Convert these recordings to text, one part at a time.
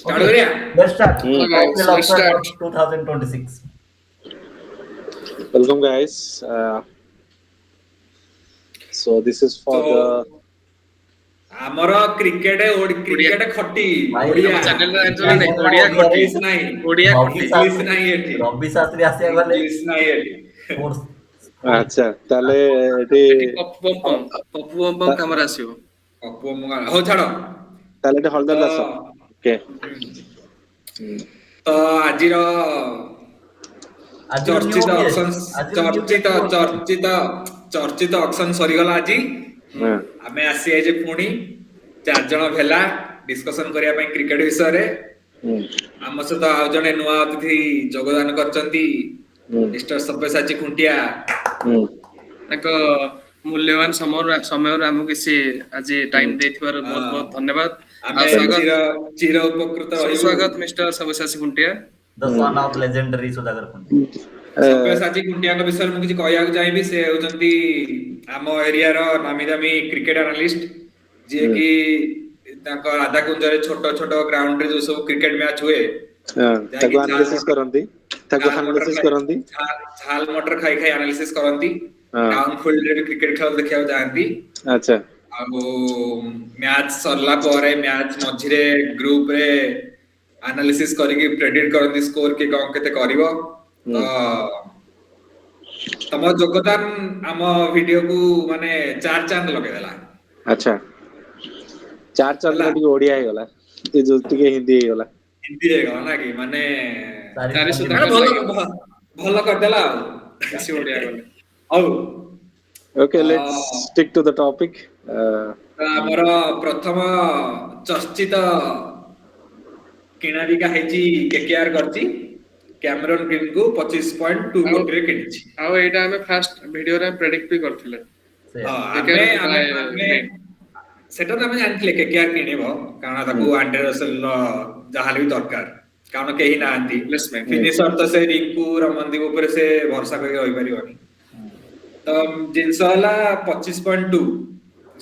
Start Okay, କରିବା। Let's start. Hello guys, IPL let's auction start. of 2026. Welcome, guys. So this is for So, the ଆମର cricket cricket ଖଟି ଭାଇ, ଓଡିଆ ଆମ ଚ୍ୟାନେଲର ଜାଣିଛ ନା ନାଇଁ? ଓଡିଆ ଖଟି। ଇଂଲିଶ ନାହିଁ। ଓଡିଆ ରବି ଖଟି। ଇଂଲିଶ ନାହିଁ ଏଠି। ରବି ଶାସ୍ତ୍ରୀ ଆସିବାକୁ ଗଲେ ଇଂଲିଶ ନାହିଁ ଏଠି। ସ୍ପୋର୍ଟସ ଆଚ୍ଛା, ତାହେଲେ ଏଠି ଏଠି ପପୁ ପମ୍ ପମ୍, ପପୁ ପମ୍ ପମ୍ କାମରେ ଆସିବ। ପପୁ ହଉ, ଛାଡ। ତାହେଲେ ଏଠି ହଳଦର ତ ଦାସ, ଓକେ। ତ ଆଜିର ଆଜିର new ଚର୍ଚ୍ଚିତ guest, auction ଆଜିର new ଚର୍ଚ୍ଚିତ guest। ଚର୍ଚ୍ଚିତ ଚର୍ଚ୍ଚିତ ଅକ୍ସନ ସରିଗଲା ଆଜି। ଆମେ ଆସିଯାଇଛେ ପୁଣି ଚାରି ଜଣ ଭେଲା ଡିସ୍କସନ କରିବା ପାଇଁ କ୍ରିକେଟ ବିଷୟରେ। ଆମ ସହିତ ଆଉ ଜଣେ ନୂଆ ଅତିଥି ଯୋଗଦାନ କରିଛନ୍ତି, ମିଷ୍ଟର ସବ୍ୟସାଚୀ ଖୁଣ୍ଟିଆ। ତାଙ୍କ ମୂଲ୍ୟବାନ ସମୟରୁ ଆମକୁ କିଛି ଆଜି ଟାଇମ ଦେଇଥିବାରୁ ବହୁତ ବହୁତ ଧନ୍ୟବାଦ। ଆମେ ଆଉ ସ୍ୱାଗତ। ଚିର ଚିର ଉପକୃତ ରହିବୁ। ସ୍ୱାଗତ mister Sabyasachi Khuntia. The son of legendary Sudhakar Khuntia. Sabyasachi ଖୁଣ୍ଟିଆଙ୍କ ବିଷୟରେ ମୁଁ କିଛି କହିବାକୁ ଚାହିଁବି। ସେ ହେଉଛନ୍ତି ଆମ ଏରିଆର ନାମୀ ଦାମୀ କ୍ରିକେଟ ଆନାଲିଷ୍ଟ, ଯିଏକି ତାଙ୍କ ରାଧାକୁଞ୍ଜରେ ଛୋଟ ଛୋଟ ଗ୍ରାଉଣ୍ଡରେ ଯୋଉ ସବୁ କ୍ରିକେଟ ମ୍ୟାଚ ହୁଏ, ତାକୁ ଯାଇକି ଆନାଲିସିସ୍ କରନ୍ତି, ତାକୁ ଝାଲ ମଟର ଆନାଲିସିସ୍ କରନ୍ତି। ଝାଲ ମଟର ଖାଇ ଖାଇ ଆନାଲିସିସ୍ କରନ୍ତି। ଟାଉନ ଫିଲ୍ଡରେ ବି କ୍ରିକେଟ ଖେଳ ଦେଖିବାକୁ ଯାଆନ୍ତି। ଆଉ ମ୍ୟାଚ ସରିଲା ପରେ, ମ୍ୟାଚ ମଝିରେ ଗ୍ରୁପରେ ଆନାଲିସିସ୍ କରିକି ପ୍ରେଡିକ୍ଟ କରନ୍ତି ସ୍କୋର କିଏ କଣ କେତେ କରିବ। ତ ତମ ଯୋଗଦାନ ଆମ ଭିଡିଓକୁ ମାନେ ଚାର ଚାନ୍ଦ ଲଗେଇଦେଲା। ଆଚ୍ଛା, ଚାର ଚାନ୍ଦ। ହେଲା। ଟିକେ ଓଡିଆ ହେଇଗଲା, ଏ ଯୋଉ ଟିକେ ହିନ୍ଦୀ ହେଇଗଲା। ହିନ୍ଦୀ ହେଇଗଲା ନା କି ମାନେ ଚାରି ଚାରି ଚାନ୍ଦ। ସୁଧା ମାନେ ଭଲ ଭଲ କରିଦେଲା ଆଉ। ବେଶୀ ଓଡିଆ ଗଲେ। ହଉ। Okay, let's stick to the topic. ତ ଆମର ପ୍ରଥମ ଚର୍ଚ୍ଚିତ କିଣା ବିକା ହେଇଛି, କେକେଆର କରିଛି, କ୍ୟାମରନ ଗ୍ରୀନ କୁ 25.2 କୋଟିରେ କିଣିଛି। ଆଉ ଏଇଟା ଆମେ ଫାଷ୍ଟ ଭିଡିଓରେ ଆମେ ପ୍ରେଡିକ୍ଟ ବି କରିଥିଲେ। ସେଇଆ। ହଁ, KKR ଆମେ କୁ ଆମେ buy ଆମେ green। ସେଟା ତ ଆମେ ଜାଣିଥିଲେ କେକେଆର କିଣିବ, କାରଣ ତାକୁ ଆଣ୍ଡ୍ରେ ରସେଲ ର ଯାହାହେଲେ ବି ଦରକାର, କାରଣ କେହି ନାହାନ୍ତି। Replacement. Finisher ତ ସେ ରିଙ୍କୁ ରମନଦୀପ ଉପରେ ସେ ଭରସା କରିକି ରହିପାରିବନି। ତ ଜିନିଷ ହେଲା, 25.2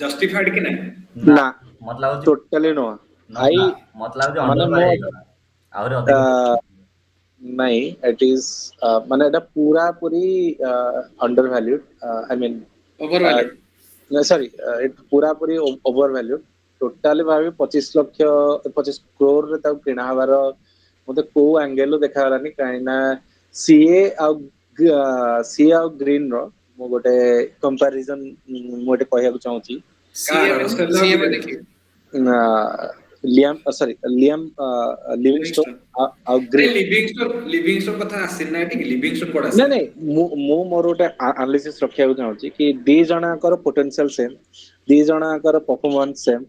ଜଷ୍ଟିଫାଇଡ କି ନାହିଁ? ନା। ମତେ ଲାଗୁଛି ଟୋଟାଲି ନୁହଁ ନା, ଭାଇ। ନା, ମତେ ଲାଗୁଛି ମାନେ ଅଣ୍ଡର ହେଇଗଲା, ଆହୁରି ଅଧିକ। ନାଇଁ, ଇଟ୍ is ମାନେ ଏଟା ପୁରା ପୁରି under valued, I mean over valued. Sorry, ପୁରା ପୁରି ଓଭର ଭ୍ୟାଲ୍ୟୁଡ। ଟୋଟାଲି ଭାବି 25 ଲକ୍ଷ, 25 କ୍ରୋରରେ ତାକୁ କିଣା ହବାର ମତେ କୋଉ ଆଙ୍ଗେଲ ରୁ ଦେଖାଗଲାନି। କାହିଁକି ନା ସିଏ ଆଉ ଗ୍ରୀନ ର ମୁଁ ଗୋଟେ କମ୍ପାରିଜନ ମୁଁ ଏଠି କହିବାକୁ ଚାହୁଁଛି। ସିଏ କାହାର? ମାନେ ରସେଲ ସିଏ ଆଉ ମାନେ ଗ୍ରୀନ? କିଏ? ଲିଆମ, ସରି, ଲିଆମ ଲିଭିଙ୍ଗଷ୍ଟୋନ ଆଉ ଗ୍ରୀନ। ଲିଭିଙ୍ଗଷ୍ଟୋନ, ଲିଭିଙ୍ଗଷ୍ଟୋନ କଥା ଆସିନି ନା ଏଠିକି। ଲିଭିଙ୍ଗଷ୍ଟୋନ କୁଆଡେ ନାଇଁ। ଆସିଲା? ନାଇଁ, ମୁଁ ମୋର ଗୋଟେ ଆନାଲିସିସ୍ ରଖିବାକୁ ଚାହୁଁଛି କି ଦି ଜଣଙ୍କର ପୋଟେନସିଆଲ ସେମ୍, ଦି ଜଣଙ୍କର ପରଫର୍ମାନ୍ସ ସେମ୍,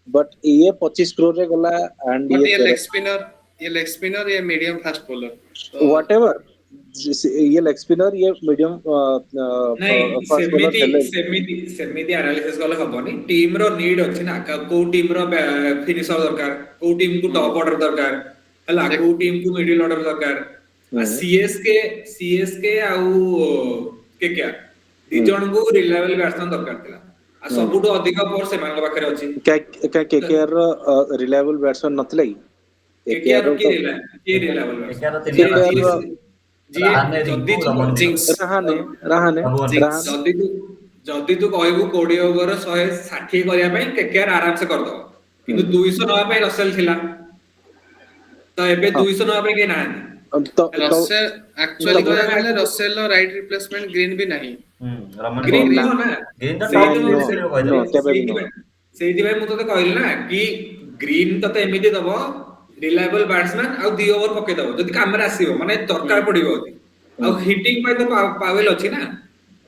ବଟ୍ ଇଏ 25 କ୍ରୋରରେ ଗଲା ଆଣ୍ଡ ବଟ୍ ଇଏ ଇଏ ଲେଗ ସ୍ପିନର, ଇଏ ଲେଗ ସ୍ପିନର, ଇଏ ମିଡିୟମ ଫାଷ୍ଟ ବୋଲର ତ। What ever, ଇଏ ଲେଗ ସ୍ପିନର, ଇଏ ମିଡିୟମ ନାଇଁ, ଫାଷ୍ଟ ବୋଲର ସେମିତି ହେଲେ ସେମିତି ଆନାଲିସିସ୍ କଲେ ହବନି। ଟିମ ର ନିଡ୍ ଅଛି ନା, କୋଉ ଟିମ ର ଫିନିସର ଦରକାର, କୋଉ ଟିମ କୁ ଟପ୍ ଅର୍ଡର ଦରକାର ହେଲା, କୋଉ ଟିମ କୁ ମିଡିଲ ଅର୍ଡର ଦରକାର। ସିଏସକେ, ସିଏସକେ ଆଉ କେକେଆର ଦି ଜଣଙ୍କୁ ରିଲାଏବଲ ବ୍ୟାଟ୍ସମ୍ୟାନ ଦରକାର ଥିଲା ଆଉ ସବୁଠୁ ଅଧିକ ପୋର ସେମାନଙ୍କ ପାଖରେ ଅଛି। କେକେଆର ର ରିଲାଏବଲ ବ୍ୟାଟ୍ସମ୍ୟାନ ନଥିଲା କି? କେକେଆର କେକେଆର ର କିଏ କିଏ ରିଲାଏବଲ? KKR ର ତିନିଟା KKR ର ଯିଏ ରାହାନେ, ଯଦି ରିଙ୍କୁ, ରମନଦୀପ। ଜିଙ୍କ୍ସ। ରାହାନେ, ରାହାନେ। ଭଗବାନ। ରାହାନେ। ଯଦି ତୁ କହିବୁ 20 ଓଭର 160 କରିବା ପାଇଁ, କେକେଆର ଆରାମସେ କରିଦବ। କିନ୍ତୁ 200 ନବା ପାଇଁ ରସେଲ ଥିଲା ତ, ଏବେ 200 ନବା ପାଇଁ କେହି ନାହାନ୍ତି। ତ ତ ରସେଲ ଆକ୍ଚୁଆଲି ତ କହିବାକୁ ଗଲେ ରସେଲ ର ରାଇଟ ରିପ୍ଲେସମେଣ୍ଟ ଗ୍ରୀନ ବି ନାହିଁ। ରମନଦୀପ। ଗ୍ରୀନ ନା। ନୁହଁ ନା। ଗ୍ରୀନ ତ ସେଇଥି ଟପ୍ ନୁହଁ, ଖେଳିବ କହିଦେଲେ। ନୁହଁ, କେବେ ବି ନୁହଁ। ସେଇଥିପାଇଁ ମୁଁ ତତେ କହିଲି ନା କି ଗ୍ରୀନ ତତେ ଏମିତି ଦବ ରିଲାଏବଲ ବ୍ୟାଟ୍ସମ୍ୟାନ ଆଉ 2 ଓଭର ପକେଇଦବ ଯଦି କାମରେ ଆସିବ, ମାନେ ଦରକାର ପଡିବ ଯଦି। ଆଉ ହିଟିଂ ପାଇଁ ତ ପାୱେଲ ଅଛି ନା।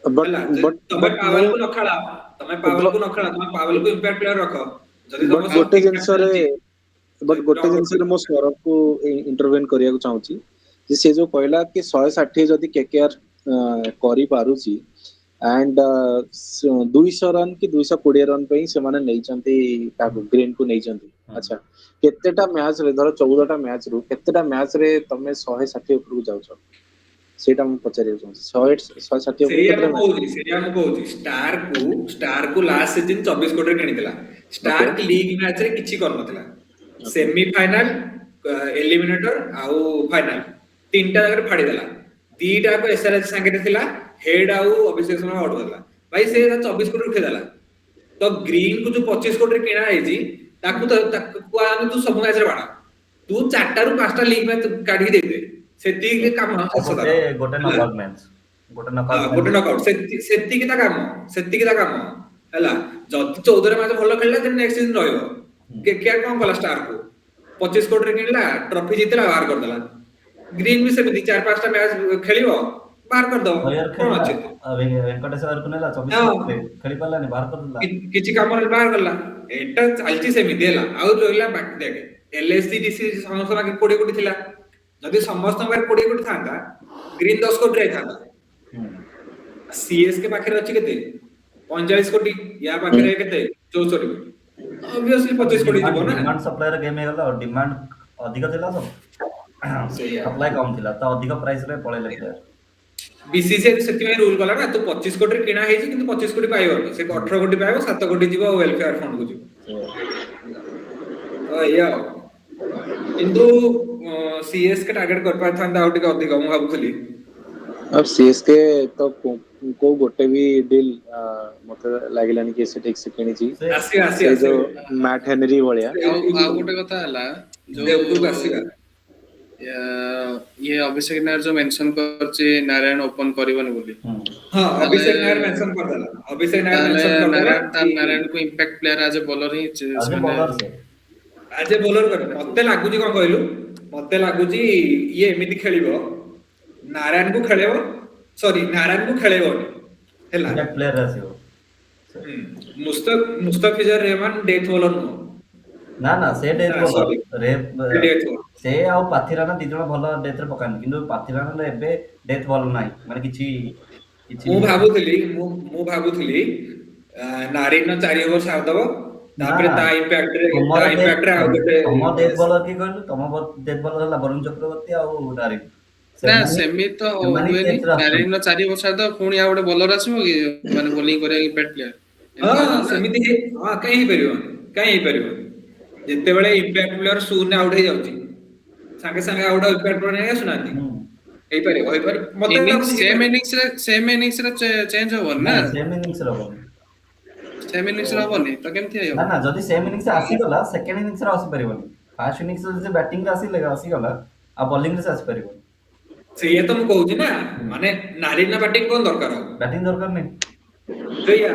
ବଟ୍ ହେଲା, ବଟ୍ ତମେ ବଟ୍ ପାୱେଲ ମୁଁ କୁ ନ ଖେଳା, ତମେ ପାୱେଲ କୁ ନ ଖେଳା, ତମେ ପାୱେଲ କୁ ଇମ୍ପାକ୍ଟ ପ୍ଲେୟର ରଖ ଯଦି ତମ ବଟ୍ ସବୁ ଗୋଟେ ଠିକ ଠାକ ଜିନିଷରେ ଚାଲିଛି। ବଟ୍ ଗୋଟେ ଜିନିଷରେ ମୁଁ ସୌରଭକୁ ଇଣ୍ଟରଭେନ୍ କରିବାକୁ ଚାହୁଁଛି ଯେ ସେ ଯୋଉ କହିଲା କି 160 ଯଦି କେକେଆର କରିପାରୁଛି ଆଣ୍ଡ 200 ରନ୍ କି 220 ରନ୍ ପାଇଁ ସେମାନେ ନେଇଛନ୍ତି କାହାକୁ, ଗ୍ରୀନ କୁ ନେଇଛନ୍ତି। ଆଚ୍ଛା, କେତେଟା ମ୍ୟାଚ ରେ, ଧର 14ଟା ମ୍ୟାଚ ରୁ କେତେଟା ମ୍ୟାଚ ରେ ତମେ 160 ଉପରକୁ ଯାଉଛ? ସେଇଟା ମୁଁ ପଚାରିବାକୁ ଚାହୁଁଛି। 160 ଉପରକୁ ସେଇଆ କେତେଟା ମୁଁ ମ୍ୟାଚ? କହୁଛି, ସେଇଆ ମୁଁ କହୁଛି। ଷ୍ଟାର୍କ କୁ ଲାଷ୍ଟ ସିଜନ 24 କୋଟିରେ କିଣିଥିଲା। ଷ୍ଟାର୍କ ଲିଗ ମ୍ୟାଚରେ କିଛି କରିନଥିଲା। ସେମି ଫାଇନାଲ, ଏଲିମିନେଟର ଆଉ ଫାଇନାଲ ତିନିଟା ଜାଗାରେ ଫାଡିଦେଲା। ଦିଟା ଯାକ ଏସଆରଏଚ ସାଙ୍ଗରେ ଥିଲା, ହେଡ୍ ଆଉ ଅଭିଷେକ ଶର୍ମା ଆଉଟ୍ କରିଦେଲା ଭାଇ। ସେ 24 କୋଟି ଉଠେଇଦେଲା। ତ ଗ୍ରୀନ କୁ ଯୋଉ 25 କୋଟିରେ କିଣା ହେଇଛି, ତାକୁ ତ ତାକୁ କୁହାଯାଉନି ତୁ ସବୁ ମ୍ୟାଚରେ ବାଡା, ତୁ 4ଟାରୁ 5ଟା ଲିଗ୍ ମ୍ୟାଚ୍ କାଢିକି ଦେଇଦେ, ସେତିକି କାମ ଆଉ ଶେଷ ଗୋଟେ ତାର। ଗୋଟେ ହେଲା। ନକଆଉଟ ମ୍ୟାଚ୍, ଗୋଟେ ନକଆଉଟ ଗୋଟେ ମ୍ୟାଚ୍। ନକଆଉଟ, ସେତିକି ତା କାମ, ସେତିକି ତା କାମ ହେଲା। ଯଦି 14 ମ୍ୟାଚ୍ ଭଲ ଖେଳିଲା, ନେକ୍ସଟ ସିଜନ ରହିବ। କେକେଆର କଣ କଲା? ଷ୍ଟାର୍କ କୁ 25 କୋଟିରେ କିଣିଲା, ଟ୍ରଫି ଜିତିଲା, ବାହାର କରିଦେଲା। ଗ୍ରୀନ ବି ସେମିତି 4-5ଟା ମ୍ୟାଚ୍ ଖେଳିବ, ବାହାର କରିଦବ। ଅୟର କଣ ଖେଳିଲା। ଅଛି? ଭେଙ୍କଟେଶ ଅୟରକୁ ନେଲା 24 କୋଟିରେ, ଖେଳି ପାରିଲାନି, ବାହାର କରିଦେଲା। କିଛି କାମରେ ବାହାର କଲା। ଏଟା ଚାଲିଛି ସେମିତି ହେଲା। ଆଉ ରହିଲା ବାକି, ଦେଖେ, ଏଲଏସଜି ଡିସି ସମସ୍ତଙ୍କ ପାଖରେ 20 କୋଟି ଥିଲା। ଯଦି ସମସ୍ତଙ୍କ ପାଖରେ 20 କୋଟି ଥାନ୍ତା, ଗ୍ରୀନ 10 କୋଟି ଯାଇଥାନ୍ତା। ସିଏସକେ ପାଖରେ ଅଛି କେତେ? 45 କୋଟି। ୟା ପାଖରେ କେତେ? 64 କୋଟି। ଅବଭିୟସଲି 25 କୋଟି ଯିବ ନା। ଡିମାଣ୍ଡ ସପ୍ଲାଇର ଗେମ୍ ହେଇଗଲା ଆଉ। ଡିମାଣ୍ଡ ଅଧିକ ଥିଲା, ସବୁ ସେଇଆ। ସପ୍ଲାଇ କମ ଥିଲା, ତ ଅଧିକ ପ୍ରାଇସ ରେ ପଳେଇଲେ ପ୍ଲେୟାର। ବିସିସିଆଇ ସେଥିପାଇଁ ରୁଲ କଲା ନା, ତୁ 25 କୋଟିରେ କିଣା ହେଇଛି କିନ୍ତୁ 25 କୋଟି ପାଇବନି ସେ, 18 କୋଟି ପାଇବ, 7 କୋଟି ଯିବ ୱେଲଫେୟାର ଫଣ୍ଡ କୁ ଯିବ। ତ ଏଇଆ ଆଉ। କିନ୍ତୁ ସିଏସକେ ଟାର୍ଗେଟ କରିପାରିଥାନ୍ତା ଆଉ ଟିକେ ଅଧିକ, ମୁଁ ଭାବୁଥିଲି। ଆଉ ସିଏସକେ ତ କୋଉ ଗୋଟେ ବି ଡିଲ୍ ମତେ ଲାଗିଲାନି କି ସେ ଠିକ ସେ କିଣିଛି। ସେ ଆସିବା, ଆସିବା। ସେ ଯୋଉ ମ୍ୟାଟ୍ ହେନରୀ ଭଳିଆ। ଆଉ ଗୋଟେ କଥା ହେଲା ଦେବଦୂତ ଯୋଉ ଆସିବା। ଇଏ ଅଭିଷେକ ନାୟର ଯୋଉ ମେନସନ କରିଛି ନାରାୟଣ ଓପନ କରିବନି ବୋଲି। ହଁ, ଅଭିଷେକ ତାହେଲେ ନାୟର ମେନସନ କରିଦେଲା, ଅଭିଷେକ ନାୟର ତାହେଲେ ମେନସନ କରିଦେଲା। ନାରାୟଣ ତା ନାରାୟଣକୁ ଇମ୍ପାକ୍ଟ ପ୍ଲେୟାର ଆଜ ଏ ବୋଲର ହିଁ ଆଜ ସେମାନେ ବୋଲର ସେ। ଆଜ ଏ ବୋଲର କରିବ। ମତେ ଲାଗୁଛି, କଣ କହିଲୁ, ମତେ ଲାଗୁଛି ଇଏ ଏମିତି ଖେଳିବ, ନାରାୟଣକୁ ଖେଳେଇବ, ସରି, ନାରାୟଣକୁ ଖେଳେଇବନି ହେଲା। ଇମ୍ପାକ୍ଟ ପ୍ଲେୟାର ଆସିବ। ମୁସ୍ତାଫିଜର ରେହମାନ ଡେଥ୍ ବୋଲର ନୁହଁ। ନା ନା, ସେ ଡେଥ୍ ନା, ବୋଲର ସରି, ରେ ଡେଥ୍ ବୋଲର। ସେ ଆଉ ପାଥିରାନା ଦି ଜଣ ଭଲ ଡେଥ୍ ରେ ପକାନ୍ତି, କିନ୍ତୁ ପାଥିରାନା ଏବେ ଡେଥ୍ ଭଲ ନାହିଁ, ମାନେ କିଛି କିଛି ମୁଁ ଭାବୁଥିଲି, ମୁଁ ଭାବୁଥିଲି ନାରିନ 4 ଓଭର ସାରିଦବ, ନା ତାପରେ ତା ଇମ୍ପାକ୍ଟ ରେ ତା ତମର ଇମ୍ପାକ୍ଟ ରେ ଆଉ ଗୋଟେ ତମ ଡେଥ୍ ବୋଲର କିଏ କହିଲୁ? ତମ ଡେଥ୍ ବୋଲର ହେଲା ବରୁଣ ଚକ୍ରବର୍ତ୍ତୀ ଆଉ ନାରିନ। ନା, ସେମାନେ ସେମିତି ତ ସେମାନେ ହୁଏନି। ଡେଥ୍ ରେ ଆସନ୍ତି। ନାରାୟଣ 4 ବର୍ଷ ତ ପୁଣି ଆଉ ଗୋଟେ ବୋଲର ଆସିବ କି, ମାନେ ବୋଲିଂ କରିବା ଇମ୍ପାକ୍ଟ ପ୍ଲେୟାର? ହଁ, ସେମିତି ହଁ, କାହିଁ ହେଇପାରିବନି? କାହିଁ ହେଇପାରିବନି? ଯେତେବେଳେ ଇମ୍ପାକ୍ଟ ପ୍ଲେୟର ଶୂନ୍ୟ ଆଉଟ ହେଇଯାଉଛି, ସାଙ୍ଗେ ସାଙ୍ଗେ ଆଉ ଗୋଟେ ଇମ୍ପାକ୍ଟ ପ୍ଲେୟର ନେଇ ଆସୁନାହାନ୍ତି? ହେଇପାରିବ, ହେଇପାରିବ, ମତେ ଇନିଂସ ଲାଗୁଛି ସେମ୍ ହେଇପାରିବ। ଇନିଂସ ରେ ଚେଞ୍ଜ ହବନି ନା। ନାଇଁ, ସେମ୍ ଇନିଂସ ରେ ହବନି। ସେମ୍ ଇନିଂସ ରେ ହବନି ତ କେମିତି ନା ହବ? ନା, ଯଦି ସେମ୍ ଇନିଂସ ଆସିଗଲା, ସେକେଣ୍ଡ ଇନିଂସ ରେ ଆସିପାରିବନି। ଫାର୍ଷ୍ଟ ଇନିଂସ ଯଦି ସେ ବ୍ୟାଟିଂ ରେ ଆସିଲେ ଆସିଗଲା, ଆଉ ବୋଲିଂ ରେ ସେ ଆସିପାରିବନି। ସେଇଆ ତ ମୁଁ କହୁଛି ନା, ମାନେ ନାରିନ ବ୍ୟାଟିଂ କଣ ଦରକାର ଆଉ? ବ୍ୟାଟିଂ ଦରକାର ନାହିଁ। ସେଇଆ,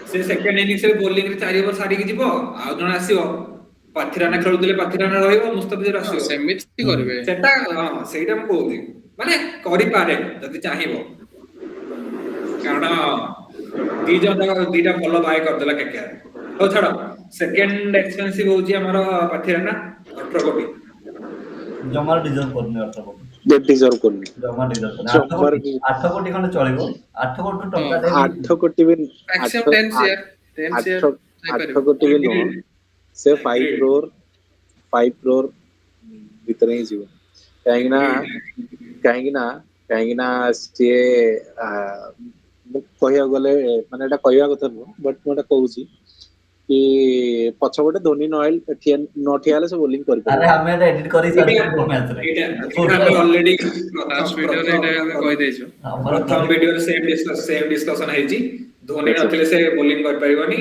ସେ ସେକେଣ୍ଡ ଇନିଂସ ରେ ବୋଲିଂ ରେ 4 ଓଭର ସାରିକି ଯିବ, ଆଉ ଜଣେ ଆସିବ। ପାଥିରାନା ଖେଳୁଥିଲେ ପାଥିରାନା ରହିବ, ମୁସ୍ତାଫିଜର ଆସିବ। ସେମିତି କରିବେ। ସେଟା ହଁ, ସେଇଟା ମୁଁ କହୁଛି, ମାନେ କରିପାରେ ଯଦି ଚାହିଁବ, କାରଣ ଦି ଜଣ ଯାକ ଦିଟା ଭଲ ବାଏ କରିଦେଲା କେକେଆର। ହଉ ଛାଡ, ସେକେଣ୍ଡ ଏକ୍ସପେନ୍ସିଭ ହଉଛି ଆମର ପାଥିରାନା, 18 କୋଟି। ଜମାରୁ ଡିଜର୍ଭ କରୁନି 18 କୋଟି। ଡିଜର୍ଭ କରୁନି। ଜମା ଡିଜର୍ଭ କରୁନି। 8 ଜମାରୁ କୋଟି, 8 କୋଟି ଖଣ୍ଡେ ଚଳିବ। 8 କୋଟି ଟଙ୍କା 8 କୋଟି ବି ମ୍ୟାକ୍ସିମମ୍ 8 10 ସିଆର, 10 ସିଆର 8 ହେଇପାରିବ। 8 କୋଟି ବି ନୁହଁ, ସେ 5 କ୍ରୋର, 5 କ୍ରୋର ଭିତରେ ହିଁ ଯିବ। କାହିଁକି ନା ସିଏ ମୁଁ କହିବାକୁ ଗଲେ, ମାନେ ଏଇଟା କହିବା କଥା ନୁହଁ, ବଟ୍ ମୁଁ ଏଟା କହୁଛି କି ପଛପଟେ ଧୋନି ନ ଠିଆ ନ ଠିଆ ହେଲେ ସେ ବୋଲିଂ ଆରେ କରିପାରିବ। ଆମେ ଏଟା ଏଡିଟ କରି ଏଇଟା ସାରିଛୁ ମ୍ୟାଚ୍ ରେ। ଏଇଟା ଆମେ ଅଲରେଡି ଫାର୍ଷ୍ଟ ଭିଡିଓରେ ଏଇଟା ଆମେ କହିଦେଇଛୁ। ଆମର ପ୍ରଥମ ଭିଡିଓରେ ସେମ୍ ଡିସ୍କସନ ହେଇଛି। ଧୋନି ନଥିଲେ ସେ ବୋଲିଂ କରିପାରିବନି।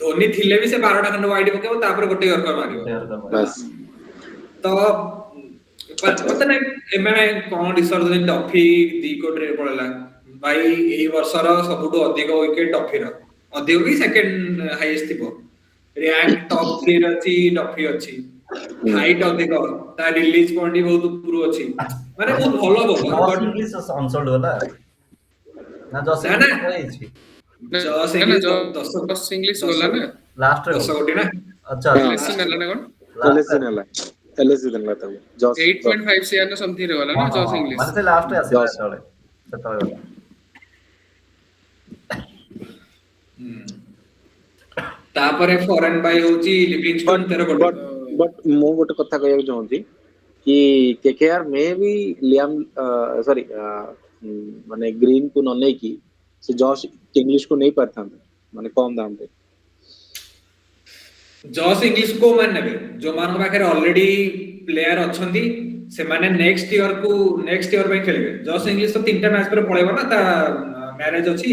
ଧୋନି ଥିଲେ ବି ସେ 12ଟା ଖଣ୍ଡେ ୱାଇଡ ପକେଇବ, ତାପରେ ଗୋଟେ ୟର୍କର ମାରିବ। ବାସ୍। ତ ମତେ ନାଇଁ, ଏମାନେ କଣ ଡିସର୍ଭ ଦେଲେନି? ଡଫି 2 କୋଟିରେ ପଳେଇଲା ଭାଇ। ଏଇ ବର୍ଷର ସବୁଠୁ ଅଧିକ ୱିକେଟ ଡଫିର, ଅଧିକ କି ସେକେଣ୍ଡ ହାଇଏଷ୍ଟ ଥିବ। ର୍ୟାଙ୍କ ଟପ୍ 3 ରେ ଅଛି ଡଫି ଅଛି, ହାଇଟ୍ ଅଧିକ, ତା ରିଲିଜ ପଏଣ୍ଟ ବି ବହୁତ ଉପରୁ ଅଛି, ମାନେ ବହୁତ ଭଲ bowler. Josh but Inglis unsold ଗଲା ନା? ଜସ୍ ନା, ନା। ଇଂଲିଶ ପଳେଇଛି। ଜସ୍ ନା, ଇଂଲିଶ 10 ଜସ୍ ଇଂଲିଶ 10 ଗଲା ନା। ଲାଷ୍ଟ ରେ 10 କୋଟି ନା? ଆଚ୍ଛା। ଏଲଏସଜି ନେଲା ନା କଣ? ଏଲଏସଜି ନେଲା, ଏଲଏସଜି ନେଲା ତାକୁ ଜସ୍। 8.5 ସିଆର ନା ସମଥିଙ୍ଗ ରେ ଗଲା ନା ଜସ୍ ଇଂଲିଶ? ମାନେ ସେ ଲାଷ୍ଟ ରେ ଆସିଲା। ଜସ୍। ସେତେବେଳେ ଗଲା। ତାପରେ ଫରେନ୍ ବାଇ ହଉଛି ଲିଭିଙ୍ଗଷ୍ଟୋନ, 13 କୋଟି। ବଟ୍ ବଟ୍ ମୁଁ ଗୋଟେ କଥା କହିବାକୁ ଚାହୁଁଛି କି କେକେଆର ମେ ବି ଲିଆମ, ସରି, ମାନେ ଗ୍ରୀନ କୁ ନ ନେଇକି ସେ ଜସ୍ ଇଂଲିଶ କୁ ନେଇ ପାରିଥାନ୍ତେ, ମାନେ କମ ଦାମରେ। ଜସ୍ ଇଂଲିଶ କୋଉମାନେ ନେବେ? ଯୋଉମାନଙ୍କ ପାଖରେ ଅଲରେଡି ପ୍ଲେୟାର ଅଛନ୍ତି, ସେମାନେ ନେକ୍ସଟ ଇୟର କୁ, ନେକ୍ସଟ ଇୟର ପାଇଁ ଖେଳିବେ। ଜସ୍ ଇଂଲିଶ ତ ତିନିଟା ମ୍ୟାଚ୍ ପରେ ପଳେଇବ ନା, ତା ମ୍ୟାରେଜ ଅଛି।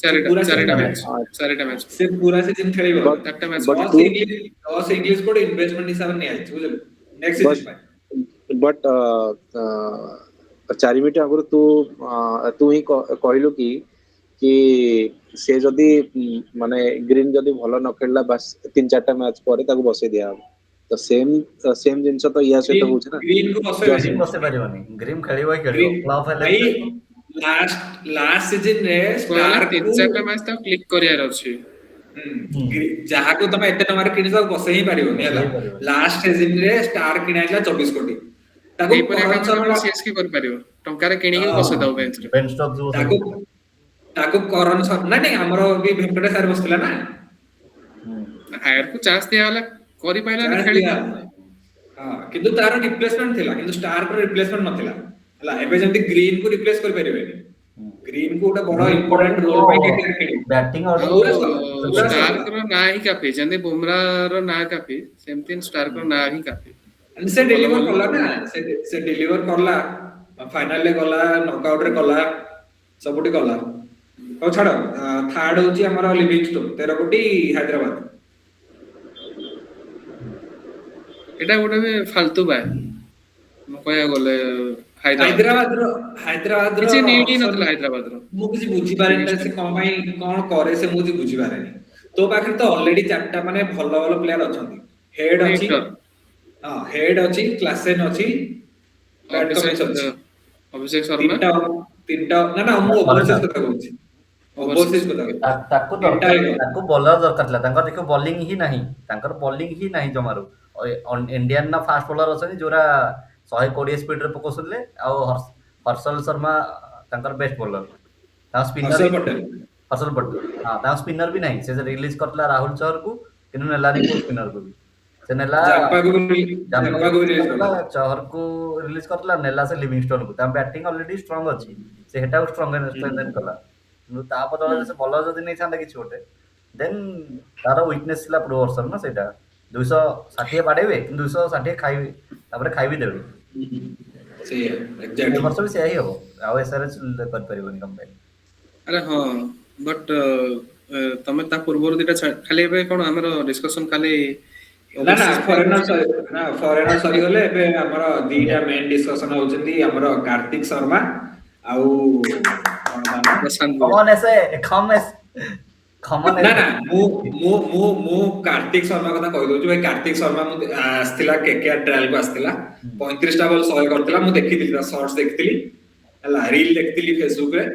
ଚାରିଟା। ପୁରା ଚାରିଟା season match, ଚାରିଟା ମ୍ୟାଚ୍। ସେ ପୁରା ସିଜନ ଖେଳିବ। But ଚାରିଟା ମ୍ୟାଚ୍। But Jos ତୁ ଇଂଲିଶ, ଜସ୍ ଇଂଲିଶ ଗୋଟେ ଇନଭେଷ୍ଟମେଣ୍ଟ ହିସାବରେ ନିଆଯାଇଛି, ବୁଝିଲୁ, ନେକ୍ସଟ ବଟ୍ ସିଜନ ପାଇଁ। ବଟ୍ 4 ମିନିଟ୍ ଆଗରୁ ତୁ ହିଁ କହିଲୁ କି ସେ ଯଦି ମାନେ ଗ୍ରୀନ ଯଦି ଭଲ ନ ଖେଳିଲା, ବାସ୍ ତିନି ଚାରିଟା ମ୍ୟାଚ୍ ପରେ ତାକୁ ବସେଇ ଦିଆହବ। ତ ସେମ୍ ସେମ୍ ଜିନିଷ ତ ୟା ସହିତ ଗ୍ରୀନ ହଉଛି ନା। ଗ୍ରୀନ କୁ ବସେଇବେନି। ଗ୍ରୀନ ବସେଇ ପାରିବନି। ଗ୍ରୀନ ଖେଳିବ ହିଁ ଖେଳିବ। ଗ୍ରୀନ ଫ୍ଲପ୍ ହେଲେ ଭାଇ ବି ଖେଳିବ। ଲାଷ୍ଟ ଲାଷ୍ଟ ସିଜନ ରେ କହିଲା ଷ୍ଟାର୍କ ତିନି କୁ ଚାରିଟା ମ୍ୟାଚ୍ ତାକୁ କ୍ଲିକ୍ କରିବାର ଅଛି। ଯାହାକୁ ତମେ ଏତେ ଟଙ୍କାରେ କିଣିଛ, ତାକୁ ବସେଇ ହିଁ ପାରିବନି। ବସେଇ ହେଲା। ହିଁ ପାରିବନି। ଲାଷ୍ଟ ସିଜନ ରେ ଷ୍ଟାର୍କ କିଣା ହେଇଥିଲା 24 କୋଟି। ତାକୁ ଏଇପରିଆ କରଣ କାମ ଶର୍ମା କେବଳ ସିଏସକେ କରିପାରିବ, ଟଙ୍କାରେ କିଣିକି ବସେଇ ଦବ ବେଞ୍ଚରେ। ବେନ୍ ଷ୍ଟୋକ୍ସ ବସେଇ ତାକୁ ଦେଇଥିଲା। ତାକୁ କରଣ ଶର୍ମା, ନାଇଁ ନାଇଁ, ଆମର ବି ଭେଙ୍କଟେଶ ଆୟର ବସିଥିଲା ନା। ଆୟରକୁ ଚାନ୍ସ ଦିଆଗଲା, କରିପାରିଲାନି, ଚାନ୍ସ ଖେଳି ଦିଆ ପାରିଲାନି। ହଁ, କିନ୍ତୁ ତାର ରିପ୍ଲେସମେଣ୍ଟ ଥିଲା, କିନ୍ତୁ ଷ୍ଟାର୍କ ର ରିପ୍ଲେସମେଣ୍ଟ ନଥିଲା। ହେଲା, ଏବେ ଯେମିତି ଗ୍ରୀନ କୁ ରିପ୍ଲେସ କରିପାରିବେନି, ଗ୍ରୀନ କୁ ଗୋଟେ ବଡ ଇମ୍ପୋର୍ଟାଣ୍ଟ ରୋଲ ପାଇଁ କେକେଆର କିଣିବ। ବ୍ୟାଟିଂ ଅର୍ଡର ଆଉ ପୁରା ପୁରା ଷ୍ଟାର୍କ ର ନାଁ ହିଁ କାଫି। ଯେମିତି ବୁମରା ର ନାଁ କାଫି, ସେମିତି ଷ୍ଟାର୍କ ର ନାଁ ହିଁ କାଫି। ସେ ଭଲ ଡେଲିଭର ବୋଲିଂ କଲା ନା, ସେ ଡେଲିଭର କଲା, ଫାଇନାଲ ରେ ଗଲା, ନକଆଉଟ ରେ କଲା, ସବୁଠି କଲା। ହଉ ଛାଡ। ଥାର୍ଡ ହଉଛି ଆମର ଲିଭିଙ୍ଗଷ୍ଟୋନ, 13 କୋଟି, ହାଇଦ୍ରାବାଦ। ଏଇଟା ଗୋଟେ ବି ଫାଲତୁ ବାୟ ମୁଁ କହିବାକୁ ଗଲେ ହାଇଦ୍ରାବାଦ। ହାଇଦ୍ରାବାଦର ହାଇଦ୍ରାବାଦର କିଛି ନିଡ୍ ହିଁ ଅପସନ ନଥିଲା ହାଇଦ୍ରାବାଦର। ମୁଁ କିଛି ବୁଝିପାରେନି ସେ କଣ ପାଇଁ କଣ କରେ ସେ, ମୁଁ କିଛି ବୁଝିପାରେନି। ତୋ ପାଖରେ ତ ଅଲରେଡି ଚାରିଟା ମାନେ ଭଲ ଭଲ ପ୍ଲେୟାର ଅଛନ୍ତି। ହେଡ୍ ଅଛି। ହିଟର। ହଁ, ହେଡ୍ ଅଛି, କ୍ଲାସେନ ଅଛି, ପ୍ୟାଟ କମିନ୍ସ ଅଭିଷେକ ଅଛି। ଅଭିଷେକ ଶର୍ମା। ତିନିଟା ତିନିଟା। ନା ନା, ମୁଁ ଓଭରସିଜ କଥା କହୁଛି, ଓଭରସିଜ କଥା କହୁଛି। ତାକୁ ତିନିଟା ଦରକାର ହେଇଗଲା। ତାକୁ ବୋଲର ଦରକାର ଥିଲା। ତାଙ୍କର ଦେଖିବ ବୋଲିଂ ହିଁ ନାହିଁ, ତାଙ୍କର ବୋଲିଂ ହିଁ ନାହିଁ ଜମାରୁ। ଇଣ୍ଡିଆନ ନା ଫାଷ୍ଟ ବୋଲର ଅଛନ୍ତି ଯୋଉରା 120 ସ୍ପିଡ ରେ ପକଉଥିଲେ, ଆଉ ହର୍ଷଲ ଶର୍ମା ତାଙ୍କର ବେଷ୍ଟ ବୋଲର। ତାଙ୍କ ସ୍ପିନର ହର୍ଷଲ ପଟେଲ। ହର୍ଷଲ ପଟେଲ, ହଁ। ତାଙ୍କ ସ୍ପିନର ବି ନାହିଁ। ସେ ରିଲିଜ କରିଥିଲା ରାହୁଲ ଚହରକୁ, କିନ୍ତୁ ନେଲାନି କୋଉ ସ୍ପିନରକୁ ବି। ସେ ନେଲା ଜାମ୍ପାକୁ ବି ଜାମ୍ପାକୁ ବି ରିଲିଜ କରିଥିଲା, କଲା। ଚହରକୁ ରିଲିଜ କରିଥିଲା, ନେଲା ସେ ଲିଭିଙ୍ଗଷ୍ଟୋନ କୁ। ତାଙ୍କ ବ୍ୟାଟିଂ ଅଲରେଡି ଷ୍ଟ୍ରଙ୍ଗ ଅଛି, ସେ ହେଟାକୁ ଷ୍ଟ୍ରଙ୍ଗ ଷ୍ଟ୍ରେଙ୍ଗଥେନ୍ କଲା। କିନ୍ତୁ ତା ବଦଳରେ ସେ ବଲର ଯଦି ନେଇଥାନ୍ତା କିଛି ଗୋଟେ, ଦେନ୍ ତାର ୱିକନେସ୍ ଥିଲା ପୂର୍ବ ବର୍ଷର ନା ସେଇଟା। 260 ବାଡେଇବେ, କିନ୍ତୁ 260 ଖାଇବେ, ତାପରେ ଖାଇବି ଦେବେ। ସେଇଆ ଏ ଏକ୍ଜାକ୍ଟଲି। ବର୍ଷ ବି ସେଇଆ ହିଁ ହବ, ଆଉ ଏସଆରଏଚ୍ କରିପାରିବନି କମ୍ପେୟାର। ଆରେ ହଁ, ବଟ୍ ତମେ ତା ପୂର୍ବରୁ ଦିଟା ଖାଲି ଏବେ କଣ ଆମର ଡିସ୍କସନ ଖାଲି ନା ନା ଓଭରସିଜ ଫରେନର ନା, ଫରେନର ସରିଗଲେ। ଏବେ ଆମର ଦିଟା ମେନ୍ ଡିସ୍କସନ ହଉଛନ୍ତି, ଆମର କାର୍ତ୍ତିକ ଶର୍ମା ଆଉ କଣ ତା ନାଁ? ପ୍ରଶାନ୍ତ। କମନ ଏସେ ଖମ ଏସ ଖମନ। ନା ନା, ମୁଁ ମୁଁ ମୁଁ ମୁଁ କାର୍ତ୍ତିକ ଶର୍ମା କଥା କହିଦଉଛି ଭାଇ। କାର୍ତ୍ତିକ ଶର୍ମା ମୁଁ ଆସିଥିଲା, କେକେଆର ଟ୍ରାଏଲ କୁ ଆସିଥିଲା, 35ଟା ବଲ 100 କରିଥିଲା। ମୁଁ ଦେଖିଥିଲି, ତା ସର୍ଟସ ଦେଖିଥିଲି, ହେଲା, ରିଲ ଦେଖିଥିଲି ଫେସବୁକ ରେ।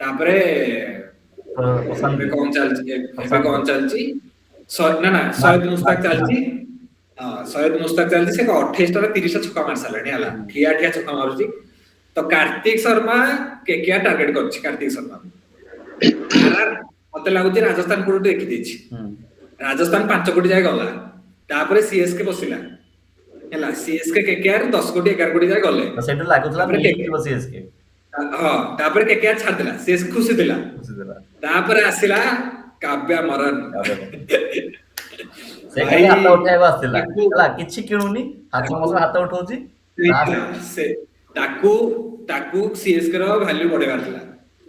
ତାପରେ ପ୍ରଶାନ୍ତ। ଏବେ କଣ ଚାଲିଛି? ଏବେ କଣ ଚାଲିଛି? ନା ନା, ସୈୟଦ ମୁସ୍ତାକ ଚାଲିଛି। ହଁ, ସୈୟଦ ମୁସ୍ତାକ ଚାଲିଛି। ସେ 28ଟା 30ଟା ଛକା ମାରି ସାରିଲାଣି, ହେଲା, ଠିଆ ଠିଆ ଛକା ମାରୁଛି। ତ କାର୍ତ୍ତିକ ଶର୍ମା, କେକେଆର ଟାର୍ଗେଟ କରିଛି କାର୍ତ୍ତିକ ଶର୍ମା। ଆରଆର ମତେ ଲାଗୁଛି ରାଜସ୍ଥାନ କୋଉଠୁ ଦେଖିଦେଇଛି। ରାଜସ୍ଥାନ 5 କୋଟି ଯାଏ ଗଲା, ତାପରେ ସିଏସକେ ବସିଲା, ହେଲା। ସିଏସକେ, କେକେଆର 10 କୋଟି 11 କୋଟି ଯାଏ ଗଲେ। ତ ସେଇଠୁ ଲାଗୁଥିଲା ତାପରେ ନେଇଯିବ ସିଏସକେ। ହଁ, ତାପରେ କେକେଆର ଛାଡିଦେଲା, ସିଏସକେ ଖୁସି ଥିଲା। ଖୁସି ଥିଲା। ତାପରେ ଆସିଲା କାବ୍ୟା ମରନ। ସେ ଭାଇ ଖାଲି ହାତ ଉଠେଇବାକୁ ଆସିଥିଲା। ତାକୁ ହେଲା, କିଛି କିଣୁନି, ହାତ ତାକୁ ମୋ ହାତ ଉଠଉଛି। ସେ ତାକୁ ତାକୁ ସିଏସକେ ର ଭାଲ୍ୟୁ ବଢେଇବାର ଥିଲା,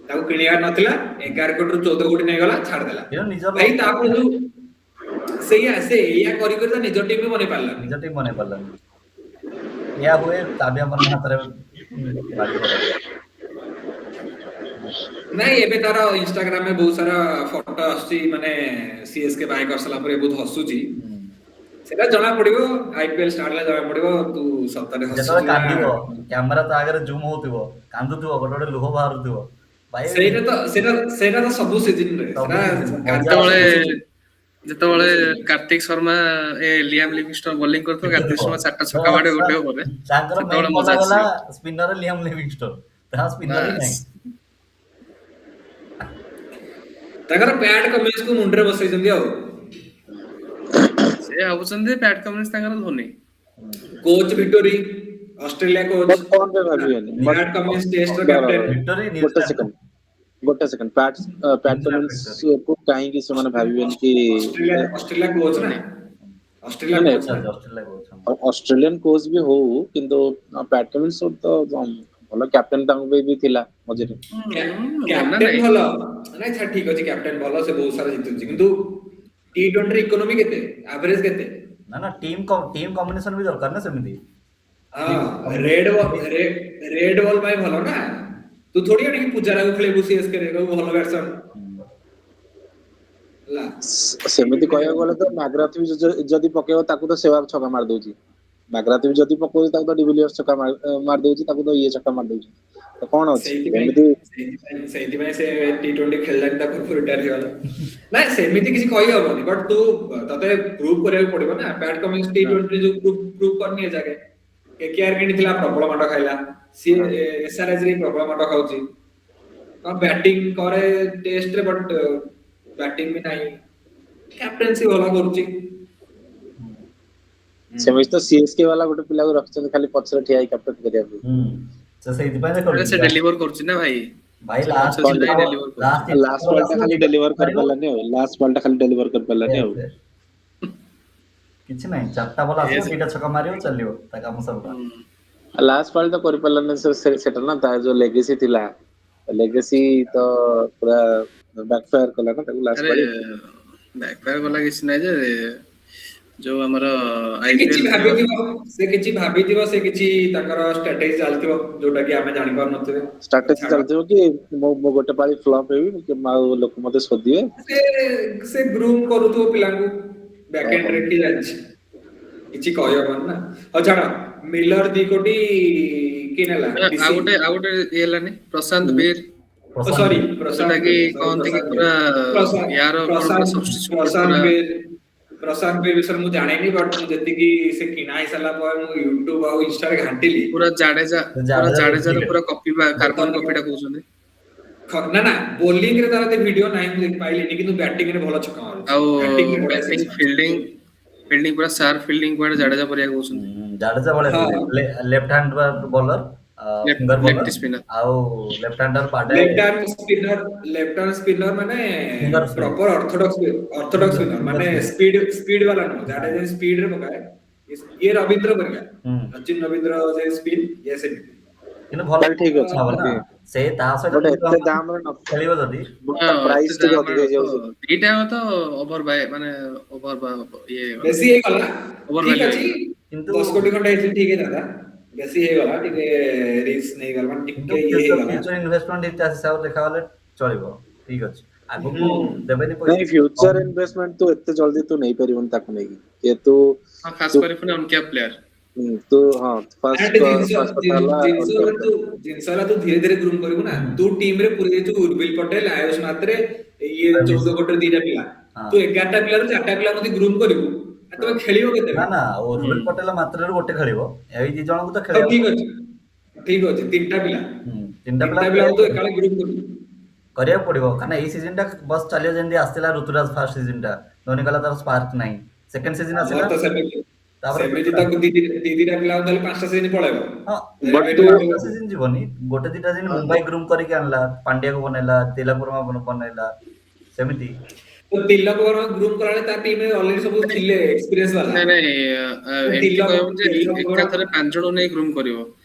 ତାକୁ କିଣିବାର ନଥିଲା। 11 କୋଟିରୁ 14 କୋଟି ନେଇଗଲା, ଛାଡିଦେଲା। କିନ୍ତୁ ନିଜର ଭାଇ, ତାପରେ ଯୋଉ ସେଇଆ, ସେ ଏଇଆ କରି କରି ତା ନିଜ ଟିମ୍ ବି ବନେଇ ପାରିଲାନି। ନିଜ ଟିମ୍ ବନେଇ ପାରିଲାନି। ଏଇଆ ହୁଏ, କାବ୍ୟା ମରନ ହାତରେ ବାଜି ପଡେ। ନାଇଁ, ଏବେ ତାର ଇନଷ୍ଟାଗ୍ରାମ ରେ ବହୁତ ସାରା ଫଟୋ ଆସୁଛି, ମାନେ ସିଏସକେ ବାଇ କରିସାରିଲା ପରେ ବହୁତ ହସୁଛି। ସେଟା ଜଣା ପଡିବ, ଆଇପିଏଲ ଷ୍ଟାର୍ଟ ହେଲେ ଜଣା ପଡିବ ତୁ ସତରେ ଯେତେବେଳେ ହସୁଛୁ ନା। କାନ୍ଦିବ, କ୍ୟାମେରା ତା ଆଗରେ ଜୁମ୍ ହଉଥିବ, କାନ୍ଦୁଥିବ, ଗୋଟେ ଗୋଟେ ଲୁହ ବାହାରୁଥିବ ଭାଇ। ସେଇଟା ତ ସେଇଟା ସେଇଟା ତ ସବୁ ସିଜନ ରେ ସବୁ ସେଟା season, ମଜା ଯେତେବେଳେ ସବୁ season। ଯେତେବେଳେ କାର୍ତ୍ତିକ ଶର୍ମା, ଏ ଲିଆମ ଲିଭିଙ୍ଗଷ୍ଟନ ବୋଲିଂ କରୁଥିବ, କାର୍ତ୍ତିକ ଶର୍ମା ଚାରିଟା ଛକା ବାଡେ ଗୋଟେ ଓଭରରେ, ତାଙ୍କର ସେତେବେଳେ ମେନ୍ ମଜା ବଲ ଗଲା ଆସିବ। ସ୍ପିନର ଲିଆମ ଲିଭିଙ୍ଗଷ୍ଟୋନ, ତାହା ସ୍ପିନର ହିଁ ବାସ୍। ନାହିଁ। ତାଙ୍କର ପ୍ୟାଟ କମିନ୍ସ କୁ ମୁଣ୍ଡରେ ବସେଇଛନ୍ତି ଆଉ। ସେ ଭାବୁଛନ୍ତି ପ୍ୟାଟ କମିନ୍ସ ତାଙ୍କର Dhoni. Coach Vettori, Australia coach. But କଣ ପାଇଁ ଭାବିବେନି? ବଟ୍ ପ୍ୟାଟ କମିନ୍ସ ଟେଷ୍ଟ ର କ୍ୟାପ୍ଟେନ। ଭିକ୍ଟୋରି ଗୋଟେ ନ୍ୟୁଜିଲାଣ୍ଡ ସେକେଣ୍ଡ, ଗୋଟେ ସେକେଣ୍ଡ। ପ୍ୟାଟ ନ୍ୟୁଜିଲାଣ୍ଡ କମିନ୍ସ କୁ କାହିଁକି ସେମାନେ ଭାବିବେନି କି ଅଷ୍ଟ୍ରେଲିଆ ଅଷ୍ଟ୍ରେଲିଆ କୋଚ୍ ନା। ଅଷ୍ଟ୍ରେଲିଆ ନାଇଁ, କୋଚ୍ ନା। Australia coach. ଅଷ୍ଟ୍ରେଲିଆନ କୋଚ୍ ବି ହଉ, କିନ୍ତୁ ପ୍ୟାଟ କମିନ୍ସ ତ ଭଲ କ୍ୟାପ୍ଟେନ ତାଙ୍କ ପାଇଁ ବି ଥିଲା ମଝିରେ। କ୍ୟାପ୍ଟେନ ଭଲ ନାଇଁ, ଛାଡ଼, ଠିକ ଅଛି, କ୍ୟାପ୍ଟେନ ଭଲ, ସେ ବହୁତ ସାରା ଜିତୁଛି, କିନ୍ତୁ ଟି20 ରେ ଇକୋନୋମି କେତେ, ଆଭରେଜ କେତେ? ନା ନା, ଟିମ୍ ଟିମ୍ କମ୍ବିନେସନ ବି ଦରକାର ନା ସେମିତି। ହଁ, ରେଡ ବଲ୍, ରେଡ ବଲ୍ ପାଇଁ ଭଲ ନା। ତୁ ଥୋଡି ଆଣିକି ପୂଜାରାକୁ ଖେଳିବୁ ସିଏସକେ ରେ, କହିବୁ ଭଲ ବ୍ୟାଟ୍ସମ୍ୟାନ ହେଲା। ସେମିତି କହିବାକୁ ଗଲେ ତ ମ୍ୟାଗ୍ରାଥ ବି ଯଦି ପକେଇବ, ତାକୁ ତ ସେୱାଗ ଛକା ମାରି ଦଉଛି। ମ୍ୟାଗ୍ରାଥ ବି ଯଦି ପକଉଛି, ତାକୁ ତ ଡିଭିଲିୟର୍ସ ଛକା ମାରି ଦଉଛି, ତାକୁ ତ ଇଏ ଛକା ମାରି ଦଉଛି, ତ କଣ ଅଛି? ସେଇଥିପାଇଁ ଏମିତି ସେଇଥିପାଇଁ ସେ ଟି20 ଖେଳିଲାନି, ତା ପୂର୍ବରୁ ରିଟାୟାର ହେଇଗଲା। ନାଇଁ, ସେମିତି କିଛି କହିହବନି, ବଟ୍ ତୁ ତତେ ପ୍ରୁଭ୍ କରିବାକୁ ପଡିବ ନା। ପ୍ୟାଟ କମିନ୍ସ ଟି20 ଯୋଉ ପ୍ରୁଭ୍ କରିନି ଏ ଯାକେ। କେକେଆର କିଣିଥିଲା, ପ୍ରବଳ ମାଡ଼ ଖାଇଲା ସିଏ। ଏସଆରଏଚ ରେ ପ୍ରବଳ ମାଡ଼ ଖାଉଛି। କଣ ବ୍ୟାଟିଂ କରେ ଟେଷ୍ଟରେ, ବଟ୍ ବ୍ୟାଟିଂ ବି ନାହିଁ। କ୍ୟାପ୍ଟେନ୍ସି ଭଲ କରୁଛି। ସେମିତି ତ ସିଏସକେ ବାଲା ଗୋଟେ ପିଲାକୁ ରଖିଛନ୍ତି ଖାଲି ପଛରେ ଠିଆ ହେଇ କ୍ୟାପ୍ଟେନ କରିବା ପାଇଁ। ହୁଁ, ସେ ସେଇଥିପାଇଁ ଆରେ, ସେ ଦେଖ ଡେଲିଭର କରୁଛି ନା ଭାଇ। ଭାଇ, ସେ ଲାଷ୍ଟ ପଛରେ ଛିଡା ହେଇ ଡେଲିଭର କରୁଛି। ଲାଷ୍ଟ ଲାଷ୍ଟ ବଲ୍ ଟା ଖାଲି ଡେଲିଭର କରିପାରିଲାନି ଆଉ, ଲାଷ୍ଟ ବଲ୍ ଟା ଖାଲି ଡେଲିଭର କରିପାରିଲାନି ଆଉ। କିଛି ନାହିଁ, ଚାରିଟା ବଲ୍ ଆସିବ, ଦିଟା ଛକା ମାରିବ, ଚାଲିବ, ତା କାମ ସରିଲା। ଲାଷ୍ଟ ପାଳି ତ କରିପାରିଲାନି ସେଟା ନା, ତାର ଯୋଉ ଲେଗେସି ଥିଲା, ଲେଗେସି ତ ପୁରା ବ୍ୟାକଫାୟାର କଲା ନା ତାକୁ ଲାଷ୍ଟ ଆରେ, ପାଳି। ବ୍ୟାକଫାୟାର କଲା କିଛି ନାହିଁ ଯେ, ଯୋଉ ଆମର ସେ କିଛି ଆଇପିଏଲ ଭାବିଥିବ, ସେ କିଛି ଭାବିଥିବ, ସେ କିଛି ତାଙ୍କର ଷ୍ଟ୍ରାଟେଜି ଚାଲିଥିବ, ଯୋଉଟା କି ଆମେ ଜାଣିପାରୁନଥିବେ। ଷ୍ଟ୍ରାଟେଜି ଛାଡ। ଚାଲିଥିବ କି ମୁଁ ଗୋଟେ ପାଳି ଫ୍ଲପ୍ ହେବି କି ଆଉ ଲୋକ ମତେ ଶୋଧିବେ। ସେ ଗ୍ରୁମ୍ କରୁଥିବ ପିଲାଙ୍କୁ ବ୍ୟାକଏଣ୍ଡ ରେ, କିଏ ଜାଣିଛି? କିଛି କହିହବନି ନା। ହଉ ଛାଡ, ମିଲର 2 କୋଟି କିଏ ନେଲା? ଆଉ ଗୋଟେ ଆଉ ଗୋଟେ ଇଏ ହେଲାନି ପ୍ରଶାନ୍ତ ବୀର। ସରି। ଯୋଉଟା କି କହନ୍ତି କି ପୁରା ୟାର କଣ ପୁରା ପ୍ରଶାନ୍ତ ସବଷ୍ଟିଚ୍ୟୁଟ ପ୍ରଶାନ୍ତ ପୁରା। ବୀର, ପ୍ରଶାନ୍ତ ବୀର ବିଷୟରେ ମୁଁ ଜାଣିନି, ବଟ୍ ମୁଁ ଯେତିକି ସେ କିଣା ହେଇସାରିଲା ପରେ ମୁଁ ୟୁଟ୍ୟୁବ ଆଉ ଇନଷ୍ଟାରେ ଘାଣ୍ଟିଲି। ପୁରା ଜାଡେଜା, ପୁରା ଜାଡେଜା ଜାଡେଜାର duplicate। ପୁରା କପି, କାର୍ବନ କପିଟା କହୁଛନ୍ତି। ନା ନା, ବୋଲିଂ ରେ ତାର ଏତେ ଭିଡିଓ ନାହିଁ, ମୁଁ ଦେଖି ପାଇଲିନି, କିନ୍ତୁ ବ୍ୟାଟିଂ ରେ ଭଲ ଛକା ମାରୁଛି। ଆଉ ବ୍ୟାଟିଂ ରେ ବଢିଆ ବ୍ୟାଟିଂ ସିକ୍ସ ମାରୁଛି। ଫିଲ୍ଡିଂ ଫିଲ୍ଡିଂ ପୁରା ସାର୍ପ ଫିଲ୍ଡିଂ, କୁଆଡେ ଜାଡେଜା ପରିକା କହୁଛନ୍ତି। ଜାଡେଜା ଭଳିଆ left hand bowler, finger bowler. Left spinner. ଆଉ left ହ୍ୟାଣ୍ଡର ବାଡେ। Left arm spinner, left arm spinner ମାନେ finger spin. Proper orthodox spinner, ମାନେ ସ୍ପିଡ ସ୍ପିଡ ବାଲା ନୁହଁ। ଜାଡେଜା ସ୍ପିଡ ରେ ପକାଏ, ଇଏ ରବୀନ୍ଦ୍ର ପରିକା। ସଚିନ ରବୀନ୍ଦ୍ର ଯେ ସ୍ପିନ, ଇଏ ସେମିତି। କିନ୍ତୁ ଭଲ ତାହେଲେ ଠିକ ଅଛି। ହବ ନା ସେ ତା ସହିତ ବଟ୍ ଏତେ ଦାମରେ ନ ଖେଳିବ ଯଦି। ପ୍ରାଇସ୍ ଟିକେ ଅଧିକ ହେଇଯାଉଛି। ଦିଟା ତ ଓଭର ବାଇ, ମାନେ ଓଭର ଇଏ ବେଶୀ ହେଇଗଲା। ଓଭର ଠିକ ଭାଲ୍ୟୁ। ଅଛି। କିନ୍ତୁ 10 କୋଟି ଖଣ୍ଡେ ହେଇଛି, ଠିକ ହେଇଥାନ୍ତା। ବେଶୀ ହେଇଗଲା, ଟିକେ ରିସ୍କ ନେଇଗଲା, ମାନେ କିନ୍ତୁ ଟିକେ ଇଏ ହେଇଗଲା। ଫ୍ୟୁଚର ଇନଭେଷ୍ଟମେଣ୍ଟ ହିସାବରେ ଦେଖାଗଲେ ଚଳିବ, ଠିକ ଅଛି, ଆଗକୁ ଦେବେନି ନାଇଁ, ପଇସା। ଫ୍ୟୁଚର ଇନଭେଷ୍ଟମେଣ୍ଟ ତୁ ଏତେ ଜଲ୍ଦି ତୁ ନେଇପାରିବୁନି ତାକୁ ନେଇକି, ଯେହେତୁ ହଁ, ଖାସ କରି ପୁଣି ଅନକ୍ୟାପ୍ ପ୍ଲେୟାର। ତୁ ହଁ, ଫାର୍ଷ୍ଟ ଆଣ୍ଡ ଜିନିଷ ଫାର୍ଷ୍ଟ କଥା ହେଲା ଜିନିଷ ହେଲା ତୁ ଜିନିଷ ହେଲା ତୁ ଧୀରେ ଧୀରେ ଗ୍ରୁମ୍ କରିବୁ ନା। ତୁ ଟିମ୍ ରେ ପୁରେଇ ଦେଇଛୁ ଉର୍ବିଲ ପଟେଲ, ଆୟୁଷ ମାତ୍ରେ, ଇଏ 14 କୋଟିରେ ଦିଟା ପିଲା। ତୁ 11ଟା ପିଲାରୁ ଚାରିଟା ପିଲା ଯଦି ଗ୍ରୁମ୍ କରିବୁ, ଆଉ ତମେ ଖେଳିବ ନା କେତେବେଳେ? ନା, ଉର୍ବିଲ ପଟେଲ ମାତ୍ରରୁ ଗୋଟେ ଖେଳିବ, ଏଇ ଦି ଜଣଙ୍କୁ ତ ହଉ। ଖେଳିବାକୁ ଠିକ ଅଛି, ଠିକ ଅଛି, ତିନିଟା ପିଲା। ତିନିଟା ପିଲା ତିନିଟା ପିଲାକୁ ତୁ ଏକାଳେ ଗ୍ରୁମ୍ କରିବୁ। କରିବାକୁ ପଡିବ, କାରଣ ଏଇ ସିଜନ ଟା ବସ୍ ଚାଲିବ। ଯେମିତି ଆସିଥିଲା ଋତୁରାଜ ଫାର୍ଷ୍ଟ ସିଜନ ଟା, ଧୋନି କହିଲା ତାର ସ୍ପାର୍କ ନାହିଁ। ସେକେଣ୍ଡ ସିଜନ ଆମର ଆସିଲା ତ ସେମିତି ତାପରେ ସେମିତି ତାକୁ ଦି ଦି ଦିଟା ପିଲାକୁ ତାହେଲେ ପାଞ୍ଚଟା ସିଜନ ପଳେଇବ। ହଁ। ବଟ୍ ତୁ ସିଜନ ଯିବନି, ଗୋଟେ ଦିଟା ସିଜନ। ମୁମ୍ବାଇ ଗ୍ରୁମ୍ କରିକି ଆଣିଲା, ପାଣ୍ଡିଆକୁ ବନେଇଲା, ତିଲକ ବର୍ମା ବନେଇଲା, ସେମିତି। ତ ତିଲକ ବର୍ମା ଗ୍ରୁମ୍ କଲାବେଳେ ତା ଟିମ୍ ରେ ଅଲରେଡି ସବୁ ଥିଲେ ଏକ୍ସପିରିଏନ୍ସ ବାଲା। ନାଇଁ ନାଇଁ, ଏମିତି ତିଲକ କହିବ ଯେ ତିଲକ ବର୍ମା ଏକାଥରେ ପାଞ୍ଚ ଜଣ ନେଇ ଗ୍ରୁମ୍ କରିବ।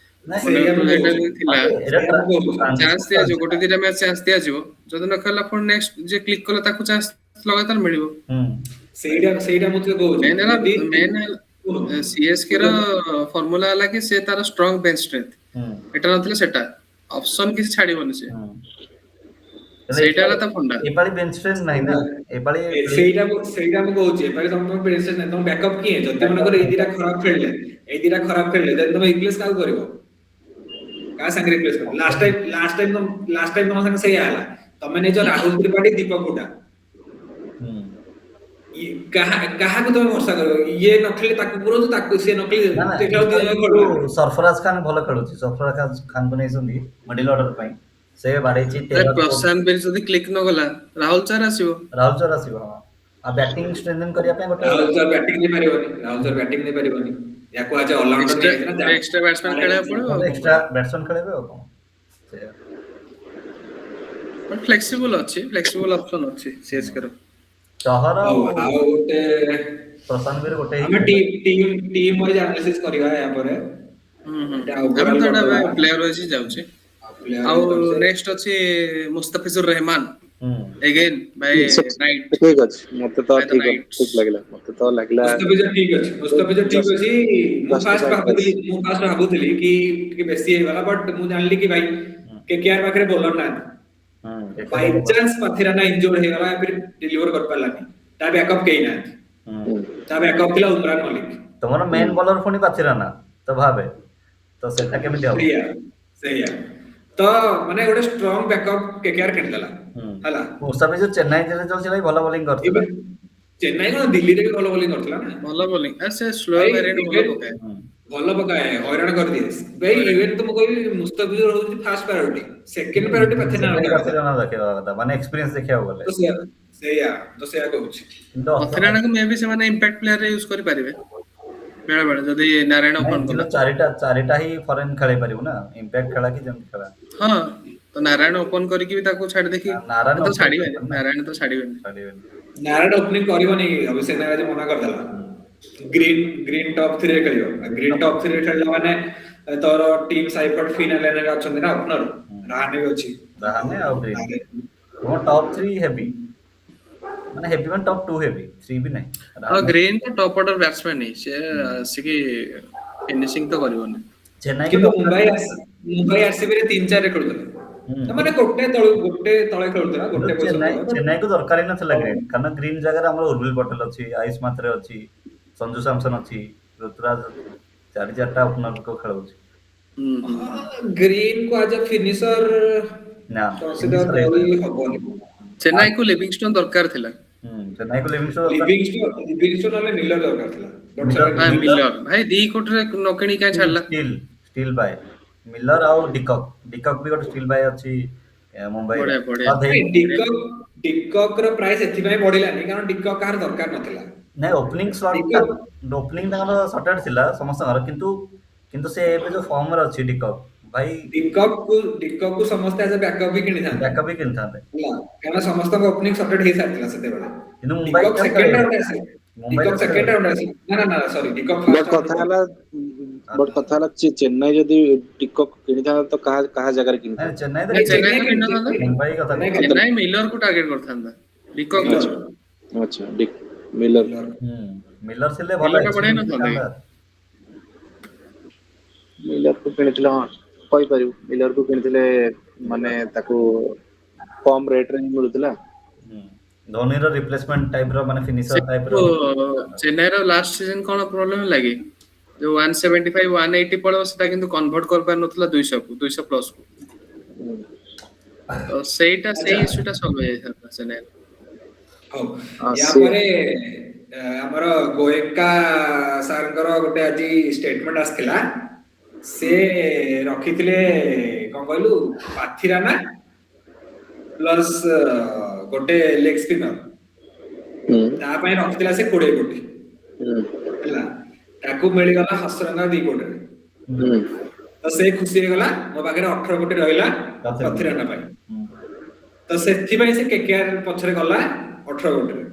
ନାଇଁ, ସେଇଆ ମନେକର ମୁଁ ଏଇଟା କହୁଛି। ଯଦି ଥିଲା ଏଇଟା ସେଇଆ ମୁଁ କହୁଛି। ଚାନ୍ସ ଦିଆଯିବ, ଗୋଟେ ଦିଟା ମ୍ୟାଚ୍ ଚାନ୍ସ ଦିଆଯିବ। ଯଦି ନ ଖେଳିଲା, ପୁଣି ନେକ୍ସଟ ଯିଏ କ୍ଲିକ୍ କଲା ତାକୁ ଚାନ୍ସ ଲଗାତାର ମିଳିବ। ସେଇଟା ସେଇଟା ମୁଁ ତତେ କହୁଛି। ମେନ୍ ହେଲା ଯଦି ମେନ୍ ହେଲା ସିଏସକେ ର ଫର୍ମୁଲା ହେଲା କି ସେ ତାର ଷ୍ଟ୍ରଙ୍ଗ ବେଞ୍ଚ ଷ୍ଟ୍ରେନ୍ଥ। ଏଟା ନଥିଲେ ସେଟା ଅପସନ କିଛି ଛାଡିବନି ସେ। ସେଇଟା ହେଲା ତା ଫଣ୍ଡା। ଏପାଳି ବେଞ୍ଚ ଷ୍ଟ୍ରେନ୍ଥ ନାହିଁ ନା ଏପାଳି। ସେଇଟା ମୁଁ କହୁଛି, ଏପାଳି ତମ ବେଞ୍ଚ ନାହିଁ, ତମ ବ୍ୟାକଅପ୍ କିଏ? ଯଦି ମନେକର ଏଇ ଦିଟା ଖରାପ ଖେଳିଲେ, ଏଇ ଦିଟା ଖରାପ ଖେଳିଲେ, ଦେନ୍ ତମେ ରିପ୍ଲେସ୍ କାହାକୁ କରିବ? କାହା ସାଙ୍ଗରେ ରିପ୍ଲେସ୍ କରିବ? ଲାଷ୍ଟ ଟାଇମ ତମ ସାଙ୍ଗେ ସେଇଆ ହେଲା। ତମେ ନେଇଛ ରାହୁଲ ତ୍ରିପାଠୀ, ଦୀପକ ହୁଡା। କାହାକୁ ତମେ ଭରସା କରିବ? ଇଏ ନ ଖେଳିଲେ ତାକୁ ପୁରଉଛ, ତାକୁ ସିଏ ନ ଖେଳିଲେ ନା ନା ଦେଖିଲା ବେଳକୁ ଦି ଜଣ ଖେଳୁନାହାନ୍ତି। ସରଫରାଜ ଖାନ ଭଲ ଖେଳୁଛି। ସରଫରାଜ ଖାନକୁ ନେଇଛନ୍ତି ମିଡିଲ ଅର୍ଡର ପାଇଁ, ସେ ବାଡେଇଛି ଆରେ, 13। ପ୍ରଶାନ୍ତ ବୀର ଯଦି କ୍ଲିକ୍ ନ କଲା, ରାହୁଲ ଚାର ଆସିବ। ରାହୁଲ ଚହର ଆସିବ, ହଁ। ଆଉ ବ୍ୟାଟିଂ ଷ୍ଟ୍ରେନ୍ଥେନ୍ କରିବା ପାଇଁ ଗୋଟେ ରାହୁଲ ଚହର ବ୍ୟାଟିଂ ନେଇପାରିବନି, ରାହୁଲ ଚହର ବ୍ୟାଟିଂ ନେଇପାରିବନି। ୟାକୁ ଆଜି ଅଲରାଉଣ୍ଡର ଏକ୍ସଟ୍ରା ନେଇଯାଇଛି ନା। ଏକ୍ସଟ୍ରା ବ୍ୟାଟ୍ସମ୍ୟାନ ଖେଳିବାକୁ ପଡିବ ଆଉ କଣ। ଏକ୍ସଟ୍ରା ବ୍ୟାଟ୍ସମ୍ୟାନ ଖେଳିବେ ଆଉ କଣ ସେଇଆ। ଫ୍ଲେକ୍ସିବଲ ଅଛି, ଫ୍ଲେକ୍ସିବଲ ଅପସନ ଅଛି ସିଏସକେ ର। ଚହର ହଉ, ଆଉ ଗୋଟେ ପ୍ରଶାନ୍ତ ବୀର ଗୋଟେ ଆମେ team team team wise analysis କରିବା ୟା ପରେ। ହୁଁ ହୁଁ ଏଟା ଆମେ ଓଭରଅଲ ତ ଏଟା କରିଦବା। ପ୍ଲେୟର ୱାଇଜ ଯାଉଛି। ପ୍ଲେୟାର ଆଉ ନେକ୍ସଟ ଅଛି ମୁସ୍ତାଫିଜୁର ରହମାନ, ଏଗେନ୍ ବାଇ ନାଇଟ୍। ଠିକ ଅଛି, ମତେ ତ By the ଠିକ Knights. ଠିକ ଲାଗିଲା, ମତେ ତ ଲାଗିଲା। ମୁସ୍ତାଫିଜୁର ଠିକ ଅଛି, ମୁସ୍ତାଫିଜୁର ଠିକ ଅଛି। ମୁଁ ଫାଷ୍ଟ Justified. ଭାବୁଥିଲି, ମୁଁ ଫାଷ୍ଟ ଭାବୁଥିଲି କି ଟିକେ ବେଶୀ ହେଇଗଲା, ବଟ୍ ମୁଁ ଜାଣିଲି କି ଭାଇ, କେକେଆର ପାଖରେ ବୋଲର ନାହାନ୍ତି। ବାଇ ଚାନ୍ସ ପାଥିରାନା ଇଞ୍ଜୁର୍ଡ ହେଇଗଲା, ଫିର ଡେଲିଭର କରିପାରିଲାନି, ତା ବ୍ୟାକଅପ୍ କେହି ନାହାନ୍ତି। ତା ବ୍ୟାକଅପ୍ ଥିଲା ଉମରାନ ମଲିକ। ତମର ମେନ୍ ବୋଲର ପୁଣି ପାଥିରାନା, ତ ଭାବେ ତ ସେଟା କେମିତି ହବ? ସେଇଆ ସେଇଆ ତ, ମାନେ ଗୋଟେ ଷ୍ଟ୍ରଙ୍ଗ ବ୍ୟାକଅପ୍ କେକେଆର କିଣିଦେଲା। ହେଲା। ମୁସ୍ତାଫିଜୁର ଚେନ୍ନାଇ ଯେତେବେଳେ ଚାଲିଥିଲା, ଭଲ ବୋଲିଂ କରିଥିଲା। ଏବେ ଚେନ୍ନାଇ କଣ, ଦିଲ୍ଲୀରେ ବି ଭଲ ବୋଲିଂ କରିଥିଲା ନା। ଭଲ ବୋଲିଂ, ସେ ସ୍ଲୋ ଭାଇ, ଭ୍ୟାରିଏଣ୍ଟ ଭଲ ପକାଏ। ଭଲ ପକାଏ, ହଇରାଣ କରିଦିଏ ଭାଇ। ଇଭେନ୍ ତ ମୁଁ କହିବି ମୁସ୍ତାଫିଜୁର ହଉଛି first priority, second priority Pathirana second ରଖିବା କଥା। ପାଥିରାନା ରଖିବା କଥା, ମାନେ ଏକ୍ସପିରିଏନ୍ସ ଦେଖିବାକୁ ଗଲେ। ତ ସେଇଆ ସେଇଆ ତ ସେଇଆ କହୁଛି। କିନ୍ତୁ ପଥିରାନାକୁ ମେ ବି ସେମାନେ ଇମ୍ପାକ୍ଟ ପ୍ଲେୟାର ୟୁଜ କରିପାରିବେ ବେଳେ ବେଳେ, ଯଦି ନାରାୟଣ ନାଇଁ, ଓପନ କିନ୍ତୁ କଲା। ଚାରିଟା ଚାରିଟା ହିଁ ଫରେନ୍ ଖେଳେଇ ପାରିବୁ ନା, ଇମ୍ପାକ୍ଟ ଖେଳା କି ଯେମିତି ଖେଳା। ହଁ, ତ ନାରାୟଣ ଓପନ କରିକି ବି ତାକୁ ଛାଡି ଦେଖି ନାରାୟଣ ତ open ଛାଡିବେନି। କରିବ ନା। ନାରାୟଣ ତ ଛାଡିବେନି। ଛାଡିବେନି। ନାରାୟଣ ଓପନିଂ କରିବନି, ଅଭିଷେକ ନାରାଜ ମନା କରିଦେଲା। ଗ୍ରୀନ ଗ୍ରୀନ ଟପ୍ ଥ୍ରୀରେ ଖେଳିବ। ଗ୍ରୀନ ଟପ୍ ଥ୍ରୀରେ ଖେଳିଲା ମାନେ ତୋର ଟିମ୍ ସାଇଫର୍ଟ, ଫିନ୍ ଆଲେନ୍ ଅଛନ୍ତି ନା ଓପନର, ରାହାନେ ବି ଅଛି। ରାହାନେ ଆଉ ଗ୍ରୀନ। ତୁମ ଟପ୍ ଥ୍ରୀ ହେଭି, ମାନେ ହେଭି ମାନେ ଟପ୍ ଟୁ ହେଭି, ଥ୍ରୀ ବି ନାହିଁ। ହଁ, ଗ୍ରୀନ ତ ଟପ୍ ଅର୍ଡର ବ୍ୟାଟ୍ସମ୍ୟାନ ହିଁ, ସେ ଆସିକି ଫିନିସିଂ ତ କରିବନି। ଚେନ୍ନାଇ କିନ୍ତୁ ମୁମ୍ବାଇ ମୁମ୍ବାଇ ଆରସିବି ରେ ତିନି ଚାରିରେ ଖେଳୁଥିଲେ, ମାନେ ଗୋଟେ ତଳୁ ଗୋଟେ ତଳେ ଖେଳୁଥିଲା, ଗୋଟେ ପୋଜିସନ ଚେନ୍ନାଇ ତଳେ। ଚେନ୍ନାଇକୁ ଦରକାର ହିଁ ନଥିଲା ଗ୍ରୀନ, କାରଣ ଗ୍ରୀନ ଜାଗାରେ ଆମର ଉର୍ବିଲ ପଟେଲ ଅଛି, ଆୟୁଷ ମାତ୍ରେ ଅଛି, ସଞ୍ଜୁ ସାମସନ ଅଛି, ଋତୁରାଜ ଅଛି, ଚାରି ଚାରିଟା ଓପନରକୁ ଖେଳଉଛି। ହୁଁ ହୁଁ ଗ୍ରୀନ କୁ ଆଜ ଏ ଫିନିସର ନା। କନସିଡର finisher କରି ହବନି। ଚେନ୍ନାଇକୁ ଲିଭିଂଷ୍ଟୋନ ଦରକାର ଥିଲା। ଚେନ୍ନାଇକୁ ଲିଭିଂଷ୍ଟୋନ ଦରକାର। ଲିଭିଂଷ୍ଟୋନ ଲିଭିଂଷ୍ଟୋନ ନହେଲେ ମିଲର ଦରକାର ଥିଲା। But miller. ସେମାନେ ହଁ, ମିଲର ଭାଇ 2 କୋଟିରେ ନ କିଣି କାଇଁ ଛାଡିଲା? ଷ୍ଟିଲ୍ ଷ୍ଟିଲ୍ ବାଇ ମିଲର ଆଉ ଡିକକ୍। ଡିକକ୍ ବି ଗୋଟେ ଷ୍ଟିଲ୍ ବାଇ ଅଛି ମୁମ୍ବାଇରେ। ବଢିଆ ବଢିଆ। ନାଇଁ, ଡିକକ୍ ଡିକକ୍ ର ପ୍ରାଇସ୍ ଏଥିପାଇଁ ବଢିଲାନି, କାରଣ ଡିକକ୍ କାହାର ଦରକାର ନଥିଲା। ନାଇଁ, ଓପନିଂ ସ୍ଲଟ୍ ଡିକକ୍ ଓପନିଂ ତାଙ୍କର ସର୍ଟେଡ୍ ଥିଲା ସମସ୍ତଙ୍କର, କିନ୍ତୁ କିନ୍ତୁ ସେ ଏବେ ଯୋଉ ଫର୍ମରେ ଅଛି ଡିକକ୍ ଭାଇ। ଡିକକ୍ କୁ ସମସ୍ତେ ଆଜ ବ୍ୟାକଅପ୍ ବି କିଣିଥାନ୍ତେ। ବ୍ୟାକଅପ୍ ବି କିଣିଥାନ୍ତେ। ହେଲା, କାରଣ ସମସ୍ତଙ୍କ ଓପନିଂ ସର୍ଟେଡ୍ ହେଇସାରିଥିଲା ସେତେବେଳେ। କିନ୍ତୁ ମୁମ୍ବାଇ ଡିକକ୍ ସେକେଣ୍ଡ ରାଉଣ୍ଡ ଆସିଲା। ମୁମ୍ବାଇ ଡିକକ୍ ସେକେଣ୍ଡ ରାଉଣ୍ଡ ଆସିଲା। ନା ନା ନା, ସରି, de Kock but first କଥା ହେଲା ବଟ୍ କଥା ହେଲା, ଚେନ୍ନାଇ ଯଦି ଡିକକ୍ କିଣିଥାନ୍ତା ତ କାହା କାହା ଜାଗାରେ ନାଇଁ, କିଣିଥାନ୍ତା? ଚେନ୍ନାଇ ତ ନାଇଁ, ଚେନ୍ନାଇ ତ କିଣିନଥାନ୍ତା। ମୁମ୍ବାଇ କଥା ଚେନ୍ନାଇ କହୁଛି। ଚେନ୍ନାଇ ମିଲର କୁ ଟାର୍ଗେଟ କରିଥାନ୍ତା, ଡିକକ୍। ଆଚ୍ଛା ଆଚ୍ଛା, ମିଲର। ମିଲର ଥିଲେ ଭଲ ମିଲରଟା ବଢିଆ experience ନଥାନ୍ତା କି? ଥାନ୍ତା। ମିଲର କୁ କିଣିଥିଲେ, ହଁ, କହିପାରିବୁ, ମିଲର କୁ କିଣିଥିଲେ ମାନେ ତାକୁ କମ ରେଟ ରେ ହିଁ ମିଳୁଥିଲା। ଧୋନିର ରିପ୍ଲେସମେଣ୍ଟ ଟାଇପ ର, ମାନେ ଫିନିସର ଟାଇପ ର। ଚେନ୍ନାଇର ଲାଷ୍ଟ ସିଜନ କଣ ପ୍ରୋବ୍ଲେମ ହେଲା କି, ଯୋଉ 175, 180 ପଳେଇବ, ସେଟା କିନ୍ତୁ କନଭର୍ଟ କରିପାରୁନଥିଲା 200କୁ, 200 ପ୍ଲସ କୁ। ତ ସେଇଟା ସେଇ ଇସ୍ୟୁଟା ସଲ୍ଭ ହେଇଯାଇଥାନ୍ତା ଚେନ୍ନାଇର। ହଉ। ହଁ, ୟା ପରେ ଆମର ଗୋଏଙ୍କା ସାରଙ୍କର ଗୋଟେ ଆଜି ଷ୍ଟେଟମେଣ୍ଟ ଆସିଥିଲା। ସେ ରଖିଥିଲେ କଣ କହିଲୁ, ପାଥିରାନା ପ୍ଲସ ଗୋଟେ ଲେଗ ସ୍ପିନର। ତା ପାଇଁ ରଖିଥିଲା ସେ 20 କୋଟି। ହେଲା, ତାକୁ ମିଳିଗଲା ହସରଙ୍ଗା 2 କୋଟିରେ। ତ ସେ ଖୁସି ହେଇଗଲା, ମୋ ପାଖରେ 18 କୋଟି ରହିଲା ପାଥିରାନା ପାଇଁ। ତ ସେଥିପାଇଁ ସେ କେକେଆର ପଛରେ ଗଲା 18 କୋଟିରେ।